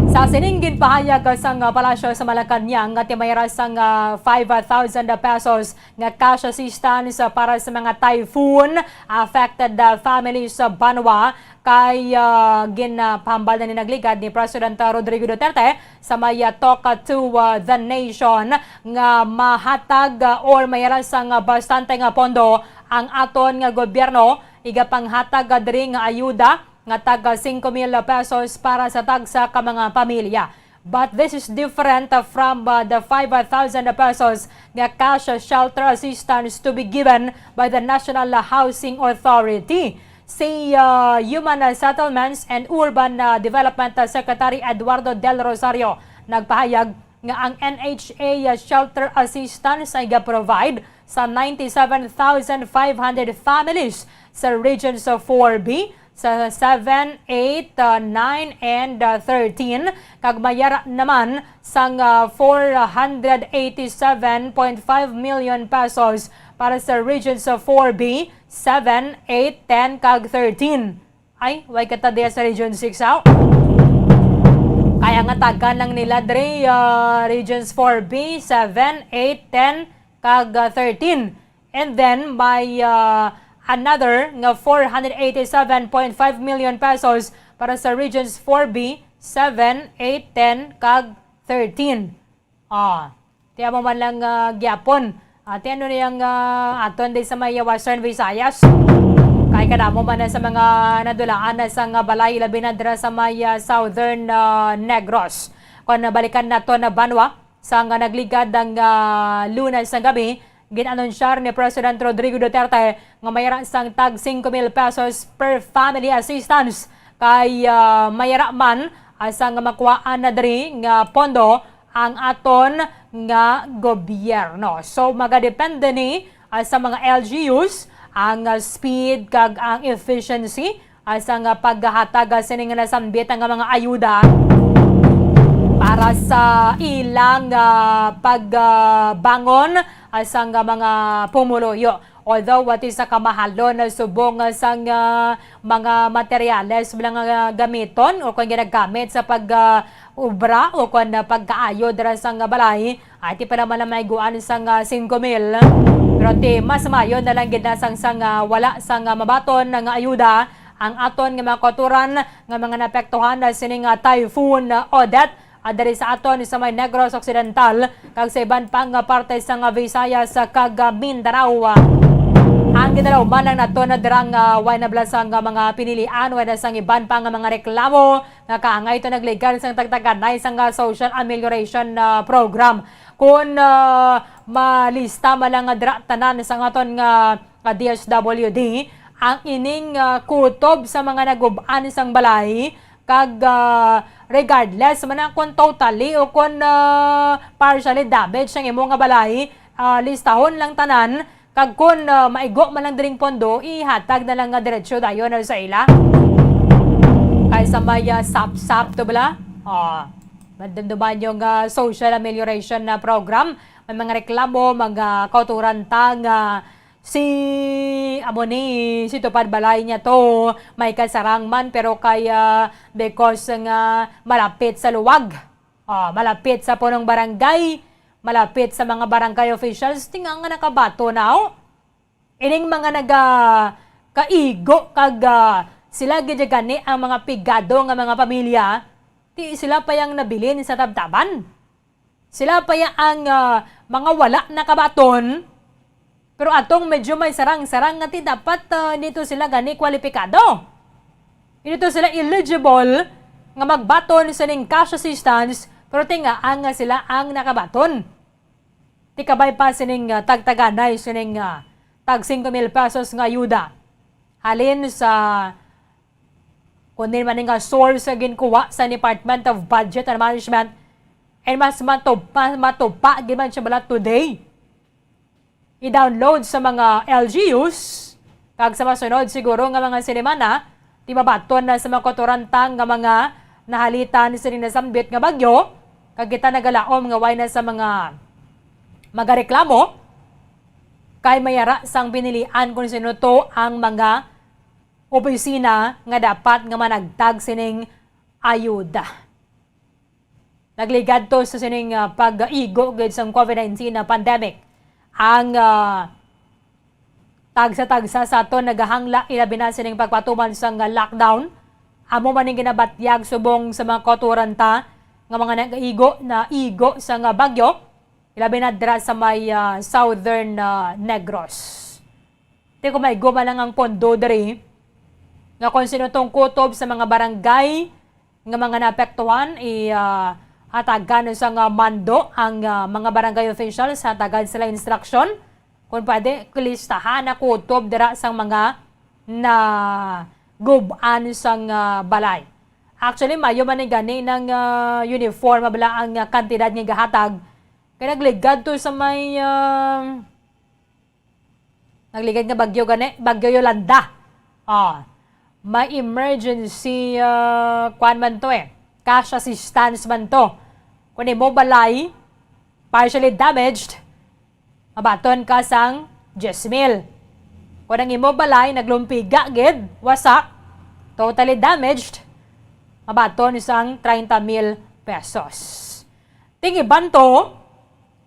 Sa sining ginpahayag sang, ah, Palasyo sa Malacañang nga ti mayra sang, ah, five thousand pesos nga cash assistance, ah, para sa mga typhoon affected, ah, families sa banwa, kay, ah, ginpahambal na ni nagligad ni President, ah, Rodrigo Duterte sa may, ah, Talk to, ah, the Nation nga mahatag, ah, or mayra sang, ah, bastante nga pondo ang aton nga gobyerno, igapanghatag, ah, diri nga ayuda nga tag singko mil pesos para sa tagsa ka mga pamilya. But this is different, uh, from, uh, the five thousand pesos nga cash shelter assistance to be given by the National Housing Authority. Si, uh, Human Settlements and Urban, uh, Development, uh, Secretary Eduardo Del Rosario nagpahayag nga ang N H A shelter assistance ay ga-provide sa ninety-seven thousand five hundred families sa Regions four B, sa seven, eight, uh, nine, and, uh, thirteen, kag mayara naman sang, uh, four hundred eighty-seven point five million pesos para sa Regions four B, seven, eight, ten, kag thirteen. Ay, way kita diya sa Region six, aw. Kaya nga tagan lang nila diri, ah, Regions four B, seven, eight, ten, kag, ah, thirteen. And then, may, ah, another nga four hundred eighty-seven point five million pesos para sa Regions four B, seven, eight, ten, kag thirteen. Ah, ti amo man lang, ah, gyapon. Ah, ti ano na yang, ah, aton di sa may, ah, Western Visayas. Kay kadamo man na sa mga nadulaan na sa nga balay, labi na dira sa may, ah, Southern, ah, Negros. Kung nabalikan nato na banwa, sa nga nagligad ang, ah, Lunes nga gabi, gin-anunsyar ni President Rodrigo Duterte nga mayara sang tag singko mil pesos per family assistance kay, ah, mayara man, ah, sang makuhaan na diri nga pondo ang aton nga gobyerno. So, magadepende ni, ah, sa mga L G Us ang, ah, speed kag ang efficiency, ah, sang, ah, paghatag, ah, sini nga nasambit nga mga ayuda para sa ilang, ah, pag, ah, bangon, ah, sang, ah, mga pumuluyo. Although what is sa kamahalon na subong, ah, sang, ah, mga materyales, mga, ah, gamiton o kung ginagamit sa pag, ah, obra o kung, ah, pagkaayo dira sang, ah, balay, ay ti pala man ang maiguan sang, ah, singko mil. Pero ti mas maayo na lang gid na sang, sang, ah, wala sang, ah, mabaton nga ayuda ang aton nga mga kauturan nga mga naapektuhan na sining, ah, Typhoon, ah, Odette, ah, diri sa aton sa may Negros Occidental kag sa iban pang, ah, parte sang, ah, Visayas, ah, kag, ah, Mindanao. Ang ginalauman lang nato na dirang, ah, way na bala sang, ah, mga pinilian, way na sang iban pa nga mga reklamo nga kaangay to nagligad sang tagtaganay sang, ah, social amelioration, ah, program. Kung, ah, malista man lang nga dira tanan sang aton nga, ah, D S W D, ang ining, ah, kutob sa mga nagub-an sang balay, kag, ah, regardless man na kung totally o kung, ah, partially damaged ang imo nga balay, ah, listahon lang tanan, kag kung, ah, maigo man lang diring pondo, ihatag na lang nga diretsyo dayon sa ila. Kay sa may, ah, sapsap to bala? Ah, madumduman yung, ah, social amelioration na program. May mga reklamo, mga kauturan ta nga si, amo ni, si Tupad Balay niya to, may kasarang man, pero kaya because nga malapit sa luwag, ah, malapit sa punong barangay, malapit sa mga barangay officials, tinga nga nakabato na, oh. Ining mga naga kaigo kag, ah, sila gid gani ang mga pigado nga mga pamilya, ti sila pa yang nabilin sa tabtaban. Sila pa ya ang, ah, mga wala nakabaton, pero atong medyo may sarang-sarang nga ti dapat, ah, dito sila gani kwalipikado. Dito sila eligible nga magbaton sining cash assistance, pero tinga nga sila ang nakabaton. Ti kabay pa sining, ah, tagtaganay sining, ah, tag singko mil pesos nga ayuda halin sa kunin man nga source nga ginkuha sa Department of Budget and Management, and mas matupa, matupa gid man siya bala today. I-download sa mga L G Us, kag sa masunod siguro nga mga sinimana, ti mabaton na sa mga kauturan ta nga mga nahalitan sini nasambit nga bagyo, kag kita nagalaom nga way na sa mga magareklamo, kay may ara sang pinilian kung sino to ang mga opisina nga dapat nga managtag sining ayuda. Nagligad to sa sining, ah, pag-igo gid sang COVID nineteen na pandemic. Ang, ah, tagsa-tagsa sa aton nagahangla, ilabi na sining pagpatuman sang lockdown. Amo man ning ginabatyag subong sa mga kauturan ta nga mga nagaigo, naigo sa nga bagyo, ilabi na dira sa may, ah, Southern, ah, Negros. Ti kung maigo man lang ang pondo diri, nga kung sino tong kutob sa mga barangay nga mga naapektuhan, i, ah, hatagan sa nga mando ang, ah, mga barangay officials, hatagan sila instruction kung pwede listahan na kutob dira sang mga nagub-an sang, ah, balay. Actually, mayo man ni gani nang, ah, uniform bala ang, ah, kantidad nga gahatag. Kay nagligad to sa may, ah, Nagligad nga bagyo gani, Bagyo Yolanda. Ah, may emergency, ah, kwan man to eh. Cash assistance man to. Kung imo balay partially damaged, mabaton ka sang diyes mil. Kung ang imo balay naglumpiga gid, wasak, totally damaged, mabaton sang treinta mil pesos. Ting iban to,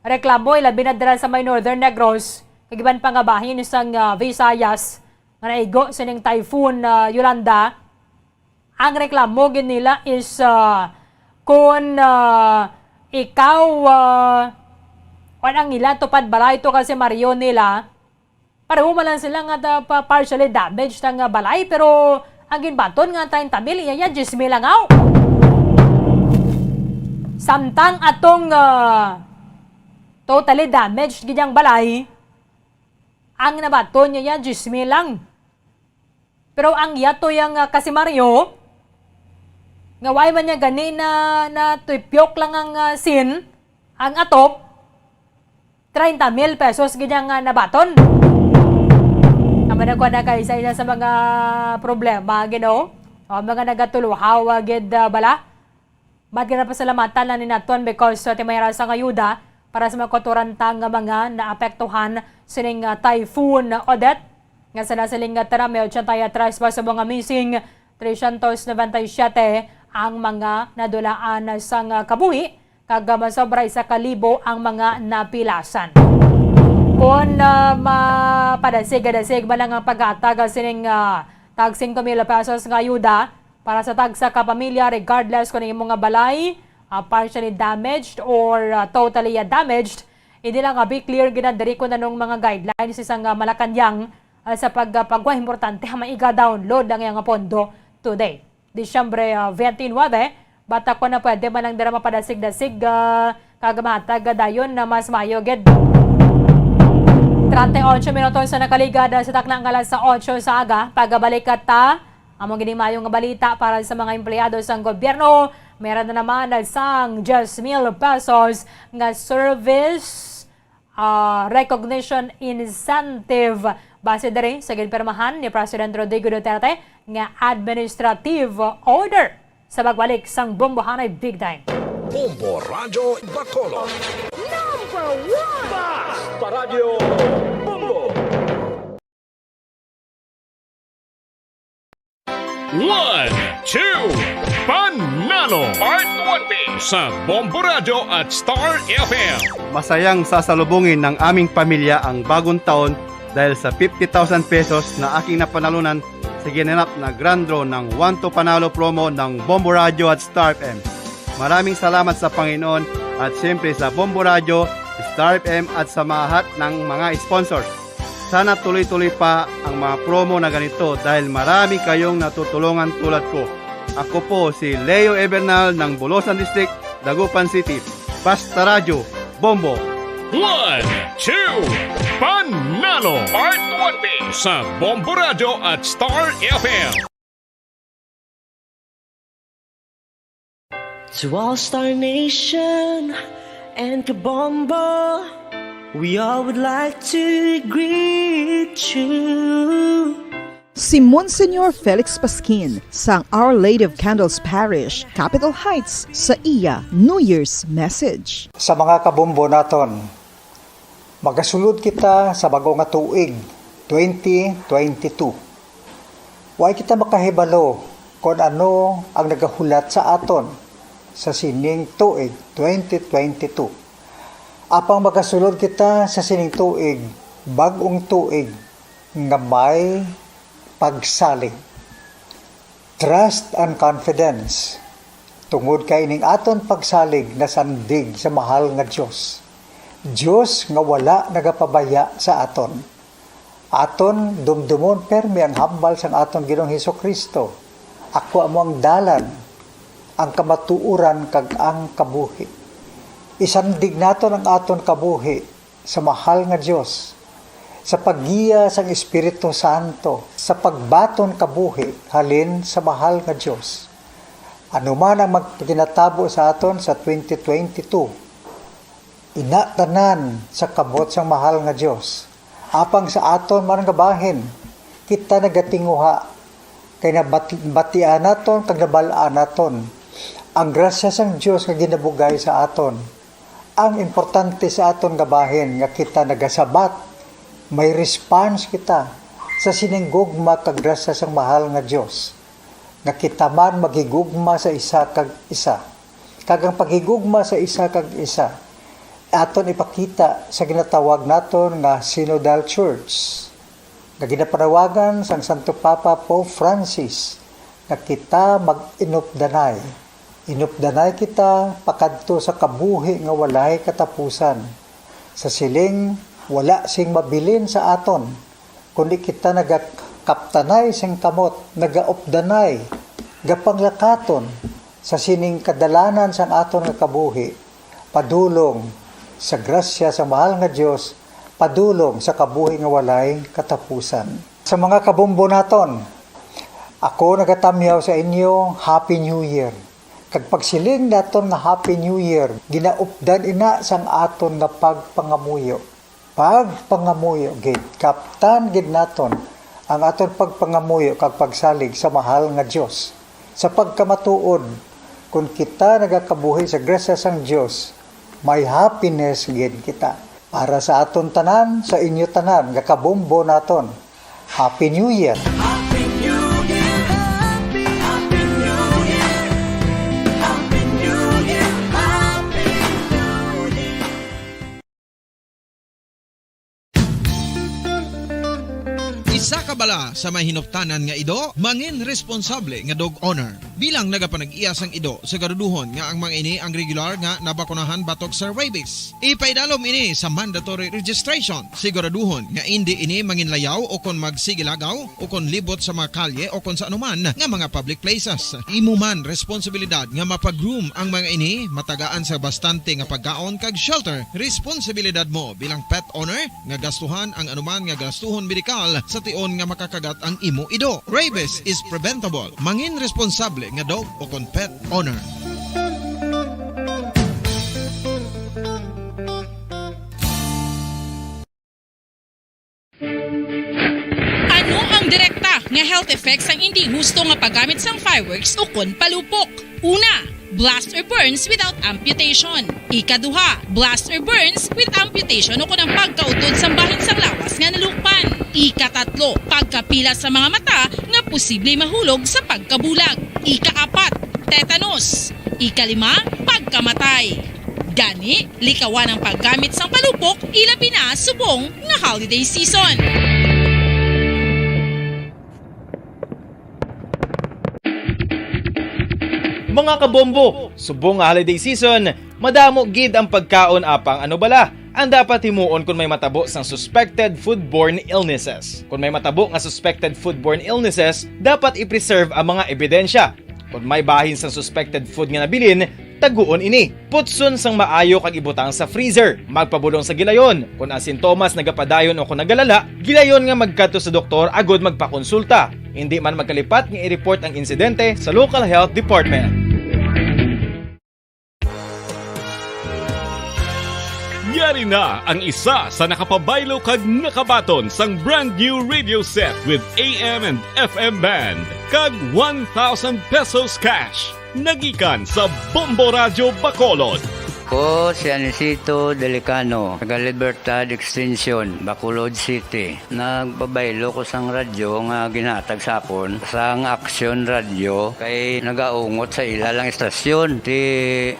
reklamo ilabi na dira sa may Northern Negros, kag iban pa nga bahin sang, ah, Visayas nga naigo sining Typhoon, ah, Yolanda. Ang reklamo gid nila is, ah, kun, ah, ikaw, ah, kun ang ila tupad balay to kasi Mario nila, pareho man lang sila nga ta-, pa-, partially damaged ang, ah, balay, pero ang ginbaton nga treinta mil, iya, iya, diyes mil lang, aw. Samtang atong, ah, totally damaged gid ang balay, ang nabaton niya, iya, diyes mil lang. Pero ang yato yang, ah, kasi Mario, nga way man niya gani na, na tuypyok lang ang, ah, sin, ang atop, treinta mil pesos gid ang, ah, nabaton. Amo na ko na kay isa, isa sa mga problema, Ginoo. O, mga nagatuluhaw, ah, gid, ah, bala. Mat ginapasalamatan lang ni naton because, ah, ti may ara sang ayuda, Para sa mga kuturanta nga mga naapektuhan sining, ah, Typhoon Odette, nga sa nasiling nga tira may ochenta y tres pa sa mga missing, trescientos noventa y siete ang mga nadulaan sang, ah, kabuhi, kag, ah, masobra isa ka libo ang mga napilasan. Kon, ah, mapadasig-dasig man lang ang paghatag sining, ah, tag singko mil pesos nga ayuda, para sa tagsa ka pamilya, regardless kung imo nga balay, ah, partially damaged or, ah, totally, ah, damaged, hindi lang abi clear gid diri kung anong mga guidelines sang, ah, Malacañang, ah, sa pag-, ah, pagwa. Importante nga maiga-download ang iyang pondo today, Disyembre, ah, twenty-nine, bata ko na pwede man lang dira mapadasig-dasig, ah, kag mahatag dayon na mas maayo gid. Treinta y ocho minutos sa nakaligad, ah, sa takna nga alas otso sa aga. Pagabalik ta, amo gini maayong balita para sa mga empleyado sang gobyerno. Meron na naman sang diyes mil pesos nga service, ah, recognition incentive base diri sa ginpirmahan ni President Rodrigo Duterte nga administrative order sa pagbalik sang Bombohanay Big Time. Bombo Radyo Bacolod. Number one! Basta Radyo Bombo! One, two, Panalo! Part one B sa Bombo Radyo at Star F M. Masayang sasalubungin ng aming pamilya ang bagong taon dahil sa fifty thousand pesos na aking napanalunan sa ginanap na grand draw ng One to Panalo promo ng Bombo Radyo at Star F M. Maraming salamat sa Panginoon at siyempre sa Bombo Radyo, Star F M at sa lahat ng mga sponsors. Sana tuloy-tuloy pa ang mga promo na ganito dahil marami kayong natutulungan tulad ko. Ako po si Leo Ebernal ng Bulosan District, Dagupan City. Basta Radyo, Bombo! One, two, Panalo! Part one B sa Bombo Radyo at Star F M. To all Star Nation and Kabombo, we all would like to greet you. Si Monsignor Felix Pasquin sang Our Lady of Candles Parish, Capitol Heights, sa iya New Year's message. Sa mga kabombo naton, magasulod kita sa bag-o nga tuig, twenty twenty-two. Way kita makahibalo kon ano ang nagahulat sa aton sa sining tuig, twenty twenty-two. Apang magasulod kita sa sining tuig, bag-ong tuig nga may pagsalig. Trust and confidence, tungod kay ining aton pagsalig nasandig sa mahal nga Dios, Dios nga wala nagapabaya sa aton. Aton dumdumon permi ang hambal sang aton Ginoong Jesu-Cristo, "Ako amo ang dalan, ang kamatuoran, kag ang kabuhi." Isandig naton ang aton kabuhi sa mahal nga Dios, sa paggiya sang Espiritu Santo, sa pagbaton kabuhi halin sa mahal nga Dios. Ano man ang magpaginatabo sa aton sa twenty twenty-two, ina tanan sa kamot sang mahal nga Dios. Apang sa aton man nga bahin, kita nagatinguha, kay nabati-, batian naton kag nabal-an naton ang grasya sang Dios nga ginabugay sa aton. Ang importante sa aton nga bahin nga kita nagasabat, may response kita sa sining gugma kag grasya sang mahal nga Dios, nga kita man maghigugma sa isa kag isa. Kag ang paghigugma sa isa kag isa, aton ipakita sa ginatawag naton nga Synodal Church, nga ginapanawagan sang Santo Papa Pope Francis nga kita mag-inupdanay. Inupdanay kita pakadto sa kabuhi nga walay katapusan. Sa siling, wala sing mabilin sa aton, kundi kita nagakaptanay sing kamot, nagaupdanay, gapanglakaton sa sining kadalanan sang aton nga kabuhi, padulong sa grasya sa mahal nga Dios, padulong sa kabuhi nga walay katapusan. Sa mga kabombo naton, ako nagatamyaw sa inyo, Happy New Year. Kag pagsiling naton nga Happy New Year, ginaupdan ina sang aton nga pagpangamuyo. Pagpangamuyo gid, kaptan gid naton ang aton pagpangamuyo kag pagsalig sa mahal nga Dios. Sa pagkamatuod, kon kita nagakabuhi sa grasya sang Dios, May happiness gid kita. Para sa aton tanan, sa inyo tanan, nga kabombo naton. Happy New Year! Happy New Year! Happy, Happy New Year! Happy New Year! Happy New Year! Isa ka bala sa may hinuptanan nga ido, mangin responsable nga dog owner. Bilang nagapanag-iya sang ido, siguraduhon nga ang mga ini ang regular nga nabakunahan batok sa rabies. Ipaidalom ini sa mandatory registration. Siguraduhon nga indi ini manginlayaw o kon magsigilagaw o kon libot sa mga kalye o kon sa anuman nga mga public places. Imo man responsibilidad nga mapag-groom ang mga ini, matagaan sa bastante nga pagkaon kag shelter. Responsibilidad mo bilang pet owner nga gastuhan ang anuman nga gastuhon medikal sa tion nga makakagat ang imo ido. Rabies is preventable. Mangin responsable nga dog o kon pet owner. Ano ang direkta nga health effects sang indi husto nga paggamit sang fireworks ukon palupok? Una, blast or burns without amputation. Ikaduha, blast or burns with amputation ukon ang pagkautod sang bahin sang lawas nga nalukpan. Ikatatlo, pagkapila sa mga mata nga posible mahulog sa pagkabulag. Ikaapat, tetanus. Ikalima, pagkamatay. Gani, likawan ang paggamit sang palupok, ilabi na subong nga holiday season. Mga kabombo, subong nga holiday season, madamo gid ang pagkaon apang ano bala ang dapat himuon kon may matabo sang suspected foodborne illnesses. Kon may matabo nga suspected foodborne illnesses, dapat i-preserve ang mga ebidensya. Kon may bahin sang suspected food nga nabilin, taguon ini. Putson sang maayo kag ibutang sa freezer. Magpabulong sa gilayon. Kon ang sintomas nagapadayon o kon nagalala, gilayon nga magkadto sa doktor agud magpakonsulta. Indi man magkalipat nga i-report ang insidente sa local health department. Yari na ang isa sa nakapabaylo kag nakabaton sang brand new radio set with A M and F M band kag one thousand pesos cash nagikan sa Bombo Radyo Bacolod. Ko si Anisito Delicano, taga Libertad Extension, Bacolod City. Nagpabaylo ko sang radyo nga ginhatag sa akon sang Aksyon Radyo, kay nagaungot sa ila lang istasyon. Ti,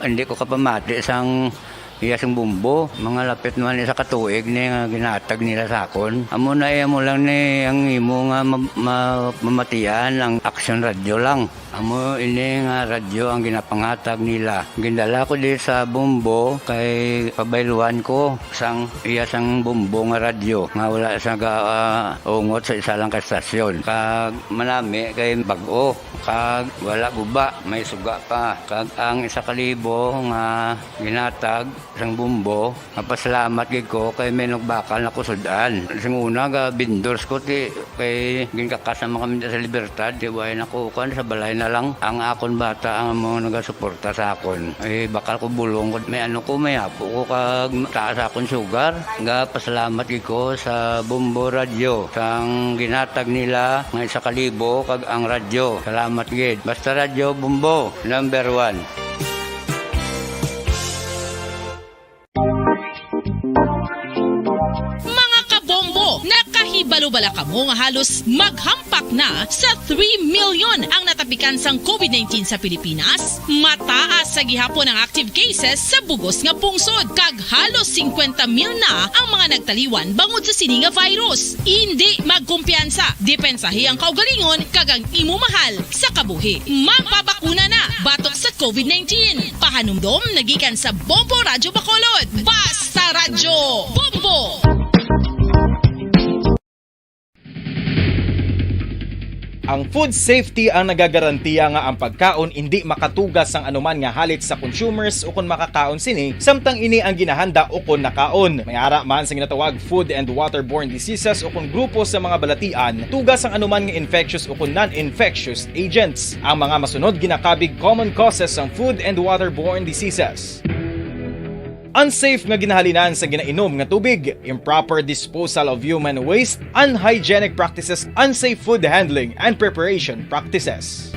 hindi ko kapamati sang iya sing bumbo. Mga lapit naman isa ka tuig ni nga ginhatag nila sa akon. Amo na, eh, amo lang ni ang imo nga ma-, ma-, mamatian ang Aksyon Radyo lang. Amo ini nga radyo ang ginapangatag nila. Gindala ko di sa Bumbo kay pabayluan ko sang iya sang Bumbo nga radyo nga wala sa ga, ah, ungot sa isa lang ka estasyon. Kag manami kay bag-o kag wala guba, may suga pa. Kag ang isa ka libo nga ginatag sang Bumbo, mapasalamat gid ko kay may nagbakal na ko sud-an. Sing una, ga vendors ko, ti, kay ginkakas naman kami sa Libertad, ti, way na ko, kuan, sa balay na lang. Ang akon bata ang amo nagasuporta sa akon. Eh, bakal ko bulong, may ano ko, may apo ko, kag taas akon sugar. Ga pasalamat gid ko sa Bombo Radyo, sang ginatag nila nga isa ka libo, kag ang radyo. Salamat gid. Basta Radyo Bombo, number one. Mga kabombo, nakahibalo bala kamo nga halos maghampak na sa three million ang natapikan sang COVID nineteen sa Pilipinas? Mataas sa gihapon ang active cases sa bugos nga pungsod, kag halos singkwenta mil na ang mga nagtaliwan bangod sa sini nga virus. Indi magkumpiyansa, depensahi ang kaugalingon kag ang imo mahal sa kabuhi. Magpabakuna na batok sa COVID nineteen. Pahanumdom nagikan sa Bombo Radyo Bacolod. Basta Radyo Bombo! Ang food safety ang nagagarantiya nga ang pagkaon indi makatuga sang anuman nga halit sa consumers ukon makakaon sini, samtang ini ang ginahanda ukon nakaon. May ara man sa ginatawag food and waterborne diseases ukon grupo sa mga balatian, tuga sang anuman nga infectious ukon non-infectious agents. Ang mga masunod ginakabig common causes sang food and waterborne diseases. Unsafe nga ginahalinan sa ginainom nga tubig, improper disposal of human waste, unhygienic practices, unsafe food handling and preparation practices.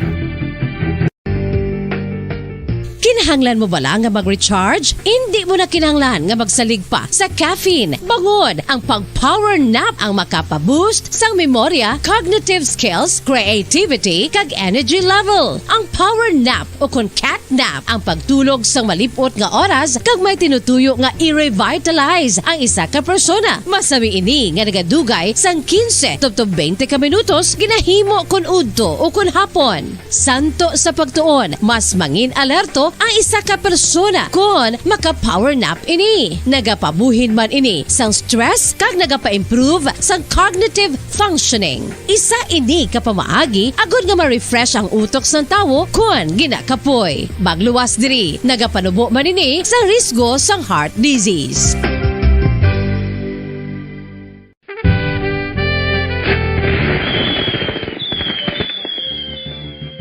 Kinahanglan mo bala nga mag-recharge? Indi mo na kinahanglan nga magsalig pa sa caffeine. Bangod ang pag-power nap ang makapa-boost sang memorya, cognitive skills, creativity, kag energy level. Ang power nap o kon cat nap ang pagtulog sang malip-ot nga oras kag may tinutuyo nga i-revitalize ang isa ka persona. Masami ini nga nagadugay sang quince tubtob twenty ka minutos ginahimo kon udto o kon hapon. Santo sa pagtuon, mas mangin alerto ang isa ka persona kon maka-power nap ini. Nagapabuhin man ini sang stress kag nagapa-improve sang cognitive functioning. Isa ini ka pamaagi agod nga ma-refresh ang utok sang tawo kon ginakapoy. Magluwas diri, nagapanubo man ini sa risgo sang heart disease.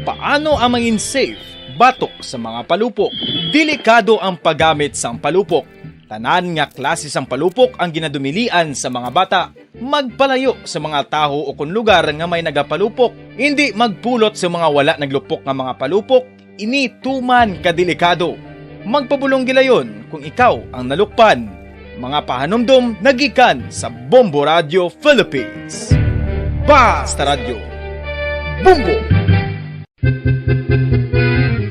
Paano ang mangin safe batok sa mga palupok? Delikado ang paggamit sang palupok. Tanan nga klase sang palupok ang ginadumilian sa mga bata. Magpalayo sa mga tawo o kon lugar nga may nagapalupok. Indi magpulot sa mga wala naglupok nga mga palupok. Ini tuman ka delikado. Magpabulong gilayon kung ikaw ang nalukpan. Mga pahanumdom nagikan sa Bombo Radio Philippines. Basta Radyo, Bombo!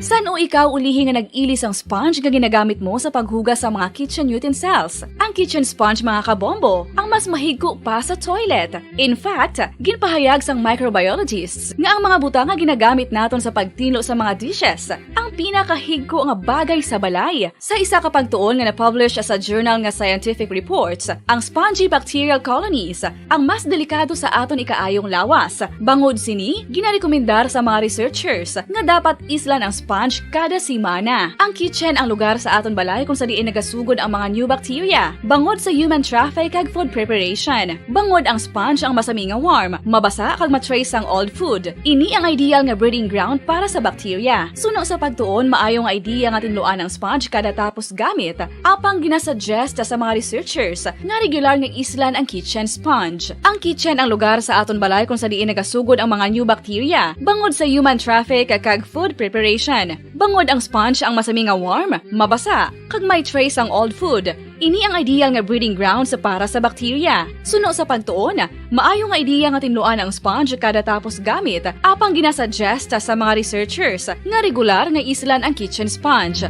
San-o ikaw ulihi nga nag-ili sang sponge nga ginagamit mo sa paghugas sa mga kitchen utensils? Ang kitchen sponge, mga kabombo, ang mas mahigko pa sa toilet. In fact, ginpahayag sang microbiologists nga ang mga butang nga ginagamit naton sa pagtinlo sa mga dishes ang pinakahigko nga bagay sa balay. Sa isa ka pagtuon nga na-publish sa journal nga Scientific Reports, ang spongy bacterial colonies ang mas delikado sa aton ikaayong lawas. Bangod sini, ginarekomendar sa mga researchers nga dapat islan ang sponge kada semana. Ang kitchen ang lugar sa aton balay kung sa diin nagasugod ang mga new bacteria, bangod sa human traffic kag food preparation. Bangod ang sponge ang masami nga warm, mabasa kag ma-trace sang old food. Ini ang ideal nga breeding ground para sa bacteria. Suno sa pagtuon, maayo nga idea nga tinluan ang sponge kada tapos gamit, apang ginasuggest sa mga researchers nga regular nga islan ang kitchen sponge. Ang kitchen ang lugar sa aton balay kung sa diin nagasugod ang mga new bacteria, bangod sa human traffic kag food preparation. Bangod ang sponge ang masami nga warm, mabasa, kag may trace ang old food, ini ang ideal nga breeding grounds para sa bacteria. Suno sa pagtuon, maayo nga idea nga tinluan ang sponge kada tapos gamit, apang ginasuggest sa mga researchers nga regular nga islan ang kitchen sponge.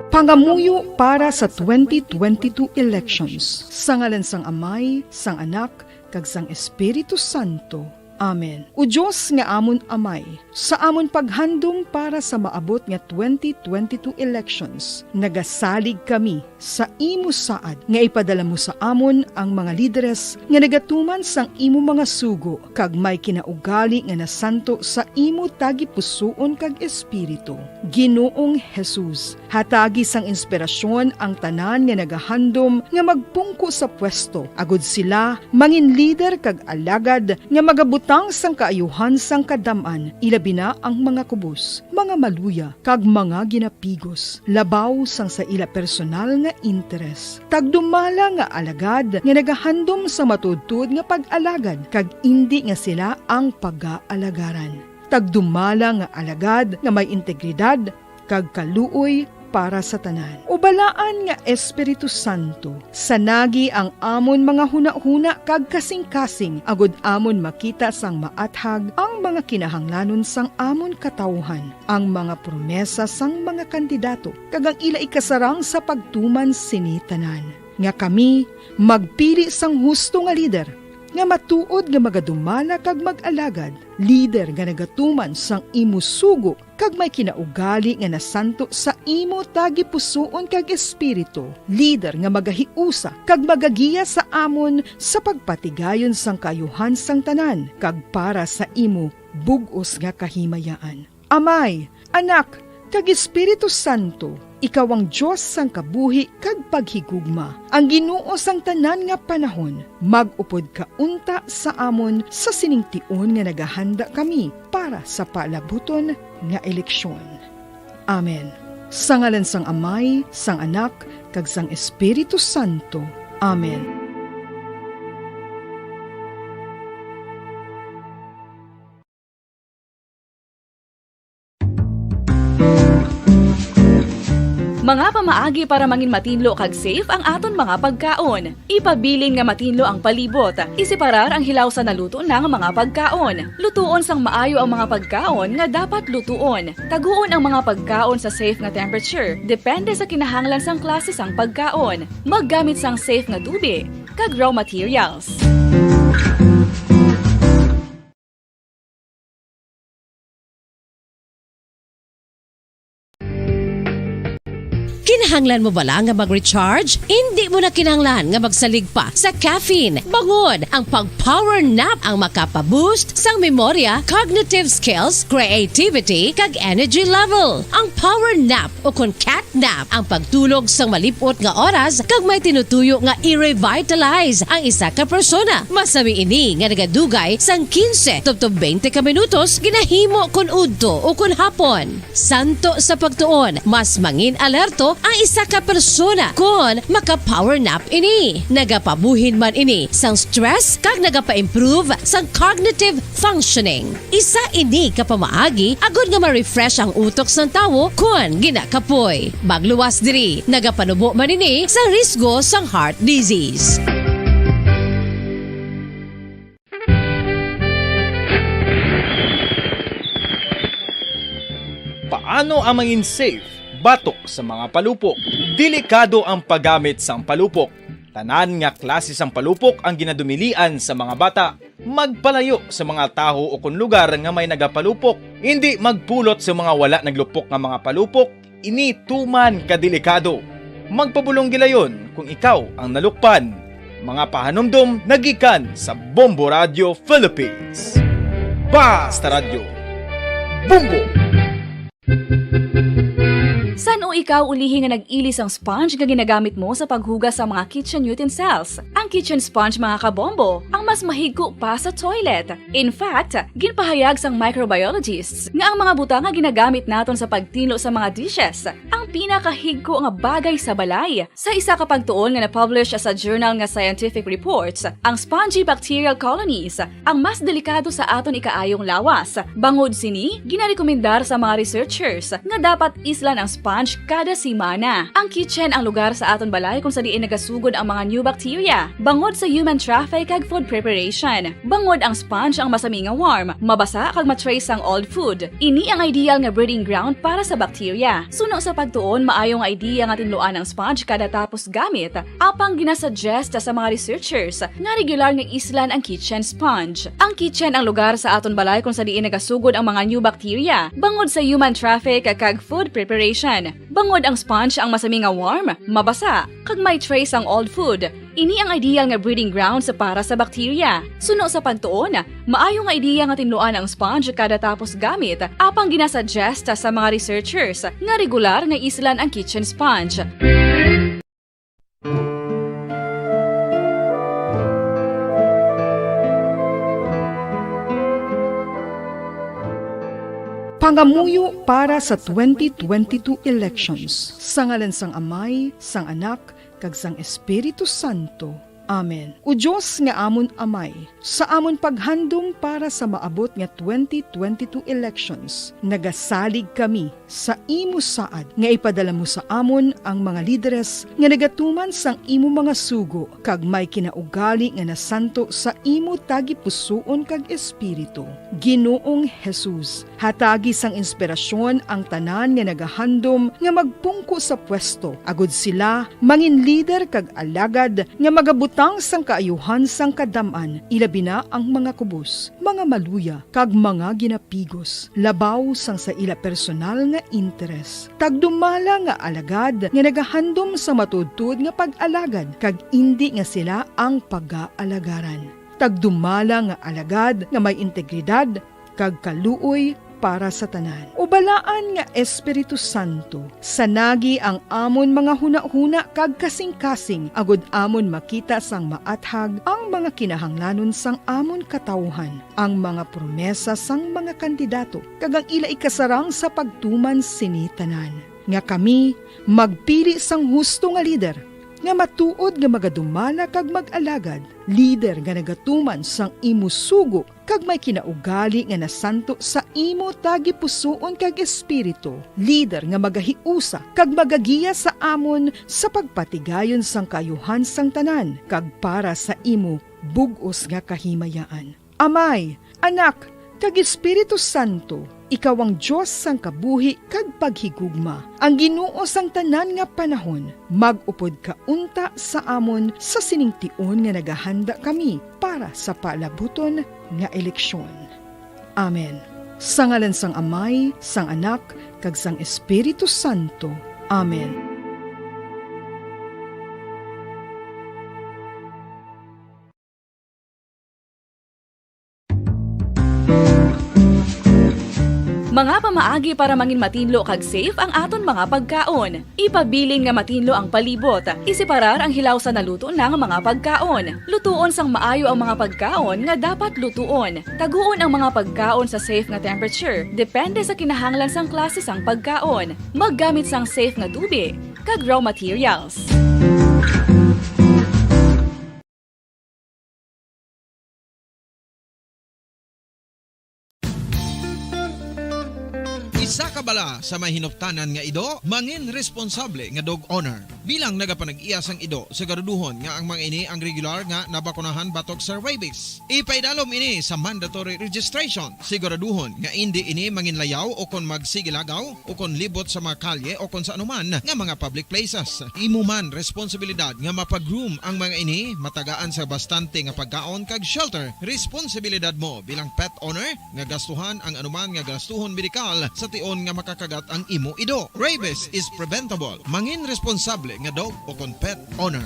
Pangamuyo para sa twenty twenty-two elections. Sa ngalan sang Amay, sang Anak, kag sang Espiritu Santo. Amen. O Dios nga amon Amay, sa amon paghandom para sa maabot nga twenty twenty-two elections, nagasalig kami sa imo saad nga ipadala mo sa amon ang mga lideres nga nagatuman sang imo mga sugo kag may kinaugali nga nasanto sa imo tagipusoon kag espiritu. Ginoong Jesus, hatagi sang inspirasyon ang tanan nga nagahandom nga magpungko sa pwesto, agod sila mangin lider kag alagad nga magabutang sang kaayuhan sang kadam-an, ilabi na ang mga kubos, mga maluya, kag mga ginapigos, labaw sang sa ila personal nga interes. Tagdumala nga alagad nga nagahandom sa matuodtuod nga pag-alagad, kag indi nga sila ang pagaalagaran. Tagdumala nga alagad nga may integridad kag kaluoy para sa tanan. O Balaan nga Espiritu Santo, sanagi ang amon mga hunahuna kag kasingkasing, agod amon makita sang maathag ang mga kinahanglanon sang amon katawuhan, ang mga promesa sang mga kandidato, kag ang ila ikasarang sa pagtuman sini tanan, nga kami magpili sang husto nga lider, nga matuod nga magadumala kag mag-alagad, lider nga nagatuman sang imo sugo kag may kinaugali nga nasanto sa imo tagipusoon kag espiritu, lider nga magahiusa kag magagiya sa amon sa pagpatigayon sang kaayuhan sang tanan kag para sa imo bug-os nga kahimayaan. Amay, Anak, kag Espiritu Santo, ikaw ang Dios sang kabuhi kag paghigugma, ang Ginoo sang tanan nga panahon. Mag-upod ka unta sa amon sa sining tion nga nagahanda kami para sa paalabuton nga eleksyon. Amen. Sa ngalan sang Amay, sang Anak, kag sang Espiritu Santo. Amen. Mga pamaagi para mangin matinlo kag safe ang aton mga pagkaon. Ipabilin nga matinlo ang palibot. Iseparar ang hilaw sa naluto na nga mga pagkaon. Lutuon sang maayo ang mga pagkaon nga dapat lutuon. Taguon ang mga pagkaon sa safe nga temperature, depende sa kinahanglan sang klase sang pagkaon. Maggamit sang safe nga tubi kag raw materials. Kinahanglan mo bala nga mag-recharge? Indi mo na kinahanglan nga magsalig pa sa caffeine. Bangod ang pag-power nap ang makapa-boost sang memorya, cognitive skills, creativity, kag energy level. Ang power nap, o kon cat nap, ang pagtulog sang malip-ot nga oras kag may tinutuyo nga i-revitalize ang isa ka persona. Masami ini nga nagadugay sang quince tubtob twenty ka minutos, ginahimo kon udto o kon hapon. Santo sa pagtuon, mas mangin alerto ang isa ka persona kon maka-power nap ini. Nagapabuhin man ini sang stress kag nagapa-improve sang cognitive functioning. Isa ini ka pamaagi agod nga ma-refresh ang utok sang tawo kon ginakapoy. Magluwas diri, nagapanubo man ini sa risgo sang heart disease. Paano ang mangin safe batok sa mga palupok? Delikado ang paggamit sang palupok. Tanan nga klase sang palupok ang ginadumilian sa mga bata. Magpalayo sa mga tawo o kon lugar nga may nagapalupok. Indi magpulot sa mga wala naglupok nga mga palupok. Ini tuman ka delikado. Magpabulong gilayon kung ikaw ang nalukpan. Mga pahanumdom nagikan sa Bombo Radio Philippines. Basta Radyo, Bombo! San-o ikaw ulihi nga nag-ili sang sponge nga ginagamit mo sa paghugas sa mga kitchen utensils? Ang kitchen sponge, mga kabombo, ang mas mahigko pa sa toilet. In fact, ginpahayag sang microbiologists nga ang mga butang nga ginagamit naton sa pagtinlo sa mga dishes ang pinakahigko nga bagay sa balay. Sa isa ka pagtuon nga na-publish sa journal nga Scientific Reports, ang spongy bacterial colonies ang mas delikado sa aton ikaayong lawas. Bangod sini, ginarekomendar sa mga researchers nga dapat islan ang sponge kada semana. Ang kitchen ang lugar sa aton balay kung sa diin nagasugod ang mga new bacteria, bangod sa human traffic kag food preparation. Bangod ang sponge ang masami nga warm, mabasa kag ma-trace sang old food. Ini ang ideal nga breeding ground para sa bacteria. Suno sa pagtuon, maayo nga idea nga tinluan ang sponge kada tapos gamit, apang ginasuggest sa mga researchers nga regular nga islan ang kitchen sponge. Ang kitchen ang lugar sa aton balay kung sa diin nagasugod ang mga new bacteria, bangod sa human traffic kag food preparation. Bangod ang sponge ang masami nga warm, mabasa, kag may trace ang old food, ini ang ideal nga breeding grounds para sa bacteria. Suno sa pagtuon, maayo nga idea nga tinluan ang sponge kada tapos gamit, apang ginasuggest sa mga researchers nga regular nga islan ang kitchen sponge. Pangamuyo para sa twenty twenty-two elections. Sa ngalan sang Amay, sang Anak, kag sang Espiritu Santo. Amen. O Dios nga amon Amay, sa amon paghandom para sa maabot nga twenty twenty-two elections, nagasalig kami sa imo saad nga ipadala mo sa amon ang mga lideres nga nagatuman sang imo mga sugo kag may kinaugali nga nasanto sa imo tagipusoon kag espiritu. Ginoong Jesus, hatagi sang inspirasyon ang tanan nga nagahandom nga magpungko sa pwesto, agod sila mangin lider kag alagad nga magabutang sang kaayuhan sang kadam-an, ilabi na ang mga kubos, mga maluya, kag mga ginapigos, labaw sang sa ila personal nga interes. Tagdumala nga alagad nga nagahandom sa matuodtuod nga pag-alagad, kag indi nga sila ang pagaalagaran. Tagdumala nga alagad nga may integridad kag kaluoy para sa tanan. O Balaan nga Espiritu Santo, sanagi ang amon mga hunahuna kag kasingkasing, agod amon makita sang maathag ang mga kinahanglanon sang amon katawuhan, ang mga promesa sang mga kandidato, kag ang ila ikasarang sa pagtuman sini tanan, nga kami magpili sang husto nga lider nga matuod nga magadumala kag mag-alagad, lider nga nagatuman sang imo sugo kag may kinaugali nga nasanto sa imo tagipusoon kag espiritu, lider nga magahiusa kag magagiya sa amon sa pagpatigayon sang kaayuhan sang tanan kag para sa imo bug-os nga kahimayaan. Amay, Anak, kag Espiritu Santo, ikaw ang Dios sang kabuhi kag paghigugma, ang Ginoo sang tanan nga panahon. Mag-upod ka unta sa amon sa sining tion nga nagahanda kami para sa palabuton nga eleksyon. Amen. Sa ngalan sang Amay, sang Anak, kag sang Espiritu Santo. Amen. Mga pamaagi para mangin matinlo kag safe ang aton mga pagkaon. Ipabilin nga matinlo ang palibot. Iseparar ang hilaw sa naluto na nga mga pagkaon. Lutuon sang maayo ang mga pagkaon nga dapat lutuon. Taguon ang mga pagkaon sa safe nga temperature, depende sa kinahanglan sang klase sang pagkaon. Maggamit sang safe nga tubi kag raw materials. Isa ka bala sa may hinuptanan nga ido, mangin responsable nga dog owner. Bilang nagapanag-iya sang ido, siguraduhon nga ang mga ini ang regular nga nabakunahan batok sa rabies. Ipaidalom ini sa mandatory registration. Siguraduhon nga indi ini manginlayaw o kon magsigilagaw o kon libot sa mga kalye o kon sa anuman nga mga public places. Imo man responsibilidad nga mapag-groom ang mga ini, matagaan sa bastante nga pagkaon kag shelter. Responsibilidad mo bilang pet owner nga gastuhan ang anuman nga gastuhon medikal sa tion nga makakagat ang imo ido. Rabies is preventable. Mangin responsable nga dog o kon pet owner.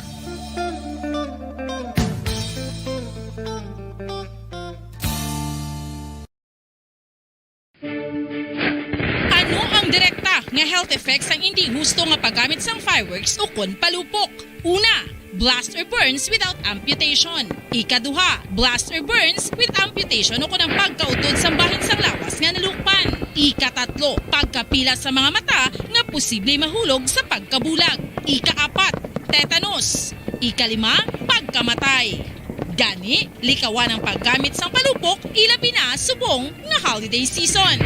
Ano ang direkta nga health effects sang indi husto nga paggamit sang fireworks ukon palupok? Una, blast or burns without amputation. Ikaduha, blast or burns with amputation ukon ang pagkautod sang bahin sang lawas nga nalukpan. Ikatatlo, pagkapila sa mga mata nga posible mahulog sa pagkabulag. Ikaapat, tetanus. Ikalima, pagkamatay. Gani, likawan ang paggamit sang palupok, ilabi na subong nga holiday season.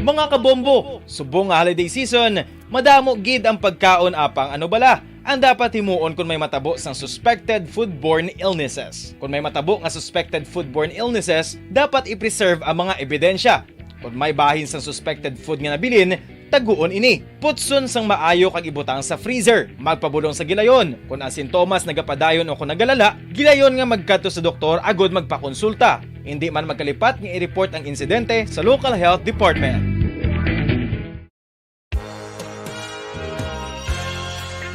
Mga kabombo, subong nga holiday season, madamo gid ang pagkaon apang ano bala ang dapat himuon kon may matabo sang suspected foodborne illnesses. Kon may matabo nga suspected foodborne illnesses, dapat i-preserve ang mga ebidensya. Kon may bahin sang suspected food nga nabilin, taguon ini. Putson sang maayo kag ibutang sa freezer. Magpabulong sa gilayon. Kon ang sintomas nagapadayon o kon nagalala, gilayon nga magkadto sa doktor agud magpakonsulta. Indi man magkalipat nga i-report ang insidente sa local health department.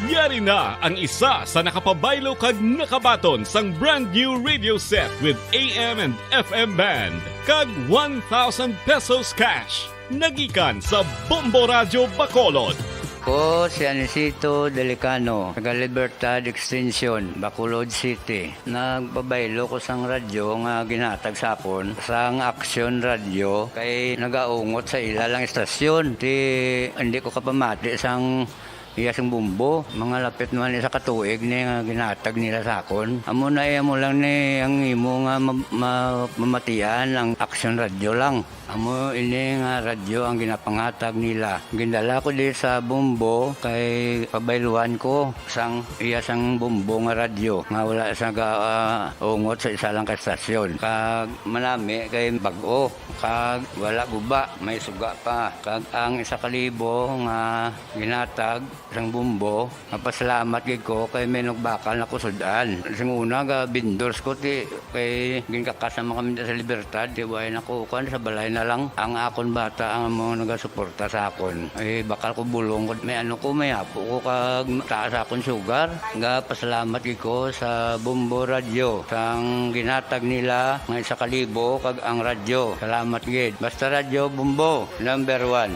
Yari na ang isa sa nakapabaylo kag nakabaton sang brand new radio set with A M and F M band kag one thousand pesos cash. Nagikan sa Bombo Radyo Bacolod. Ko si Anisito Delicano, taga Libertad Extension, Bacolod City. Nagpabaylo ko sang radyo nga ginhatag sa akon sang Aksyon Radyo kay nagaungot sa ila lang istasyon. Ti, hindi ko kapamati sang iya sang bombo. Mga lapit naman isa ka tuig ni nga ginhatag nila sa akon. Amo na, eh, amo lang ni ang imo nga ma-, ma-, mamatian ang Aksyon Radyo lang. Amo ini nga radyo ang ginapangatag nila. Gindala ko di sa bombo kay pabayluan ko sang iya sang bombo nga radyo nga wala sa ga, ah, ungot sa isa lang ka estasyon. Kag manami kay bag-o, kag wala guba, may suga pa. Kag ang isa ka libo nga ginatag sang bombo, mapasalamat gid ko kay may nagbakal na ko sud-an. Sing una, ga vendors ko, ti, kay ginkakas naman kami sa Libertad, ti, way na ko, kuan, sa balay na lang. Ang akon bata ang amo nagasuporta sa akon. Ay, bakal ko bulong ko, may ano ko, may apo ko, kag taas akon sugar. Ga pasalamat gid ko sa Bombo Radyo, sang ginatag nila nga isa ka libo, kag ang radyo. Salamat gid. Basta Radyo Bombo, number one.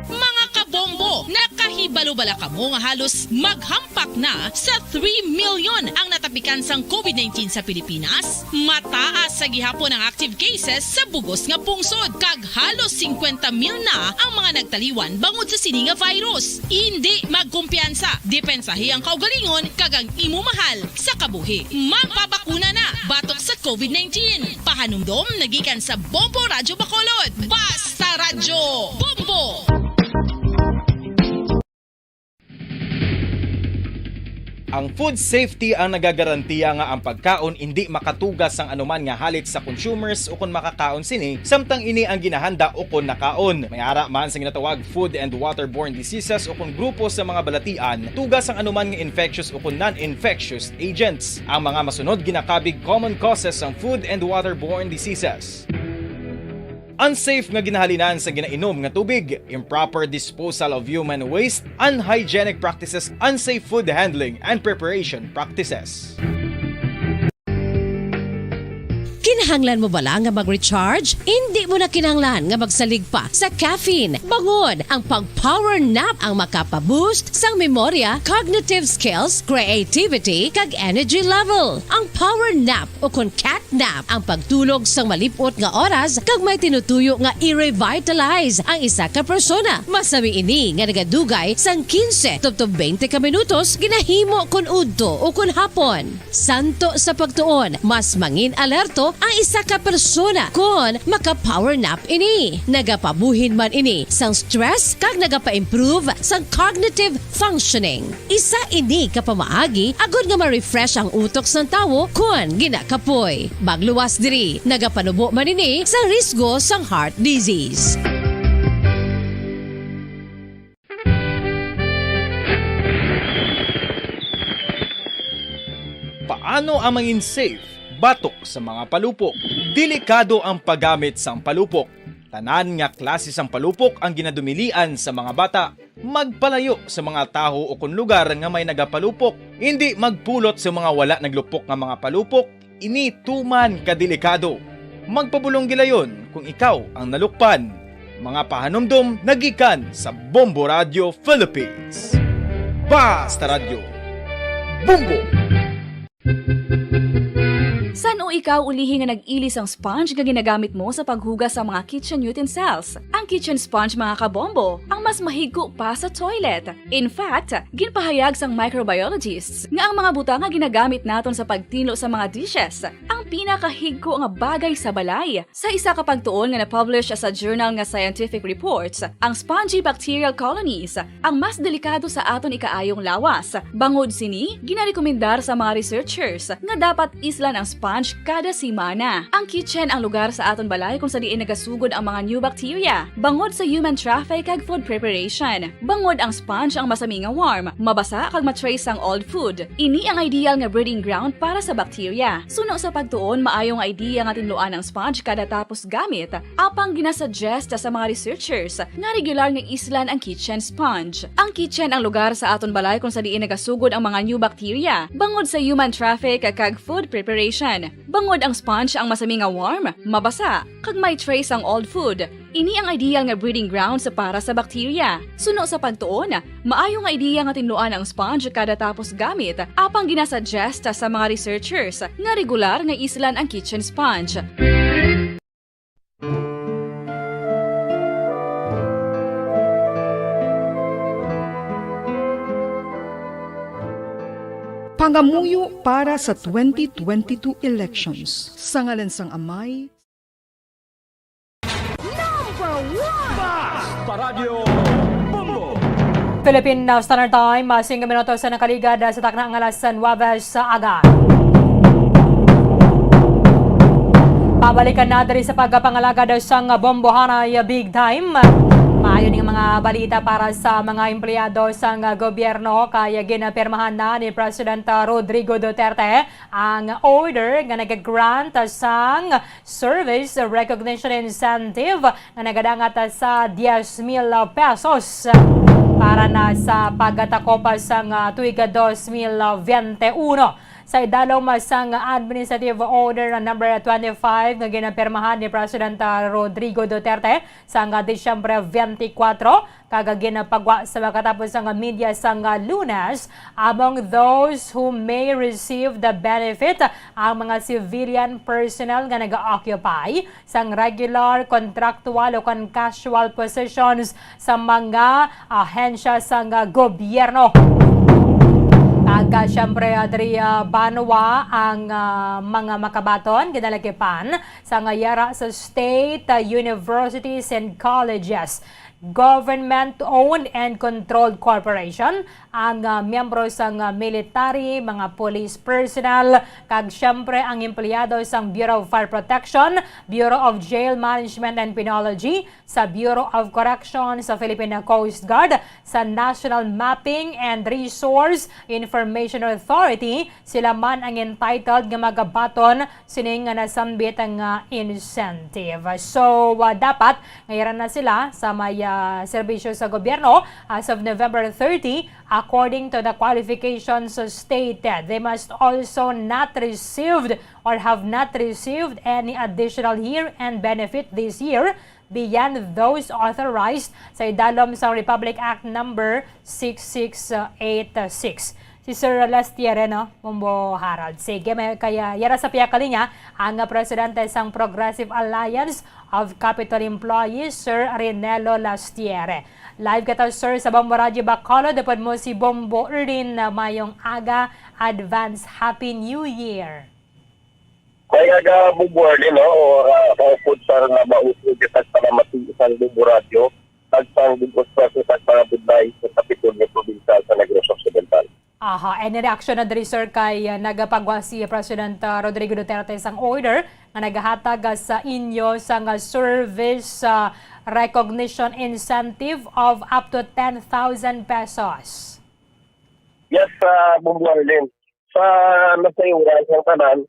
Mga kabombo, nakahibalo bala kamo nga halos maghampak na sa three million ang natag Pikan sang covid nineteen sa Pilipinas, mataas sa gihapon ang active cases sa bug-os nga pungsod, kag halos singkwenta mil na ang mga nagtaliwan bangod sa sini nga virus. Indi magkumpiyansa, depensahi ang kaugalingon kag ang imo mahal sa kabuhi. Magpabakuna na batok sa covid nineteen. Pahanumdom nagikan sa Bombo Radyo Bacolod. Basta Radyo Bombo! Ang food safety ang nagagarantiya nga ang pagkaon indi makatuga sang anuman nga halit sa consumers ukon makakaon sini, samtang ini ang ginahanda ukon nakaon. May ara man sa ginatawag food and waterborne diseases ukon grupo sa mga balatian, tuga sang anuman nga infectious ukon non-infectious agents. Ang mga masunod ginakabig common causes sang food and waterborne diseases. Unsafe nga ginahalinan sa ginainom nga tubig, improper disposal of human waste, unhygienic practices, unsafe food handling and preparation practices. Kinahanglan mo bala nga mag-recharge? Indi mo na kinahanglan nga magsalig pa sa caffeine. Bangod ang pag-power nap ang makapa-boost sang memorya, cognitive skills, creativity, kag energy level. Ang power nap ukon cat nap ang pagtulog sang malip-ot nga oras kag may tinutuyo nga i-revitalize ang isa ka persona. Masami ini nga nagadugay sang kinse tubtob twenty ka minutos ginahimo kon udto ukon hapon. Santo sa pagtuon, mas mangin-alerto ang isa ka persona kon maka-power nap ini. Nagapabuhin man ini sang stress kag nagapa-improve sang cognitive functioning. Isa ini ka pamaagi agod nga ma-refresh ang utok sang tawo kon ginakapoy. Magluwas diri, nagapanubo man ini sa risgo sang heart disease. Paano ang mangin safe batok sa mga palupok? Delikado ang paggamit sang palupok. Tanan nga klase sang palupok ang ginadumilian sa mga bata. Magpalayo sa mga tawo ukon lugar nga may nagapalupok. Indi magpulot sa mga wala naglupok nga mga palupok. Ini tuman ka delikado. Magpabulong gilayon kung ikaw ang nalukpan. Mga pahanumdom nagikan sa Bombo Radio Philippines. Basta Radyo, Bombo! San-o ikaw ulihi nga nag-ili sang sponge nga ginagamit mo sa paghugas sa mga kitchen utensils? Ang kitchen sponge, mga kabombo, ang mas mahigko pa sa toilet. In fact, ginpahayag sang microbiologists nga ang mga butang nga ginagamit naton sa pagtinlo sa mga dishes ang pinakahigko nga bagay sa balay. Sa isa ka pagtuon nga na-publish sa journal nga Scientific Reports, ang spongy bacterial colonies ang mas delikado sa aton ikaayong lawas. Bangod sini, ginarekomendar sa mga researchers nga dapat islan ang sponge kada semana. Ang kitchen ang lugar sa aton balay kung sa diin nagasugod ang mga new bacteria, bangod sa human traffic kag food preparation. Bangod ang sponge ang masami nga warm, mabasa kag ma-trace sang old food. Ini ang ideal nga breeding ground para sa bacteria. Suno sa pagtuon, maayo nga idea nga tinluan ang sponge kada tapos gamit, apang ginasuggest sa mga researchers nga regular nga islan ang kitchen sponge. Ang kitchen ang lugar sa aton balay kung sa diin nagasugod ang mga new bacteria, bangod sa human traffic kag food preparation. Bangod ang sponge ang masami nga warm, mabasa, kag may trace ang old food, ini ang ideal nga breeding grounds para sa bacteria. Suno sa pagtuon, maayo nga idea nga tinluan ang sponge kada tapos gamit, apang ginasuggest sa mga researchers nga regular nga islan ang kitchen sponge. Pangamuyo para sa twenty twenty-two elections. Sa ngalan sang Amay, Number one! Basta Radyo Bombo! Philippine Standard Time, ah, singko minutos sa nakaligad, ah, sa takna nga alas nuwebe sa aga. Pabalikan na diri sa pagpangalagad sang Bombohanay Big Time. Maayo ning mga balita para sa mga empleyado sang gobyerno, kay ginapirmahan na ni President Rodrigo Duterte ang order nga nag-grant sang Service Recognition Incentive nga nagadangat sa dies mil pesos para na sa pagkatakop sang, ah, tuig dos mil veintiuno. Sa idalom sang Administrative Order number twenty-five nga ginapirmahan ni President, ah, Rodrigo Duterte sang Disyembre twenty-four, kag ginapagwa sa makatapos sang media sang Lunes, among those who may receive the benefit ang mga civilian personnel nga nag-occupy sang regular, contractual, o kon casual positions sa mga ahensya sang gobyerno. Kag, ah, siyempre, ah, diri, ah, banwa ang, ah, mga makabaton, ginalakipan sang yara sa state, ah, universities and colleges, government-owned and controlled corporation, ang, ah, miyembro sang, ah, military, mga police personnel, kag siyempre ang empleyado sang Bureau of Fire Protection, Bureau of Jail Management and Penology, sa Bureau of Correction, sa Philippine Coast Guard, sa National Mapping and Resource Information Authority, sila man ang entitled nga magabaton sining nga nasambit nga incentive. So, ah, dapat nga yara na sila sa may, ah, serbisyo sa gobyerno as of November thirty, according to the qualifications stated. They must also not received or have not received any additional year-end benefit this year beyond those authorized sa idalom sa Republic Act Number six six eight six. Si Sir Lastiere, no? Bombo Harold. Sige, may kaya yara sa pihak kalinya ang, ah, presidente sang Progressive Alliance of Capitol Employees, Sir Rinelo Lastiere. Live kita, sir, sa Bombo Radyo Bacolod. Upod mo si Bombo Rin, ah, mayong aga, advance Happy New Year. May aga, Bombo Arlene, no? O, ah, kaupod sa nga maupod kita sa mga matiisang Bombo Radyo, kag sang bug-os nga sa pagpangabudlay sa Kapitolyo Provincial sa Negros Occidental. Aha, any reaction na diri, sir, kay, ah, nagapagwa si President, ah, Rodrigo Duterte sang order nga nagahatag, ah, sa inyo sang, ah, service, ah, recognition incentive of up to ten thousand pesos? Yes, ah, Bombo Arlene. Sa nasayuran sang tanan,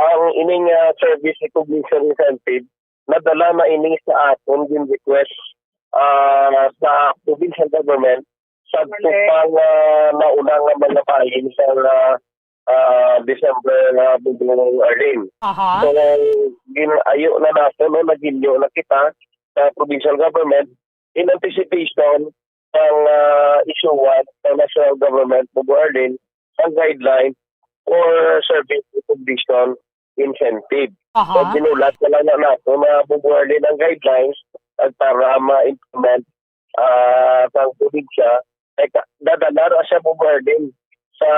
ang ining, ah, service recognition incentive nadala na ini sa aton gin-request, ah, sa provincial government sa Correct. Tupang, ah, nauna nga mga bahin sa, ah, ah, December, ah, Bombo Arlene. Aha. So, gin-ayo na nato, no, naghinyo na kita sa provincial government in anticipation sang, ah, issuance ng national government, Bombo Arlene, ang guideline for service recognition incentive. Aha. So, ginulat na lang na nato na, Bombo Arlene, ang guidelines at para ma-implement, ah, sang probinsya, ay ka-, dadala ra siya, Bombo Arlene, sa,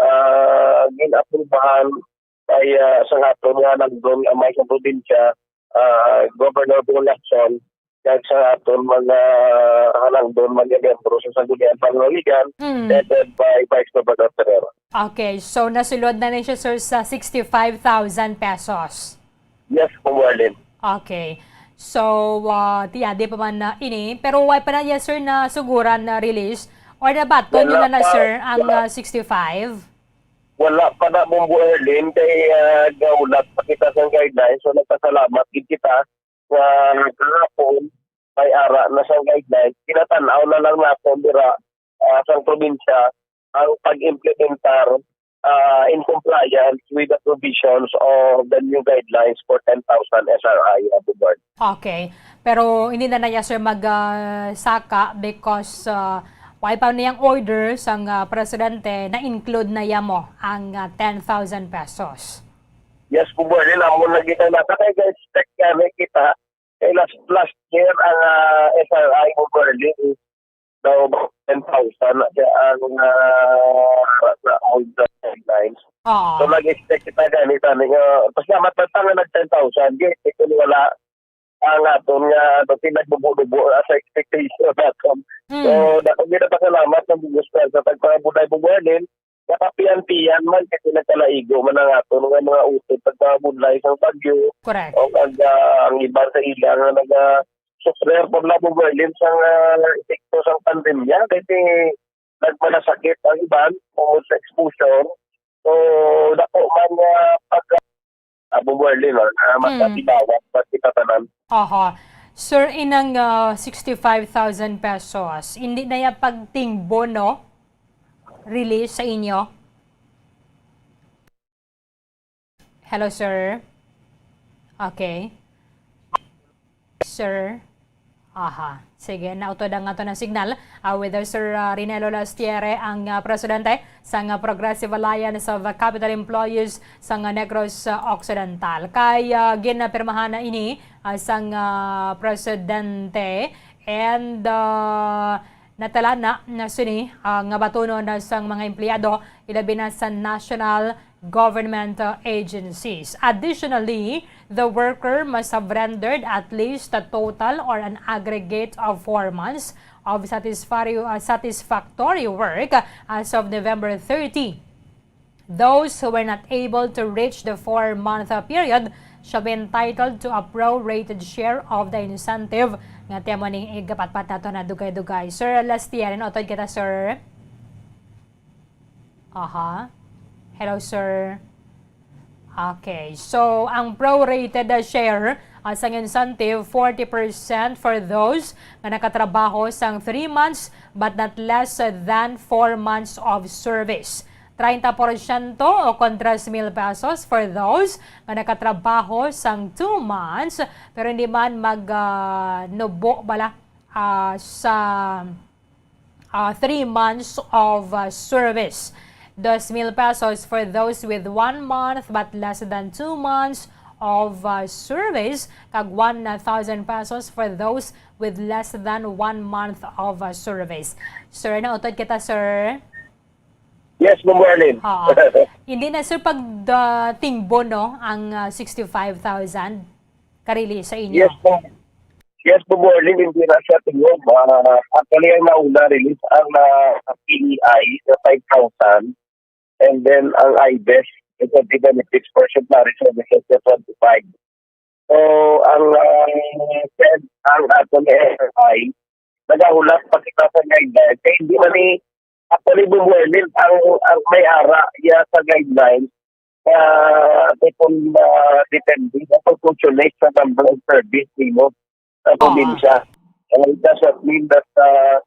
ah, gin-aprubahan ay, ah, sa aton nga halangdon nga may sa probinsya, ah, Governor Bong Lacson, kag sa aton mga halangdon man nga miyembro sa Sangguniang Panlalawigan, Mm. headed by Vice Governor Ferreira. Okay, so nasulod na ni siya, sir, sa sixty-five thousand pesos. Yes, Bombo Arlene. Okay. So, ah, tiya, di pa man na ini. Pero why pa na niya, sir, na suguran na release? Or nabaton Wala niyo na na, pa, sir, ang, wala. ah, sixty-five? Wala pa na, Bombo Arlene, kay, ah, gaulat pa kita sa guidelines. So, nagpasalamat gid kita nga kahapon may ara na sa guidelines. Kinatan-aw na lang naton dira, ah, sang probinsya ang pag-implementar, ah, in compliance with the provisions of the new guidelines for ten thousand S R I, ah, Bombo Arlene. Okay. Pero hindi na na niya, sir, mag, ah, saka because, ah, wala pa niyang order sang, ah, presidente, na-include na niya mo ang, ah, ten thousand pesos. Yes, Bombo Arlene, amo na kita na. Kaya ga-expect nga na kita, kay last, last year ang, ah, S R I, Bombo Arlene, is daw ten thousand na siya ang, ah, sa old guidelines. Oo. So, nag-expect kita gani, tani nga, pasalamat man ta nga nag-ten thousand. Di, di ko wala ang aton nga, ano, pinagbubo-bubo, ah, sa expectation naton. Mm. So, dako gid ang pasalamat ng Diyos sa pagpangabudlay, Bombo Arlene. Nakapian-pian man kasi nagkalaigo man ang aton nga mga utod pagpangabudlay sang bagyo. Correct. O ang, ah, ang iban sa ila nga naga-suffer pa, Bombo Arlene, sang, ah, epekto sang pandemya kasi nagmanasakit ang iban tungod sa exposure. So, dako man nga pag, ah, Bombo Arlene, no? Ah, mas Hmm. katibawan, mas kita tanan. Aha. Sir, inang, ah, sixty-five thousand pesos, hindi na ya pagtingbo, no? Release sa inyo? Hello, sir. Okay. Sir. Aha. Sige, nautod ang ato na signal. Ah, with Sir, ah, Rinelo Lastiere, ang, ah, presidente sang, ah, Progressive Alliance of, ah, Capital Employees sang, ah, Negros, ah, Occidental. Kay, ah, ginapirmahan na ini, ah, sang, ah, presidente and, ah, natala na, na sini, ah, nga batunon na sang mga empleyado, ilabi na sa national government, uh, agencies. Additionally, the worker must have rendered at least a total or an aggregate of four months of satisfactory, uh, satisfactory work as of November thirty. Those who were not able to reach the four-month, uh, period shall be entitled to a prorated share of the incentive. Nga tiyan mo ning igapatpat nato na dugay-dugay. Sir Lastiere, nautod kita, sir. Aha. Hello, sir. Okay. So, ang prorated, uh, share, uh, sang incentive, forty percent for those nga nakatrabaho sang three months but not less than four months of service. Treinta porsyento o kon tres mil pesos for those nga nakatrabaho sang two months pero hindi man mag, ah, nubo bala, ah, sa uh, three months of, uh, service. Dos mil pesos for those with one month but less than two months of, uh, service, kag one thousand pesos for those with less than one month of, uh, service. Sir, nautod kita, sir. Yes, Ma'am Marlene. Ha. Hindi na, sir, pag, uh, tingbo, no, ang, uh, sixty-five thousand karili sa inyo. Yes, po. Yes, po, Marlene, hindi na siya tingog. Ah, actually, ang nauna release ang, ah, P E I na five thousand, and then ang I B E S, incentive benefits for exemplary services na twenty-five. So, ang, ah, ang aton F I, nagahulat pa kita sa guidelines. Kaya hindi man ni, actually, Ma'am Marlene, ang, ang may ara iya sa guidelines, ah, tipon, ah, depende sa pag-calculate sa number of service nimo sa Oo. Probinsya. And it doesn't mean that, ah,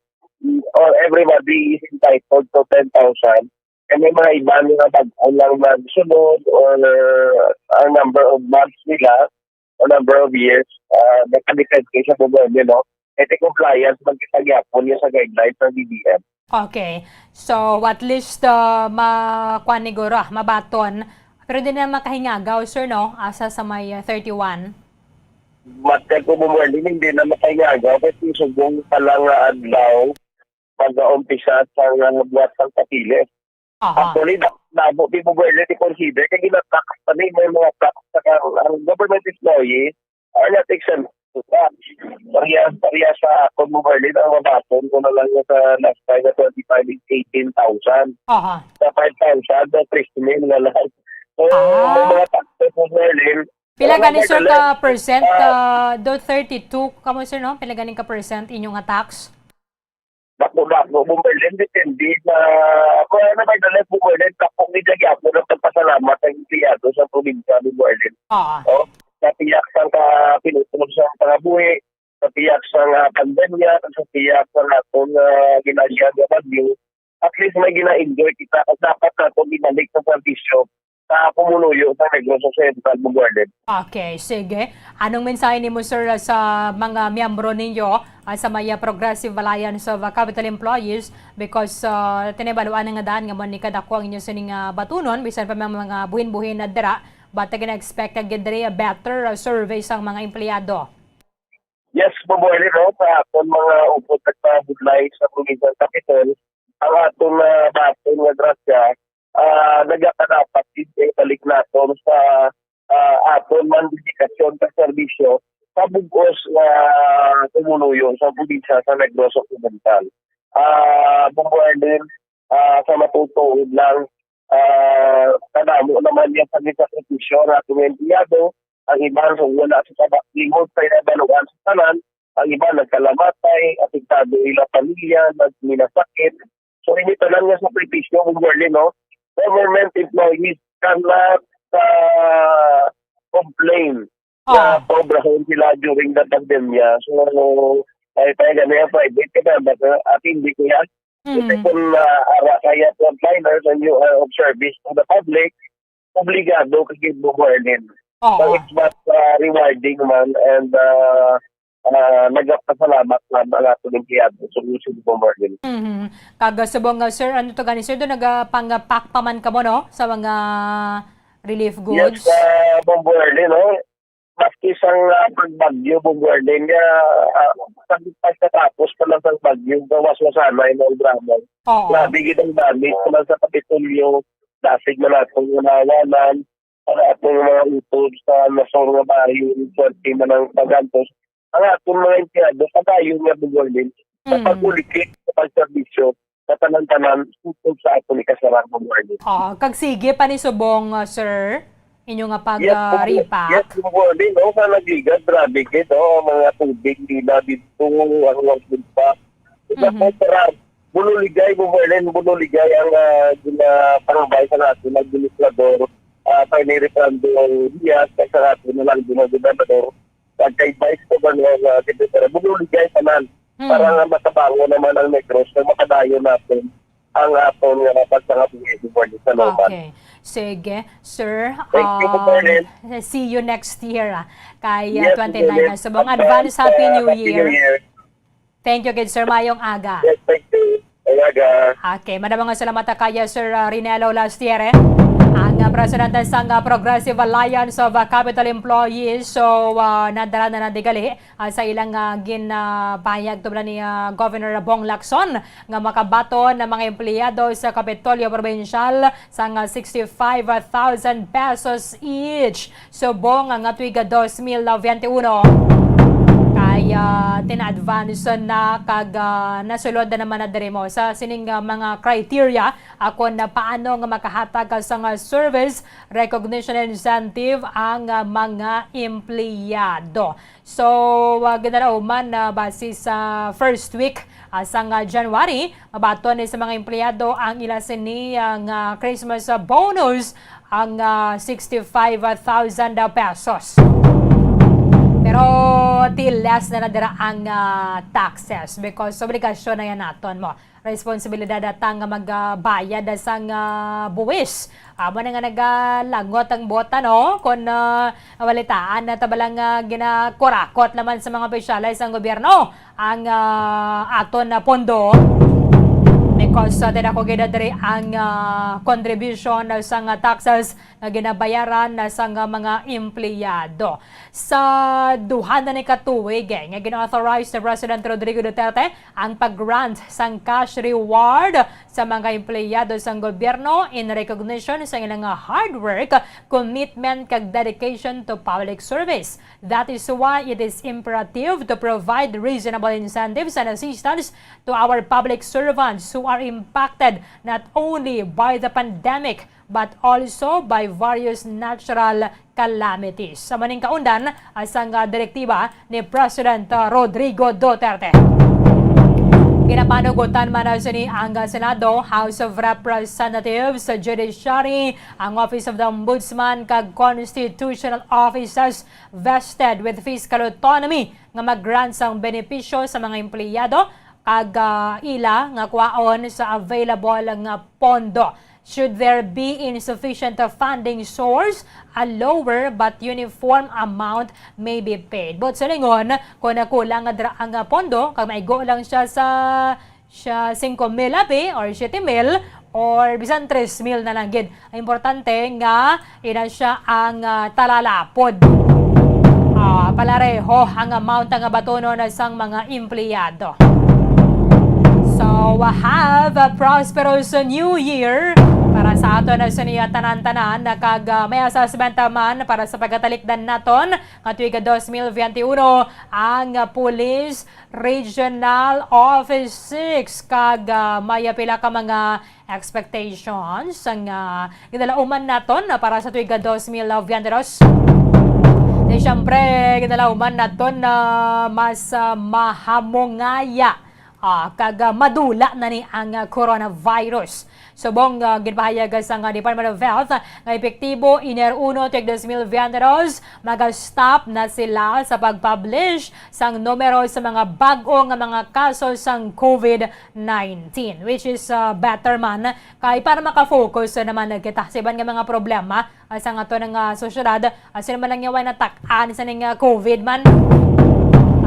or everybody is entitled to ten thousand. And may mga iba nga bag-o lang nagsunod or ang number of months nila or number of years, ah, nakadepende sa gobyerno, no? Ito compliance, magkita gyapon niya sa guidelines ng D B M. Okay. So, at least, uh, ma-, kwan ni guro, ah, mabaton. Pero di na makahingagaw, sir, no? Asa sa may, uh, thirty-one? Matag ko, Ma'am Marlene, hindi na makahingagaw kasi subong pa lang nga adlaw, mag-aumpisa sa nga buhat sang papeles. Aha. Actually, da- damo di mo pwede i-consider kay ginatax pa ni, may mga tax sa ka-, ang government employees are not exempt to tax. Pareha, pareha sa akon, Ma'am Marlene, ang mabaton ko na lang sa last time na twenty-five is eighteen thousand. Aha. Sa five thousand, na three mil na lang. So, Ah. May mga taxes, Ma'am Marlene. Pila Pero gani, sir, nevertheless, ka percent? ah, Uh, do thirty-two kamo, sir, no? Pila gani ka percent inyo nga tax? Dako-dako, Ma'am Marlene, depende na, kung ano may dalit, Ma'am Marlene, kapag may nagyapon ang pagpasalamat sa empleyado sa probinsya, Ma'am Marlene. Ah. O, sa tiyak sa ka-, pinutol sa pangabuhi, sa tiyak sa nga pandemya, sa tiyak sa atong, ah, ginagyan nga bagyo, at least may gina-enjoy kita at dapat nato ibalik sa serbisyo sa pumuluyo sa Negros Occidental, Ma'am Marlene. Okay, sige. Anong mensahe nimo, sir, sa mga miyembro ninyo, ah, sa may, ah, Progressive Alliance of, ah, Capital Employees? Because, ah, tinibaluan na nga daan nga man ni kadako ang inyo sining, ah, batunon, bisan pa may mga buhin-buhin na dira, but gina-expect na gid diri, ah, better, ah, service ang mga empleyado. Yes, Ma'am Marlene, no, sa aton mga upod nagpabudlay sa provincial capital, ang aton nga baton nga grasya, ah, nagakadapat gid nga ibalik naton sa, ah, aton man dedikasyon sa serbisyo sa bug-os nga pumuluyo sa probinsya sa Negros Occidental. Ah, Ma'am Marlene, ah, sa matutuod lang, ah, kadamo naman niya sa gisakripisyo ang atong empleyado, ang iban sa wala sa taba-, limot sa inabaluan sa tanan, ang iban nagkalamatay, apektado ila pamilya, nagminasakit. So, ini tanan nga sakripisyo, Ma'am Marlene, no? Government employees cannot, ah, complain na Ah. pobrahon sila during the pandemya. So, ay, kaya gani ang private ka na, but, uh, at hindi ko yan. Kasi Mm. kung, uh, ara kaya frontliners and you are of service to the public, obligado ka gid, Bombo Arlene. Oo. So, it's but, ah, rewarding man and, ah, ah, nagapasalamat man ang aton empleyado sa Municipal Bombo Arlene. Mhm. Kag, ah, subong, ah, sir, ano to gani, sir, do nagapang-pack pa man kamo, no, sa mga relief goods? Yes, ah, Bombo Arlene, no? Maski sang, ah, pagbagyo, Bombo Arlene, nga, ah, pag-, pagkatapos pa lang sang bagyo, gawas mo sana yung mga drama. Oo. Grabe gid ang damage naman sa Kapitolyo, dasig man atong unawanan, ang atong mga utod sa nasong nga bahin, swerte man ang pagantos. Ang atong mga empleyado, padayon nga, Bombo Arlene, sa Mm. pag-ulikit, sa pagserbisyo, sa tanan-tanan, utod sa atong ikasarang, Bombo Arlene. Oo, kag sige pa ni subong, uh, sir, inyo nga pag, Yes, uh, Bombo, repack. Yes, Bombo Arlene, no? Sa nagligad, grabe gid, no? Ang mga tubig nila dito, ang mga food pack. Isa Mhm. po, para bunuligay, Bombo Arlene, bunuligay ang, ah, ginapangbay sa natin, ang administrador, ah, kay ni Referendum Diaz, kay sa natin, na lang, gobernador, kag kay Vice Governor, ah, Secretary, bunuligay tanan Mm. para nga makabangon naman ang Negros na makadayon natin ang aton nga pagpangabuhi, Bombo Arlene, sa Loman. Okay. Sige, sir. Thank you, Um, Bombo Arlene. See you next year, ah, kay, ah, Yes, twenty-nine Bombo Arlene. Na. So, mga Advance, advance Happy ah, New Happy Year. New Year. Thank you, kid sir. Mayong aga. Yes, thank you. Mayong aga. Okay, madamo nga salamat ta kaya, Sir, ah, Rinelo Lastiere, ang, ah, presidente sang, ah, Progressive Alliance of, ah, Capitol Employees. So, ah, nadala na nadigali, ah, sa ilang, ah, ginapahayag tubla ni, ah, Governor Bong Lacson nga makabaton ang mga empleyado sa Kapitolyo Probinsyal sang, ah, sixty-five thousand pesos each. Subong nga tuig dos mil veintiuno, kay, ah, tina-advance na kag, ah, nasulod na naman na diri mo sa sining, ah, mga criteria akon na paano nga makahatag ka sang, ah, service recognition incentive ang, ah, mga empleyado. So, ah, ginalauman na base sa first week, ah, sang, ah, January, mabaton ni sa mga empleyado ang ila sini, ah, nga Christmas, ah, bonus ang, ah, sixty-five thousand pesos. Pero ti less na na dira ang, ah, taxes because obligasyon na yan naton mo. Responsibilidad ata nga magbayad sang, ah, buwis. Amo na nga nagalangot ang bota, no? Kung, ah, mabalitaan na ta bala nga ginakurakot naman sa mga opisyales ang gobyerno ang, ah, aton na pondo. Because, ah, tinako gid diri ang, ah, contribution sang, ah, taxes nga ginabayaran na sang, ah, mga empleyado. Sa duha na ni ka tuig, eh, nga gina-authorize ni President Rodrigo Duterte ang pag-grant sang cash reward sa mga empleyado sang gobyerno in recognition sa ilang, ah, hard work, commitment, kag dedication to public service. That is why it is imperative to provide reasonable incentives and assistance to our public servants who are impacted not only by the pandemic but also by various natural calamities. Sa maning kaundan, ah, sang, ah, direktiba ni President, ah, Rodrigo Duterte. Ginapanugutan man na sini ang, ah, Senado, House of Representatives, Judiciary, ang Office of the Ombudsman, kag constitutional offices vested with fiscal autonomy nga mag-grant sang benepisyo sa mga empleyado kag, ah, ila nga kwaon sa available nga pondo. Should there be insufficient funding source, a lower but uniform amount may be paid. But sa lingon, kung nakulang nga dra-, ang, ah, pondo, kag maigo lang siya sa, siya singko mil abi or siyete mil or bisan tres mil na lang gid. Ang importante nga ina siya ang, ah, talalapod. Ah, palareho ang amount nga batonon sang mga empleyado. So, have a prosperous New Year para sa aton na siniya tanan-tanan. Kag, ah, may assessment naman para sa pagkatalikdan naton nga tuig dos mil veintiuno ang, ah, Police Regional Office six. Kag, ah, may pila ka mga expectations nga ginalauman naton, ah, para sa tuig dos mil veintidos. Di siyempre, ginalauman naton na mas, ah, mahamungaya Ah, kag, ah, madula na ni ang, ah, coronavirus. Subong, ah, ginpahayag sang, ah, Department of Health, ah, nga epektibo Enero uno tuig dos mil biyente dos, maga-stop na sila sa pag-publish sang numero sa mga bag-o nga mga kaso sang COVID nineteen, which is, ah, better man kay para maka-focus naman kita sa iban nga mga problema, ah, sang aton nga sosyedad, ah, sino man lang nga way natak-an sa ning, ah, COVID man.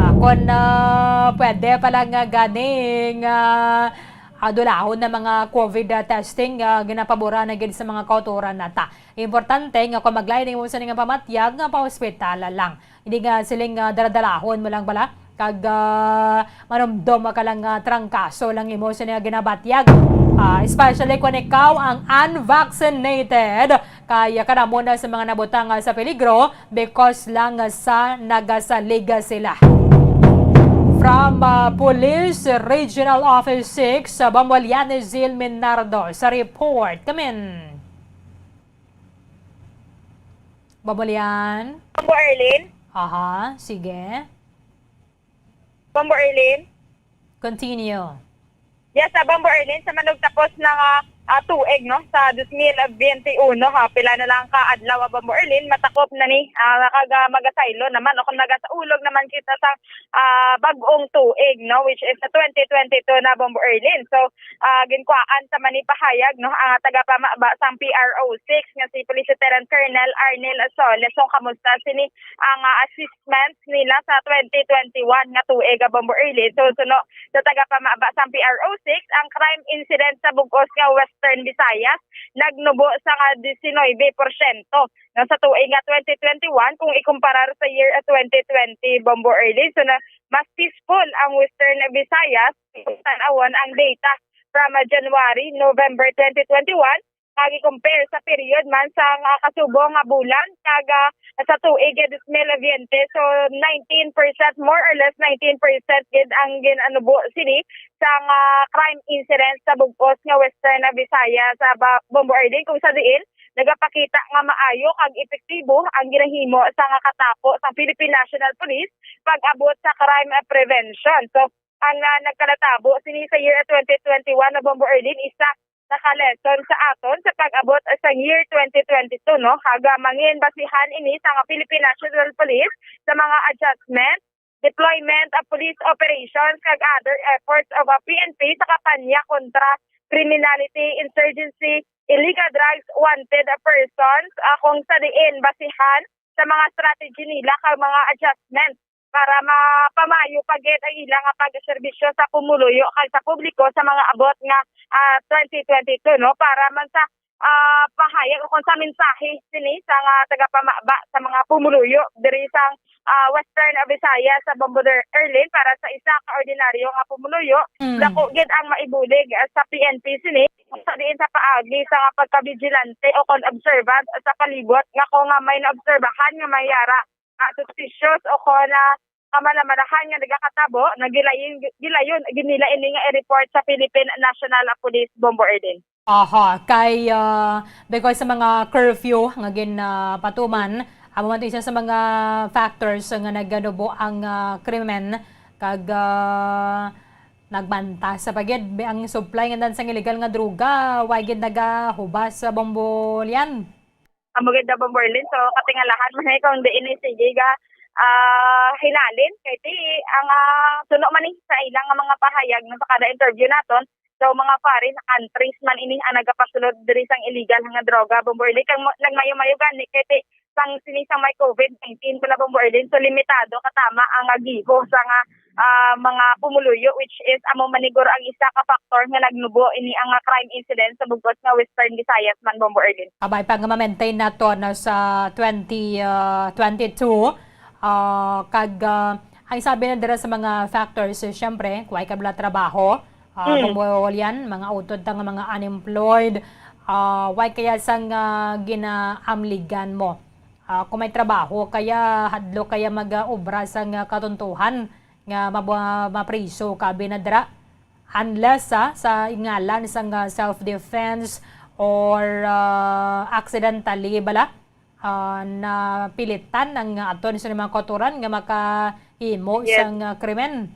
Ah, kon, ah, pwede pala nga ganing, ah, ah, dulahon na mga COVID, ah, testing, ah, ginapabura na gid sa mga kautoran nata. Importante nga kung maglain mo sa ning pamatyag nga pa-ospital lang. Hindi nga siling, ah, daladalahon mo lang bala. Kag, ah, manumdom ka lang nga trangkaso lang imo sini nga ginabatyag. Ah, especially kung ikaw ang unvaccinated, kaya ka na muna sa mga nabutang, ah, sa peligro because lang sa nagasalig sila. From, ah, Police Regional Office six, sa Bambulian, Zil Minardo sa report. Kamin. Bambulian? Bombo Erlin? Aha, sige. Bombo Erlin? Continue. Yes, sa Bombo Erlin, sa manugtapos na nga, ah, tuig, no, sa dos mil bente uno, ha, pila na lang ka adlaw, ah, Bombo Erlin, matakop na ni, ah, nakaga-, magasaylo naman, o kung nagasaulog naman kita sa, ah, bag-ong tuig, no, which is sa twenty twenty-two na, Bombo Erlin. So, ah, ginkuhaan sa manipahayag, no, ang tagapamaba sang P R O six nga si Police Lieutenant Colonel Arnel Soles. So, kamusta sini ang, ah, assessment nila sa twenty twenty-one nga tuig, ah, Bombo Erlin? So, suno sa tagapamaba sang P R O six, ang crime incident sa bug-os nga Western Visayas nagnubo sa nga diecinuebe porsyento, no, sa tuig nga twenty twenty-one kung ikumparar sa year, ah, twenty twenty, Bombo Erlin. So, na, mas peaceful ang Western Visayas kung tan-awon ang data from, ah, January, November twenty twenty-one, kag i-compare sa period man sang, ah, kasubo nga bulan, kag, ah, sa tuig nga dos mil bente. So, nineteen percent, more or less nineteen percent gid ang gin-anubo sini sang, ah, crime incidents sa bug-os nga Western Visayas, ah, ba-, Bombo Erlin, kung sa diin nagapakita nga maayo kag epektibo ang ginahimo sa nga katapo sang Philippine National Police pag-abot sa crime, ah, prevention. So, ang, ah, nagkalatabo sini sa year twenty twenty-one na, Bombo Erlin, isa na ka lesson sa aton sa pag-abot sa year twenty twenty-two, no? Kag mangin basihan ini sa nga Philippine National Police sa mga adjustment, deployment of police operations, kag other efforts of a P N P sa kampanya kontra criminality, insurgency, illegal drugs, wanted persons, ah, kung sa diin basihan sa mga strategy nila kag mga adjustment para mapamayo pa gid ang ila nga pagserbisyo sa pumuluyo kag sa publiko sa mga abot nga, ah, twenty twenty-two, no? Para man sa, ah, pahayag o kung sa mensahe sini sa nga tagapamaba sa mga pumuluyo diri sa, ah, Western Visayas, sa Bombo Der-, Erlin, para sa isa ka ordinaryo nga pumuluyo, Mm. dako gid ang maibulig, ah, sa P N P sini sa diin sa paagi sa nga pagkabigilante o kon observant sa palibot nga kung nga may naobserbahan nga may yara nga suspicious o kon, ah, kamalamalahan nga nagakatabo, nga gilayon, gilayon gid nila ini nga i-report sa Philippine National Police, Bombo Erlin. Aha, kay, ah, because sa mga curfew nga gin, ah, patuman, amo man to isa sa mga factors nga naganubo ang, ah, krimen, kag, ah, nagmantas sa pagid ang supply nga dan sang illegal nga droga, way gid nagahubas sa Bombo Lian. Amo gid na, Bombo Erlin. So, katingalahan man ni kung diin ni sige ga, ah, hinalin. Kay ti, ang, ah, suno man ni sa ilang nga mga pahayag, no, sa kada interview naton, so, mga foreign countries man ini ang nagapasulod diri sang illegal nga droga, Bombo Erlin. Kag mo-, nagmayo-mayo gani, kay ti, sang sini sang may COVID nineteen pala, Bombo Erlin. So, limitado katama ang, ah, gibo sa nga, ah, mga pumuluyo, which is amo man ni guro ang isa ka factor nga nagnubo ini ang, ah, crime incident sa bug-os nga Western Visayas man, Bombo Erlin. Abay, pag ma-maintain nato na sa twenty, ah, twenty-two, ah, kag, ah, ang sabi na dira sa mga factors, eh, syempre, kung way ka wala trabaho, ah, Mm. Bombo Lian, mga utod ta nga mga unemployed, ah, way kaya sang, ah, ginaamligan mo? Ah, kung may trabaho kaya, hadlok kaya mag-, ah, obra sang, ah, katuntuhan nga mab-, mapriso ka binadra. Unless, ah, sa ngalan sang, ah, self-defense or, ah, accidentally bala, ah, napilitan ang aton sa mga kautoran nga makahimo Yes. sang, ah, krimen.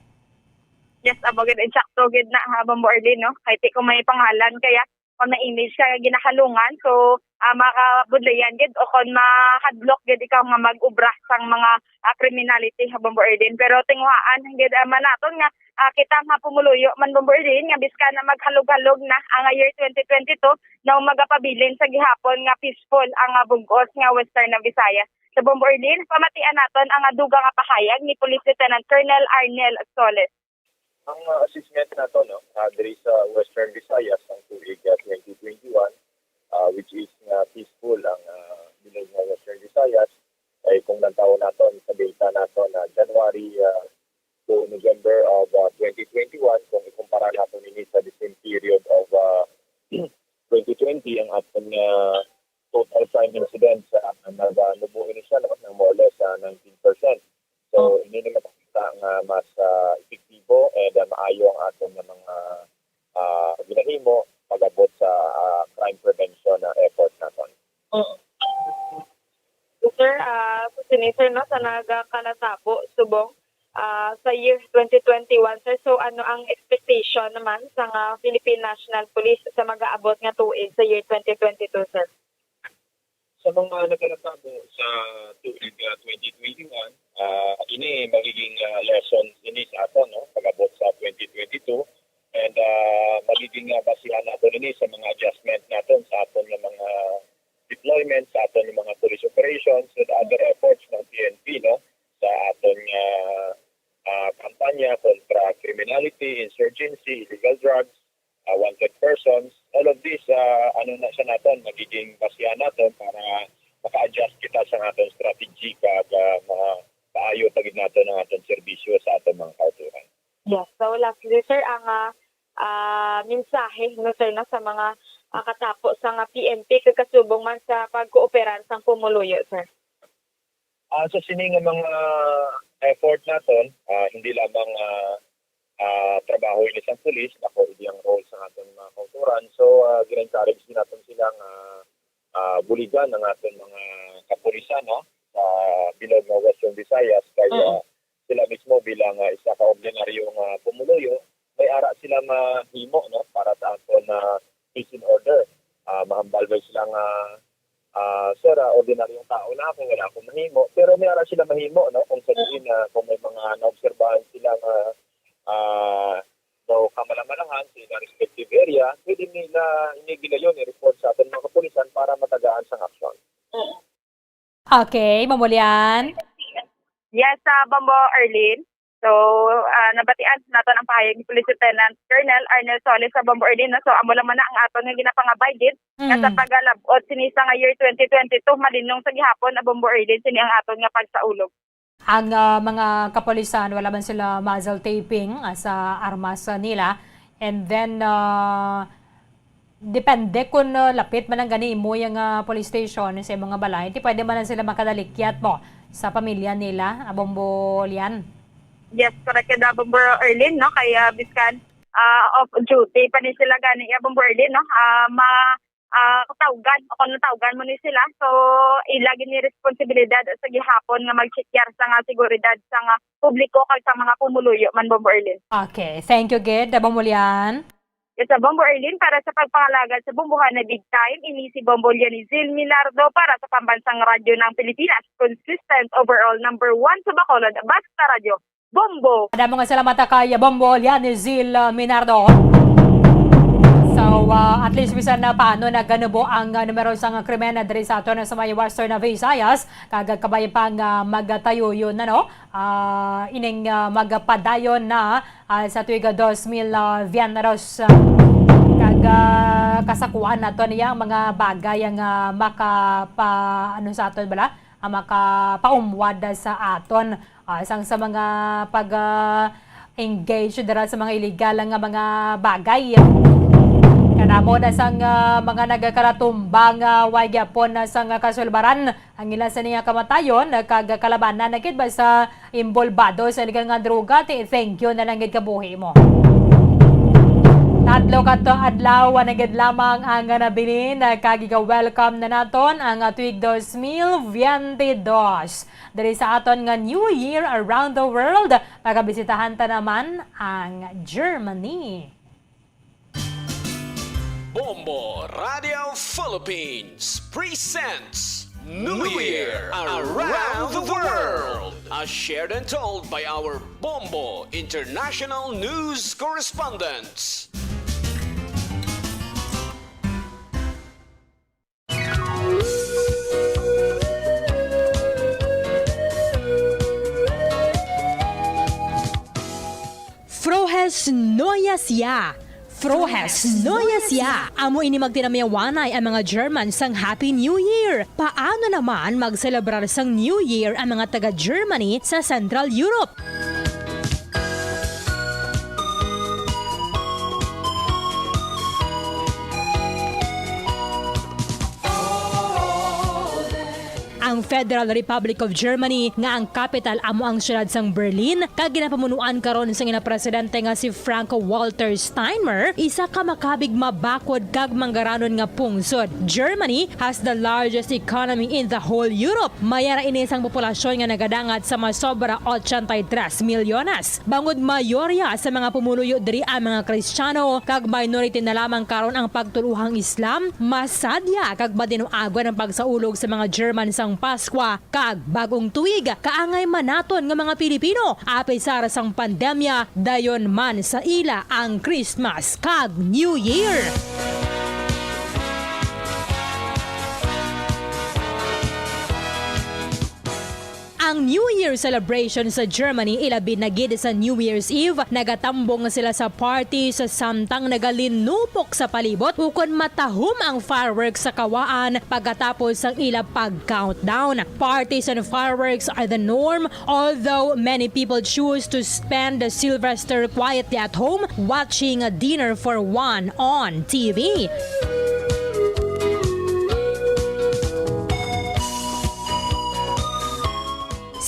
Yes, amo gid, insakto gid na, ha, Bombo Arlene, no? Kay ti ko may pangalan, kaya kung may image ka nga ginahalungan, so, ah, makabudlayan gid o kon mahadlok gid ikaw nga mag-ubra sang mga, ah, criminality, ha, Bombo Arlene. Pero tinguhaan gid, ah, man naton nga, ah, kita nga pumuluyo man, Bombo Arlene, nga bisan na maghalog-halog na ang year twenty twenty-two, na magapabilin sa gihapon nga peaceful ang, ah, bug-os nga Western Visayas. Sa Bombo Arlene, pamatian naton ang, ah, dugang nga pahayag ni Police Lieutenant Colonel Arnel Soles. Ang, ah, assessment nato, no, ah, diri sa Western Visayas ang tuig, ah, twenty twenty-one, ah, which is nga peaceful ang, ah, bilog nga Western Visayas. Kay kung nagtawo naton sa data nato na January, ah, to November of, ah, twenty twenty-one, kung ikumpara nato nini sa the same period of, ah, twenty twenty, ang aton nga total crime incidents, ah, naganubo ini siya, no, ng more or less, ah, nineteen percent. So, Oh. ini ni makita nga mas, ah, epektibo and, ah, maayo ang aton nga mga, ah, ginahimo pag-abot sa, ah, crime prevention na effort naton. Mm. So, sir, ah, so sini, sir, no, sa nagakalatabo subong, ah, sa year twenty twenty-one, sir, so ano ang expectation naman sa nga Philippine National Police sa mag-aabot nga tuig sa year twenty twenty-two, sir? Sa mga nagkalatabo sa tuig, ah, twenty twenty-one, ah, ini magiging, ah, lesson ini sa aton, no? Pag-abot sa twenty twenty-two. And, ah, magiging, ah, basihan naton ini sa mga adjustment naton sa aton nga mga deployment, sa aton nga mga police operations and other efforts ng P N P, no? Sa aton nga, ah, kampanya kontra criminality, insurgency, illegal drugs, ah, wanted persons. All of this, ah, ano na siya naton, magiging basihan naton para maka-adjust kita sa aton strategy kag, ah, mapaayo pa gid naton ang aton serbisyo sa aton mga kauturan. Yes. So, lastly, sir, ang, ah, ah, mensahe, no, sir, no, sa mga, ah, katapo sa nga P N P kag kasubong man sa pagkooperar sang pumuluyo, sir? Ah, sa sini nga mga effort naton, ah, hindi lamang, ah, ah, trabaho ini sang pulis, ako, hindi ang role sa aton mga kauturan. So, ah, gina-encourage din naton sila nga, ah, buligan ang aton mga kapulisan, no, sa bilog nga Western Visayas. Kay, Mm. ah, sila mismo bilang, ah, isa ka ordinaryong, ah, pumuluyo, may ara sila mahimo, no, para sa aton, ah, peace and order. Ah, mahambal ba sila nga, ah, "Sir, ah, ordinaryong tao na ako, wala akong mahimo." Pero may ara sila mahimo, no, kung sa Mm. diin, ah, kung may mga naobserbahan sila nga, ah, daw kamalamalahan sa ilang respective area, pwede nila ini gilayon, i-report sa aton mga kapulisan para matagaan sang aksyon. Mm. Okay, Ma'am Ulian. Yes, sa Bombo Arlene. So, ah, nabatian naton ang pahayag ni Police Lieutenant Colonel Arnel Solis sa Bombo Arlene, no? So, amo lang man na ang aton nga ginapangabay gid nga sa Mm. pagkalab-ot sini sa nga year twenty twenty-two, malinong sa gihapon na Bombo Arlene, sini ang aton nga pagsaulog. Ang, ah, mga kapulisan, wala man sila muzzle taping, ah, sa armas, ah, nila. And then, ah, depende kung, ah, lapit man ang gani imo yang, ah, police station sa imong nga balay, di pwede man lang sila makadalikyat mo sa pamilya nila, ah, Bombo Lian? Yes, correct ka, Bombo Erlin, no? Kaya biskan, ah, off duty pa ni sila gani, ya, Bombo Erlin, no? Ah, ma-, ah, tawgan, o kung tawgan mo ni sila, so, ila gid ni responsibilidad sa gihapon nga magtsikar sa nga seguridad sa nga publiko kag sa mga pumuluyo man, Bombo Erlin. Okay, thank you gid, Bombo Lian. Sa Bombo Erlin, para sa pagpangalagad sa Bombohana Big Time, ini si Bombo Lianizil Minardo para sa Pambansang Radyo ng Pilipinas, consistent overall number one sa Bacolod, Basta Radyo, Bombo! Damo nga salamat kay Bombo Lianizil, uh, Minardo. So, uh, at least bisan na paano naganubo ang, uh, numero sa nga krimen na diri sa aton sa may Western Visayas, kag kabay pa nga magtayuyon na, no? Ah, ining, ah, magapadayon na, ah, sa tuig dos mil, ah, veintidos, ah, kag, ah, kasakuan nato niya ang mga bagay ang, ah, makapa-, ano sa aton bala? Ang makapaumwad sa aton, ah, sang sa mga pag, ah, engage dira sa mga illegal nga mga bagay. Kanamo na sang, ah, mga nagkalatumba nga way gyapon na sang kasulbaran ang ila sini nga kamatayon, kag kalabanan na gid ba sa imbolbado sa illegal nga droga, ti thank you na lang gid kabuhi mo. Tatlo ka to adlaw na gid lamang ang nabilin, kag iga-welcome na naton ang tuig dos mil veinte dos. Diri sa aton nga New Year around the world, pagabisitahan ta naman ang Germany. Bombo Radio Philippines presents New Year Around the World, as shared and told by our Bombo International News Correspondents. Frohes Neues Jahr. Frohes Neues Jahr. Amo ini magtinamyawanay ang mga German sang Happy New Year. Paano naman magselebrar sang New Year ang mga taga-Germany sa Central Europe? Ang Federal Republic of Germany, nga ang kapital amo ang siyudad sang Berlin, kag ginapamunuan karon sang ila presidente nga si Frank-Walter Steinmeier, isa ka makabig, mabakod, kag manggaranon nga pungsod. Germany has the largest economy in the whole Europe. May ara ini sang populasyon nga nagadangat sa masobra ochenta y tres milyones. Bangod mayorya sa mga pumuluyo diri ang mga Kristiyano, kag minority na lamang karon ang pagtuluhang Islam, masadya kag madinuagon ang pagsaulog sa mga German sang Paskwa kag Bag-ong Tuig. Kaangay man naton nga mga Pilipino, apisar sang pandemya, dayon man sa ila ang Christmas kag New Year. Ang New Year celebration sa Germany, ilabi na gid sa New Year's Eve, nagatambong sila sa party sa samtang nagalinupok sa palibot ukon matahom ang fireworks sa kawaan pagkatapos sang ila pag-countdown. Parties and fireworks are the norm, although many people choose to spend the Sylvester quietly at home watching a dinner for one on T V.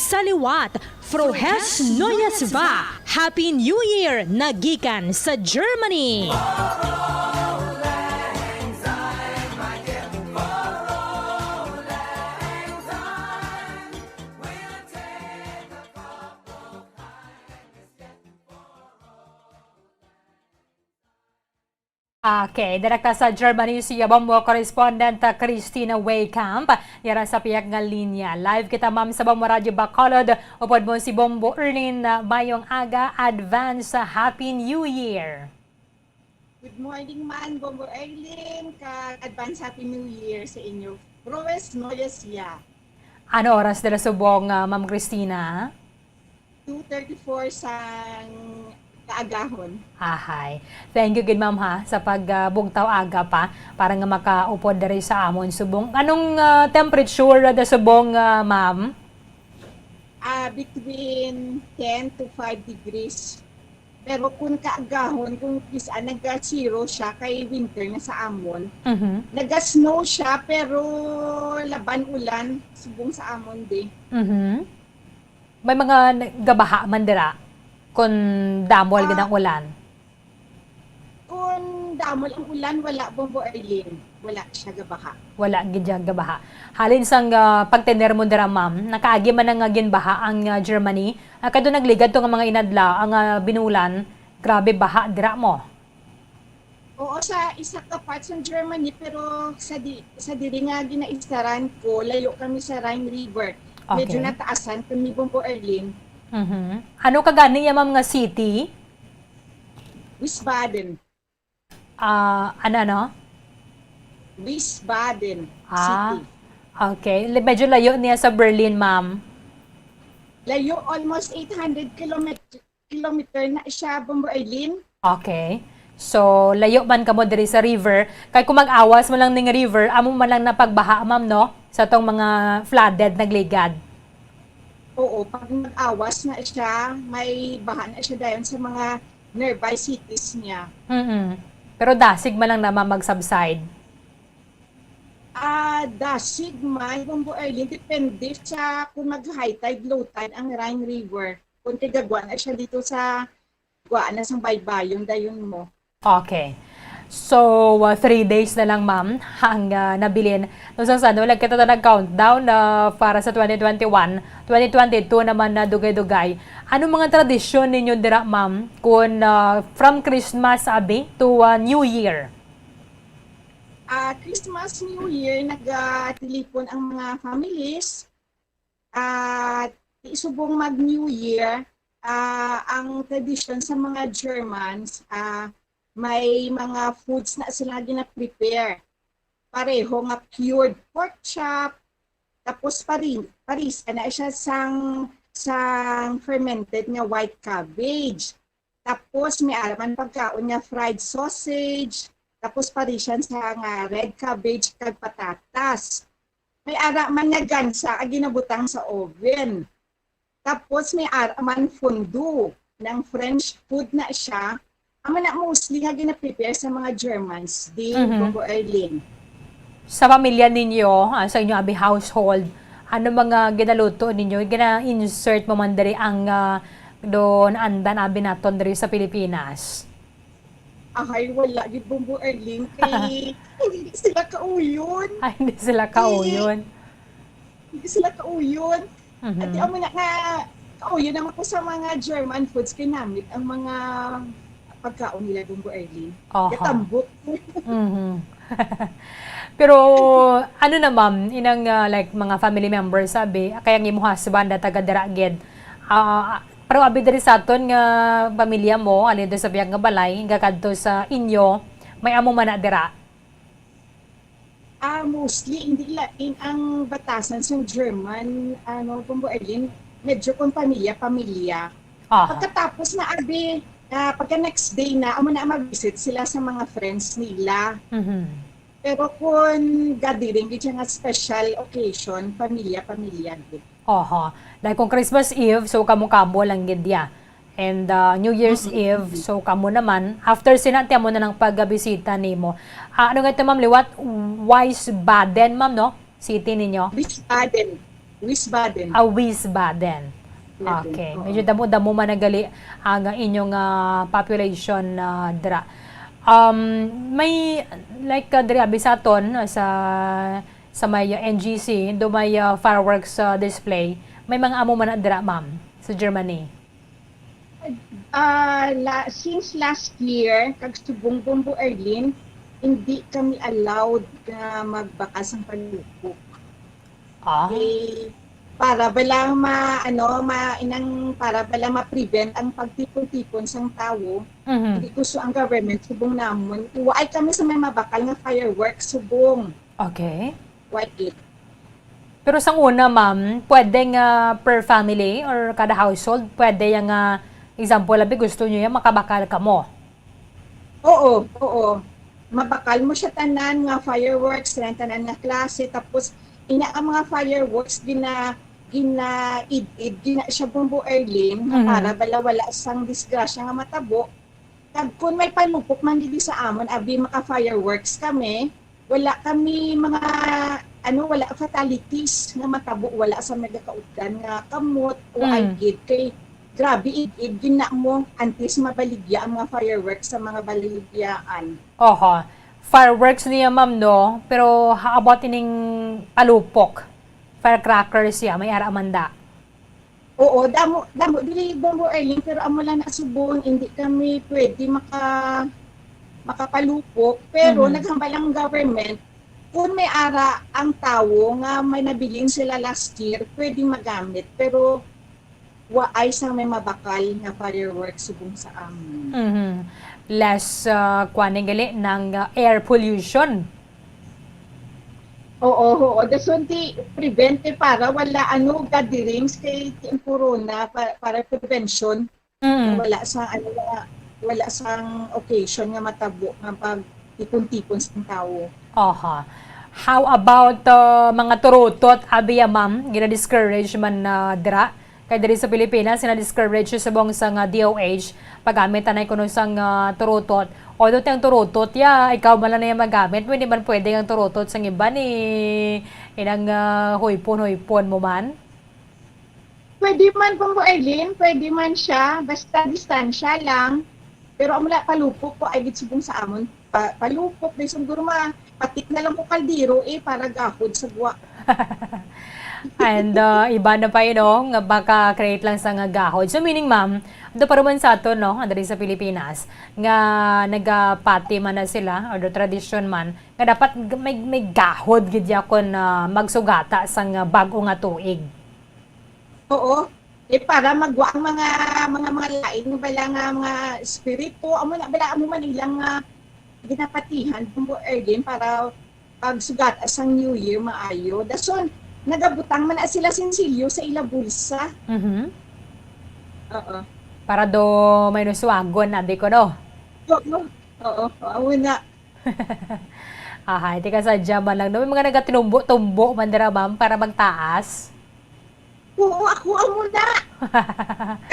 Sa liwat, Frohes Neues Jahr, Happy New Year, nagikan sa Germany. Okay, direkta sa Germany si Bombo correspondent, uh, Christina Waycamp. Yara sa piyak nga linya. Live kita, ma'am, sa Bombo Radyo Bacolod. Upod mo si Bombo Erlin, uh, mayong aga, advance, uh, Happy New Year. Good morning man, Bombo Erlin, kag advance Happy New Year sa inyo. Frohes Neues Jahr. Ano oras dira subong, uh, Ma'am Christina? Two thirty-four sang kaagahon. Ahay. Thank you gid, ma'am, ha, sa pag, ah, bugtaw aga pa para nga makaupod diri sa amon subong. Anong, ah, temperature da subong, ah, ma'am? Ah, between ten to five degrees. Pero kung kaagahon, kung kis-a naga-zero siya, kay winter na sa amon. Mhm. Naga-snow siya, pero laban ulan, subong sa amon di. Mhm. May mga n-, gabaha man dira kon damol gid ang ulan? Kon damol ang ulan, wala, Bombo Arlene. Wala siya gabaha. Wala gid siya gabaha. Halin sang, ah, pagtener mo dira, ma'am, nakaagi man na nga ginbaha ang, ah, Germany. Ah, kadto nagligad to nga mga inadlaw ang, ah, binulan. Grabe baha dira mo. Oo, sa isa ka part sa Germany, pero sa di, sa diri nga ginaistaran ko, layo kami sa Rhine River. Medyo Okay. nataasan kami, Bombo Erlin. Mhm. Ano ka gani ya, ma'am, nga city? Wiesbaden. Ah, ano, ano? Wiesbaden Ah, City. Okay. Li-, medyo layo niya sa Berlin, ma'am. Layo, almost eight hundred kilometer, kilometer na siya, Bombo Erlin. Okay. So, layo man kamo diri sa river. Kay kung mag-awas mo lang ning river, amo man lang napagbaha, ma'am, no? Sa tong mga flooded nagligad. Oo, pag nag-awas na siya, may baha na siya dayon sa mga nearby cities niya. Mm-mm. Pero dasig man lang naman mag-subside. Ah, dasig man, Bombo Erlin, depende sa kung mag-high tide, low tide ang Rhine River. Kung tigagwa na siya dito sa gwaan na sang baybayon dayon mo. Okay. So, uh, three days na lang, ma'am, ang, uh, nabilin. No, sang sa, no, lagi kita nag-countdown, uh, para sa twenty twenty-one, twenty twenty-two naman na dugay-dugay. Ano mga tradisyon ninyo dira, ma'am, kun, uh, from Christmas, abi, to, uh, New Year? Ah, Christmas, New Year, nagatelepon ang mga families. At subong mag-New Year, ah, ang tradisyon sa mga Germans, ah, may mga foods na sila gina-prepare. Pareho nga cured pork chop, tapos pari-, parisa na siya sang, sang fermented nga white cabbage. Tapos may ara man pagkaon nga fried sausage, tapos parisian sa nga red cabbage kag patatas. May ara man nga gansa nga ginabutang sa oven. Tapos may ara man fondue, nang French food na siya. Amo na mostly nga gina-prepare sa mga Germans, di, Mhm. Coco Arlene. Sa pamilya ninyo, ah, sa inyo abi household, ano mga ginaluto ninyo? Gina-insert mo man diri ang, ah, doon, andan abi naton diri sa Pilipinas? Ahay, wala gid, Bombo Arlene, kay hindi sila kauyon. Ay, hindi sila Di-, kauyon. Hindi sila kauyon. Mhm. At amo na nga, kauyon naman ko sa mga German foods, kay namit ang mga pagkaon nila, Bombo Arlene. Aha. Katambok. Mhm. Pero, ano na, ma'am, inang, ah, like, mga family members, sabi, kay ang imo husband na taga dira gid, ah, pero abi diri sa aton nga pamilya mo, alin doon sa biyag nga balay, hanggang kadto sa inyo, may amo man na dira? Ah, mostly, hindi lain ang batasan sa German, ano, Bombo Arlene, medyo kung pamilya-pamilya. Aha. Pagkatapos na, abi, ah, pagka next day na, amo na mag-visit sila sa mga friends nila. Mhm. Pero kung gathering, gid siya nga special occasion, pamilya-pamilya gid. Oho. Dahil kung Christmas Eve, so kamo-kamo lang gid ya. And, uh, New Year's Mm-mm. Eve, so kamo naman. After sina, ti amo na nang pagbisita nimo. Ah, ano nga ito, ma'am, liwat? Wiesbaden, ma'am, no? City ninyo? Wiesbaden. Wiesbaden. Ah, Wiesbaden. Wiesbaden, Okay. oo. Medyo damo-damo man nagali ang inyong, ah, population, ah, dira. Um, may, like, ah, diri abi sa aton, ah, sa, sa may, ah, N G C, do may, ah, fireworks, ah, display. May mga amo man na dira, ma'am, sa Germany? Ah, la-, since last year, kag subong, Bombo Arlene, hindi kami allowed nga magbakal sang palupok. Ah. Eh, para bala ma-, ano, ma-, inang, para bala ma-prevent ang pagtipon-tipon sang tawo, Mhm. hindi gusto ang government, subong namon. Waay kami sa may mabakal nga fireworks, subong. Okay. Waay gid. Pero sang una, ma'am, pwede nga per family or kada household, pwede yang, ah, example, abi, gusto niyo yang makabakal kamo? Oo, oo. Mabakal mo siya tanan nga fireworks, tanan, tanan nga klase, tapos ina ang mga fireworks gina-, gina-id-id, gina siya, Bombo Arlene, nga Mhm. para bala wala sang disgrasya nga matabo. Kag kun may palupok man didi sa amon, abi maka-fireworks kami, wala kami mga, ano, wala fatalities nga matabo, wala sa nagakautdan nga kamot o Mm. aygid, kay grabe id-id gid na mo, antes mabaligya ang mga fireworks sa mga baligyaan. Oho. Fireworks niya, ma'am, no? Pero how about ining palupok? Firecrackers siya, may ara man da? Oo, damo, damo diri, Bombo Arlene, pero amo lang na subong, hindi kami pwede maka-, makapalupok. Pero Mhm. naghambal ang government, kung may ara ang tawo nga may nabilin sila last year, pwede magamit. Pero waay sang may mabakal nga fireworks subong sa amon. Mhm. Less, ah, kuwan, gali, ng, ah, air pollution. Oo, oo. Dason ti prevent, eh, para wala, ano, gatherings kay ti ang corona pa-, para prevention. Mm. Wala sa, ano, wala, wala sang occasion nga matabo nga pag-tipon-tipon sang tawo. Aha. How about, uh, mga turutot, abiya, ma'am? Gina-discourage man na dira? Kay diri sa Pilipinas, gina-discourage subong sang D O H paggamit anay kuno sang, ah, turutot. Although ti ang turutot, ya, ikaw man lang na ya magamit, hindi man pwede ang turutot sang iba ni inang, ah, huypon-huypon mo man? Pwede man, Bombo Arlene, pwede man siya, basta distansya lang. Pero amo na, palupok ko, ay gid subong sa amon. Pa-, palupok, di siguro ma-, patik na lang ko kaldero, eh, para gahod sa gwa. And, uh, iba na pa yun, no? Nga baka-create lang sa nga gahod. So, meaning, ma'am, ito pa naman sa ato, no? Diri sa Pilipinas, nga nagapati man na sila, or the tradition man, nga dapat g-, may, may gahod gid ya kon, ah, magsugata sang, ah, bag-o nga tuig. Oo. Eh, para magwa ang mga, mga, mga lain nga bala nga mga espiritu, amo na bala, amo man ilang, ah, ginapatihan, Bumbo Ergin, para pagsugat sang New Year maayo. Dason, nagabutang man na sila sinsilyo sa ila bulsa. Mhm. Oo. Para do may nuswagon, abi ko, no? Oo. Oo. Oo, amo na. Ahay, tika sa dyan man lang, no? May mga nagatumbo-tumbo man dira, ma'am, para magtaas. Oo, ako amo na.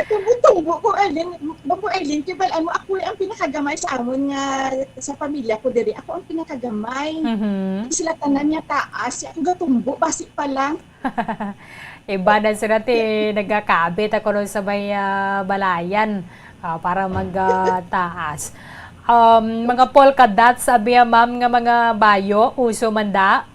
Tumbo-tumbo ko, Erlyn. Babo, Erlyn, kay bal-an mo, ako ang pinakagamay sa amon nga, sa pamilya ko diri. Ako ang pinakagamay. Mhm. Sila tanan nga taas, ako gatumbo, basi pa lang. Iba na sila ti nagakabit ako nun sa may, ah, balayan, ah, para mag, ah, taas. Um, mga polka dots, sabi ya, ma'am, nga mga bayo, uso man da?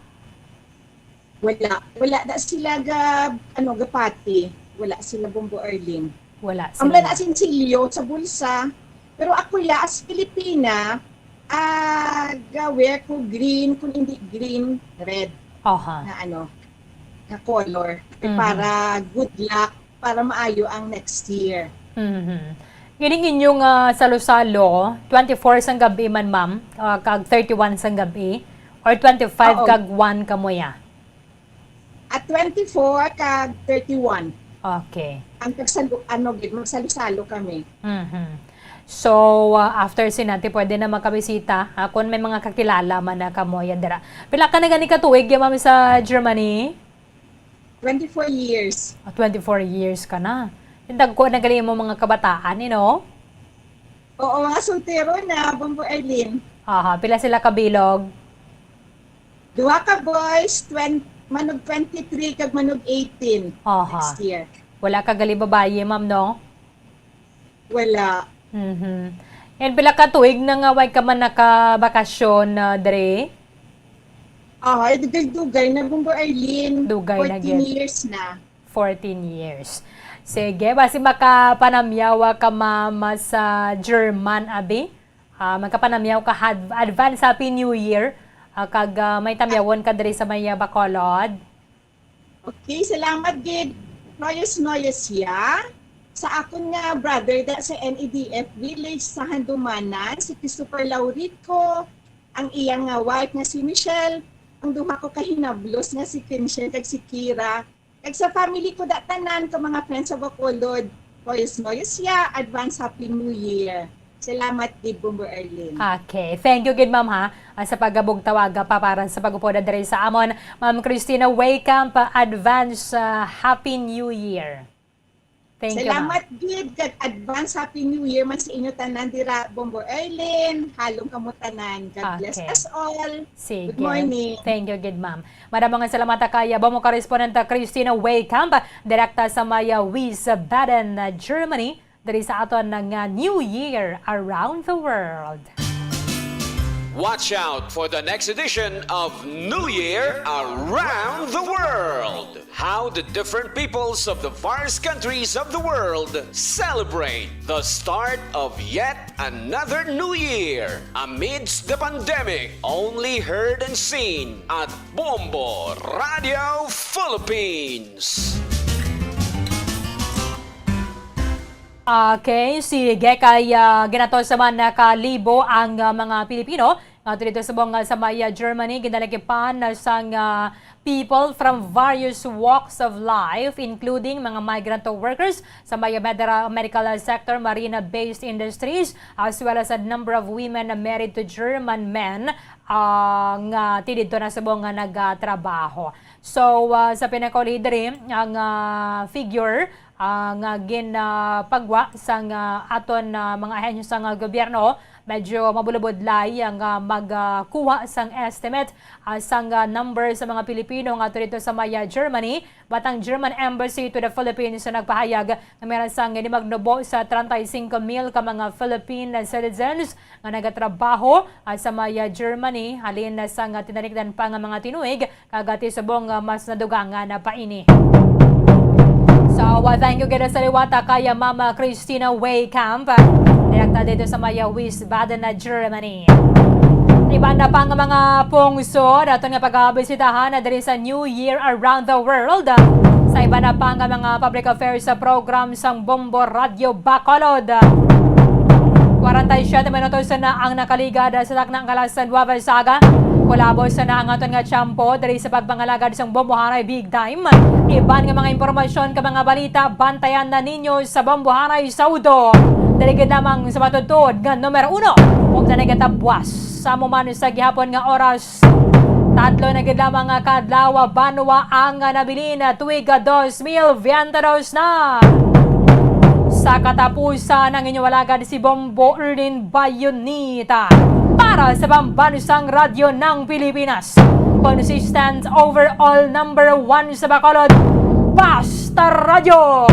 Wala. Wala na sila ga, ano, gapati. Wala sila, Bombo Arlene. Wala sila. Ang wala na sinsilyo sa bulsa. Pero ako ya, as Filipina, ah, ga-wear ko green, kung hindi green, red Aha. na ano, na color. Mhm. Para good luck, para maayo ang next year. Mhm. Ining inyong, ah, salo-salo, twenty-four sang gabi man, ma'am, ah, kag thirty-one sang gabi, or twenty-five Oo. kag one kamo ya? At twenty-four kag thirty-one. Okay. Ang pagsalu-, ano gid, magsalo-salo kami. Mhm. So, ah, after sina, ti pwede na makabisita, ha, kung may mga kakilala man na kamo ya dira. Pila ka na gani ka tuig ya, ma'am, sa Germany? Twenty-four years. Ah, twenty-four years ka na. Yung dagko na gali mo mga kabataan, you know? Oo, mga soltero na, Bombo Arlene. Aha, pila sila kabilog? Duha ka boys, twen-, manog twenty-three kag manog eighteen Aha. next year. Wala ka gali babayi, ma'am, no? Wala. Mhm. And pila ka tuig na nga way ka man nakabakasyon, ah, dre? Ah, ay, dugay-dugay na, Bombo Arlene. Dugay na Fourteen gid. years na. Fourteen years. Sige, basi makapanamyaw ka, ma'am, sa German, abi? Ah, makapanamyaw ka, had-, advance Happy New Year. Ah, kag, ah, may tamyawon ka diri sa may, ah, Bacolod. Okay, salamat gid. Noyes, noyes ya. Sa akon nga brother da sa N E D F Village sa Handumanan, si Christopher Laurico, ang iya nga wife nga si Michelle, ang duha ko ka hinablos nga si Kinshen kag si Kira, kag sa family ko da tanan ka mga friends sa Bacolod, noyes, noyes ya, advance Happy New Year. Salamat gid, Bombo Arlene. Okay. Thank you gid, ma'am, ha, ah, sa pagabugtawaga pa para sa pag-upod diri sa amon. Ma'am Christina Waycamp, ah, advance, ah, Happy New Year. Thank you, ma'am. Salamat gid, kag advance Happy New Year man sa inyo tanan dira, Bombo Arlene. Halong kamo tanan. God bless Okay. us all. Sige. Good morning. Thank you gid, ma'am. Madamo nga salamat kay amo nga korespondente Christina Waycamp, direkta sa may, ah, Wiesbaden, ah, Germany, diri sa aton nga New Year Around the World. Watch out for the next edition of New Year Around the World. How the different peoples of the various countries of the world celebrate the start of yet another new year amidst the pandemic, only heard and seen at Bombo Radio Philippines. Okay, sige, kay, ah, ginatos naman na kalibo ang, ah, mga Pilipino nga dito subong, ah, sa may, ah, Germany, ginalakipan na sang, ah, people from various walks of life, including mga migrant workers sa may, ah, medera-, medical, ah, sector, marina-based industries, as well as a number of women na married to German men, ah, nga ti dito na subong nga nagatrabaho. So, ah, sa pinakauli diri, ang, ah, figure, ah, nga ginapagwa sang, ah, aton, ah, mga ahensya sang, ah, gobyerno, Medyo mabulabudlay ang, ah, magkuha sang estimate, ah, sang, ah, number sa mga Pilipino nga ato dito sa may, ah, Germany. But ang German Embassy to the Philippines nagpahayag nga meron sang ginimagnubo sa treinta y cinco mil ka mga Philippine citizens nga nagatrabaho, ah, sa may, ah, Germany, halin na sang, ah, tinalikdan pa nga mga tinuig, kag, ah, ti subong, ah, mas nadugangan na pa ini. So, ah, thank you gid sa liwata kay, ah, Mama Christina Way Camp, ah, direkta dito sa may, ah, Wiesbaden na Germany. Iban na pa nga mga pungsod aton nga pagabisitahan na diri sa New Year Around the World, ah, sa iban na pa nga mga public affairs sa program sang Bombo Radio Bacolod. Kwarenta y siyete minutos na ang nakaligad sa takna nga alas nuwebe sa aga. Kulabos na ang aton nga tiyempo diri sa pagpangalagad sang Bombohanay Big Time. Iban nga mga impormasyon kag mga balita, bantayan na ninyo sa Bombohanay Saudo. Diri gid lamang sa matudtod nga numero uno, ug na nagatabwas sa amo man sa gihapon nga oras. Tatlo na gid lamang nga kadlaw, banwa ang nabilin, tuig dos mil biyente dos na. Sa katapusan, ang inyong alagad si Bombo Erlin Bayonita para sa Pambansang Radyo ng Pilipinas. Consistent overall number one sa Bacolod, Basta Radyo,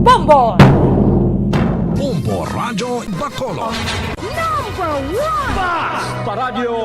Bombo! Bombo Radyo Bacolod. Number one! Basta Radyo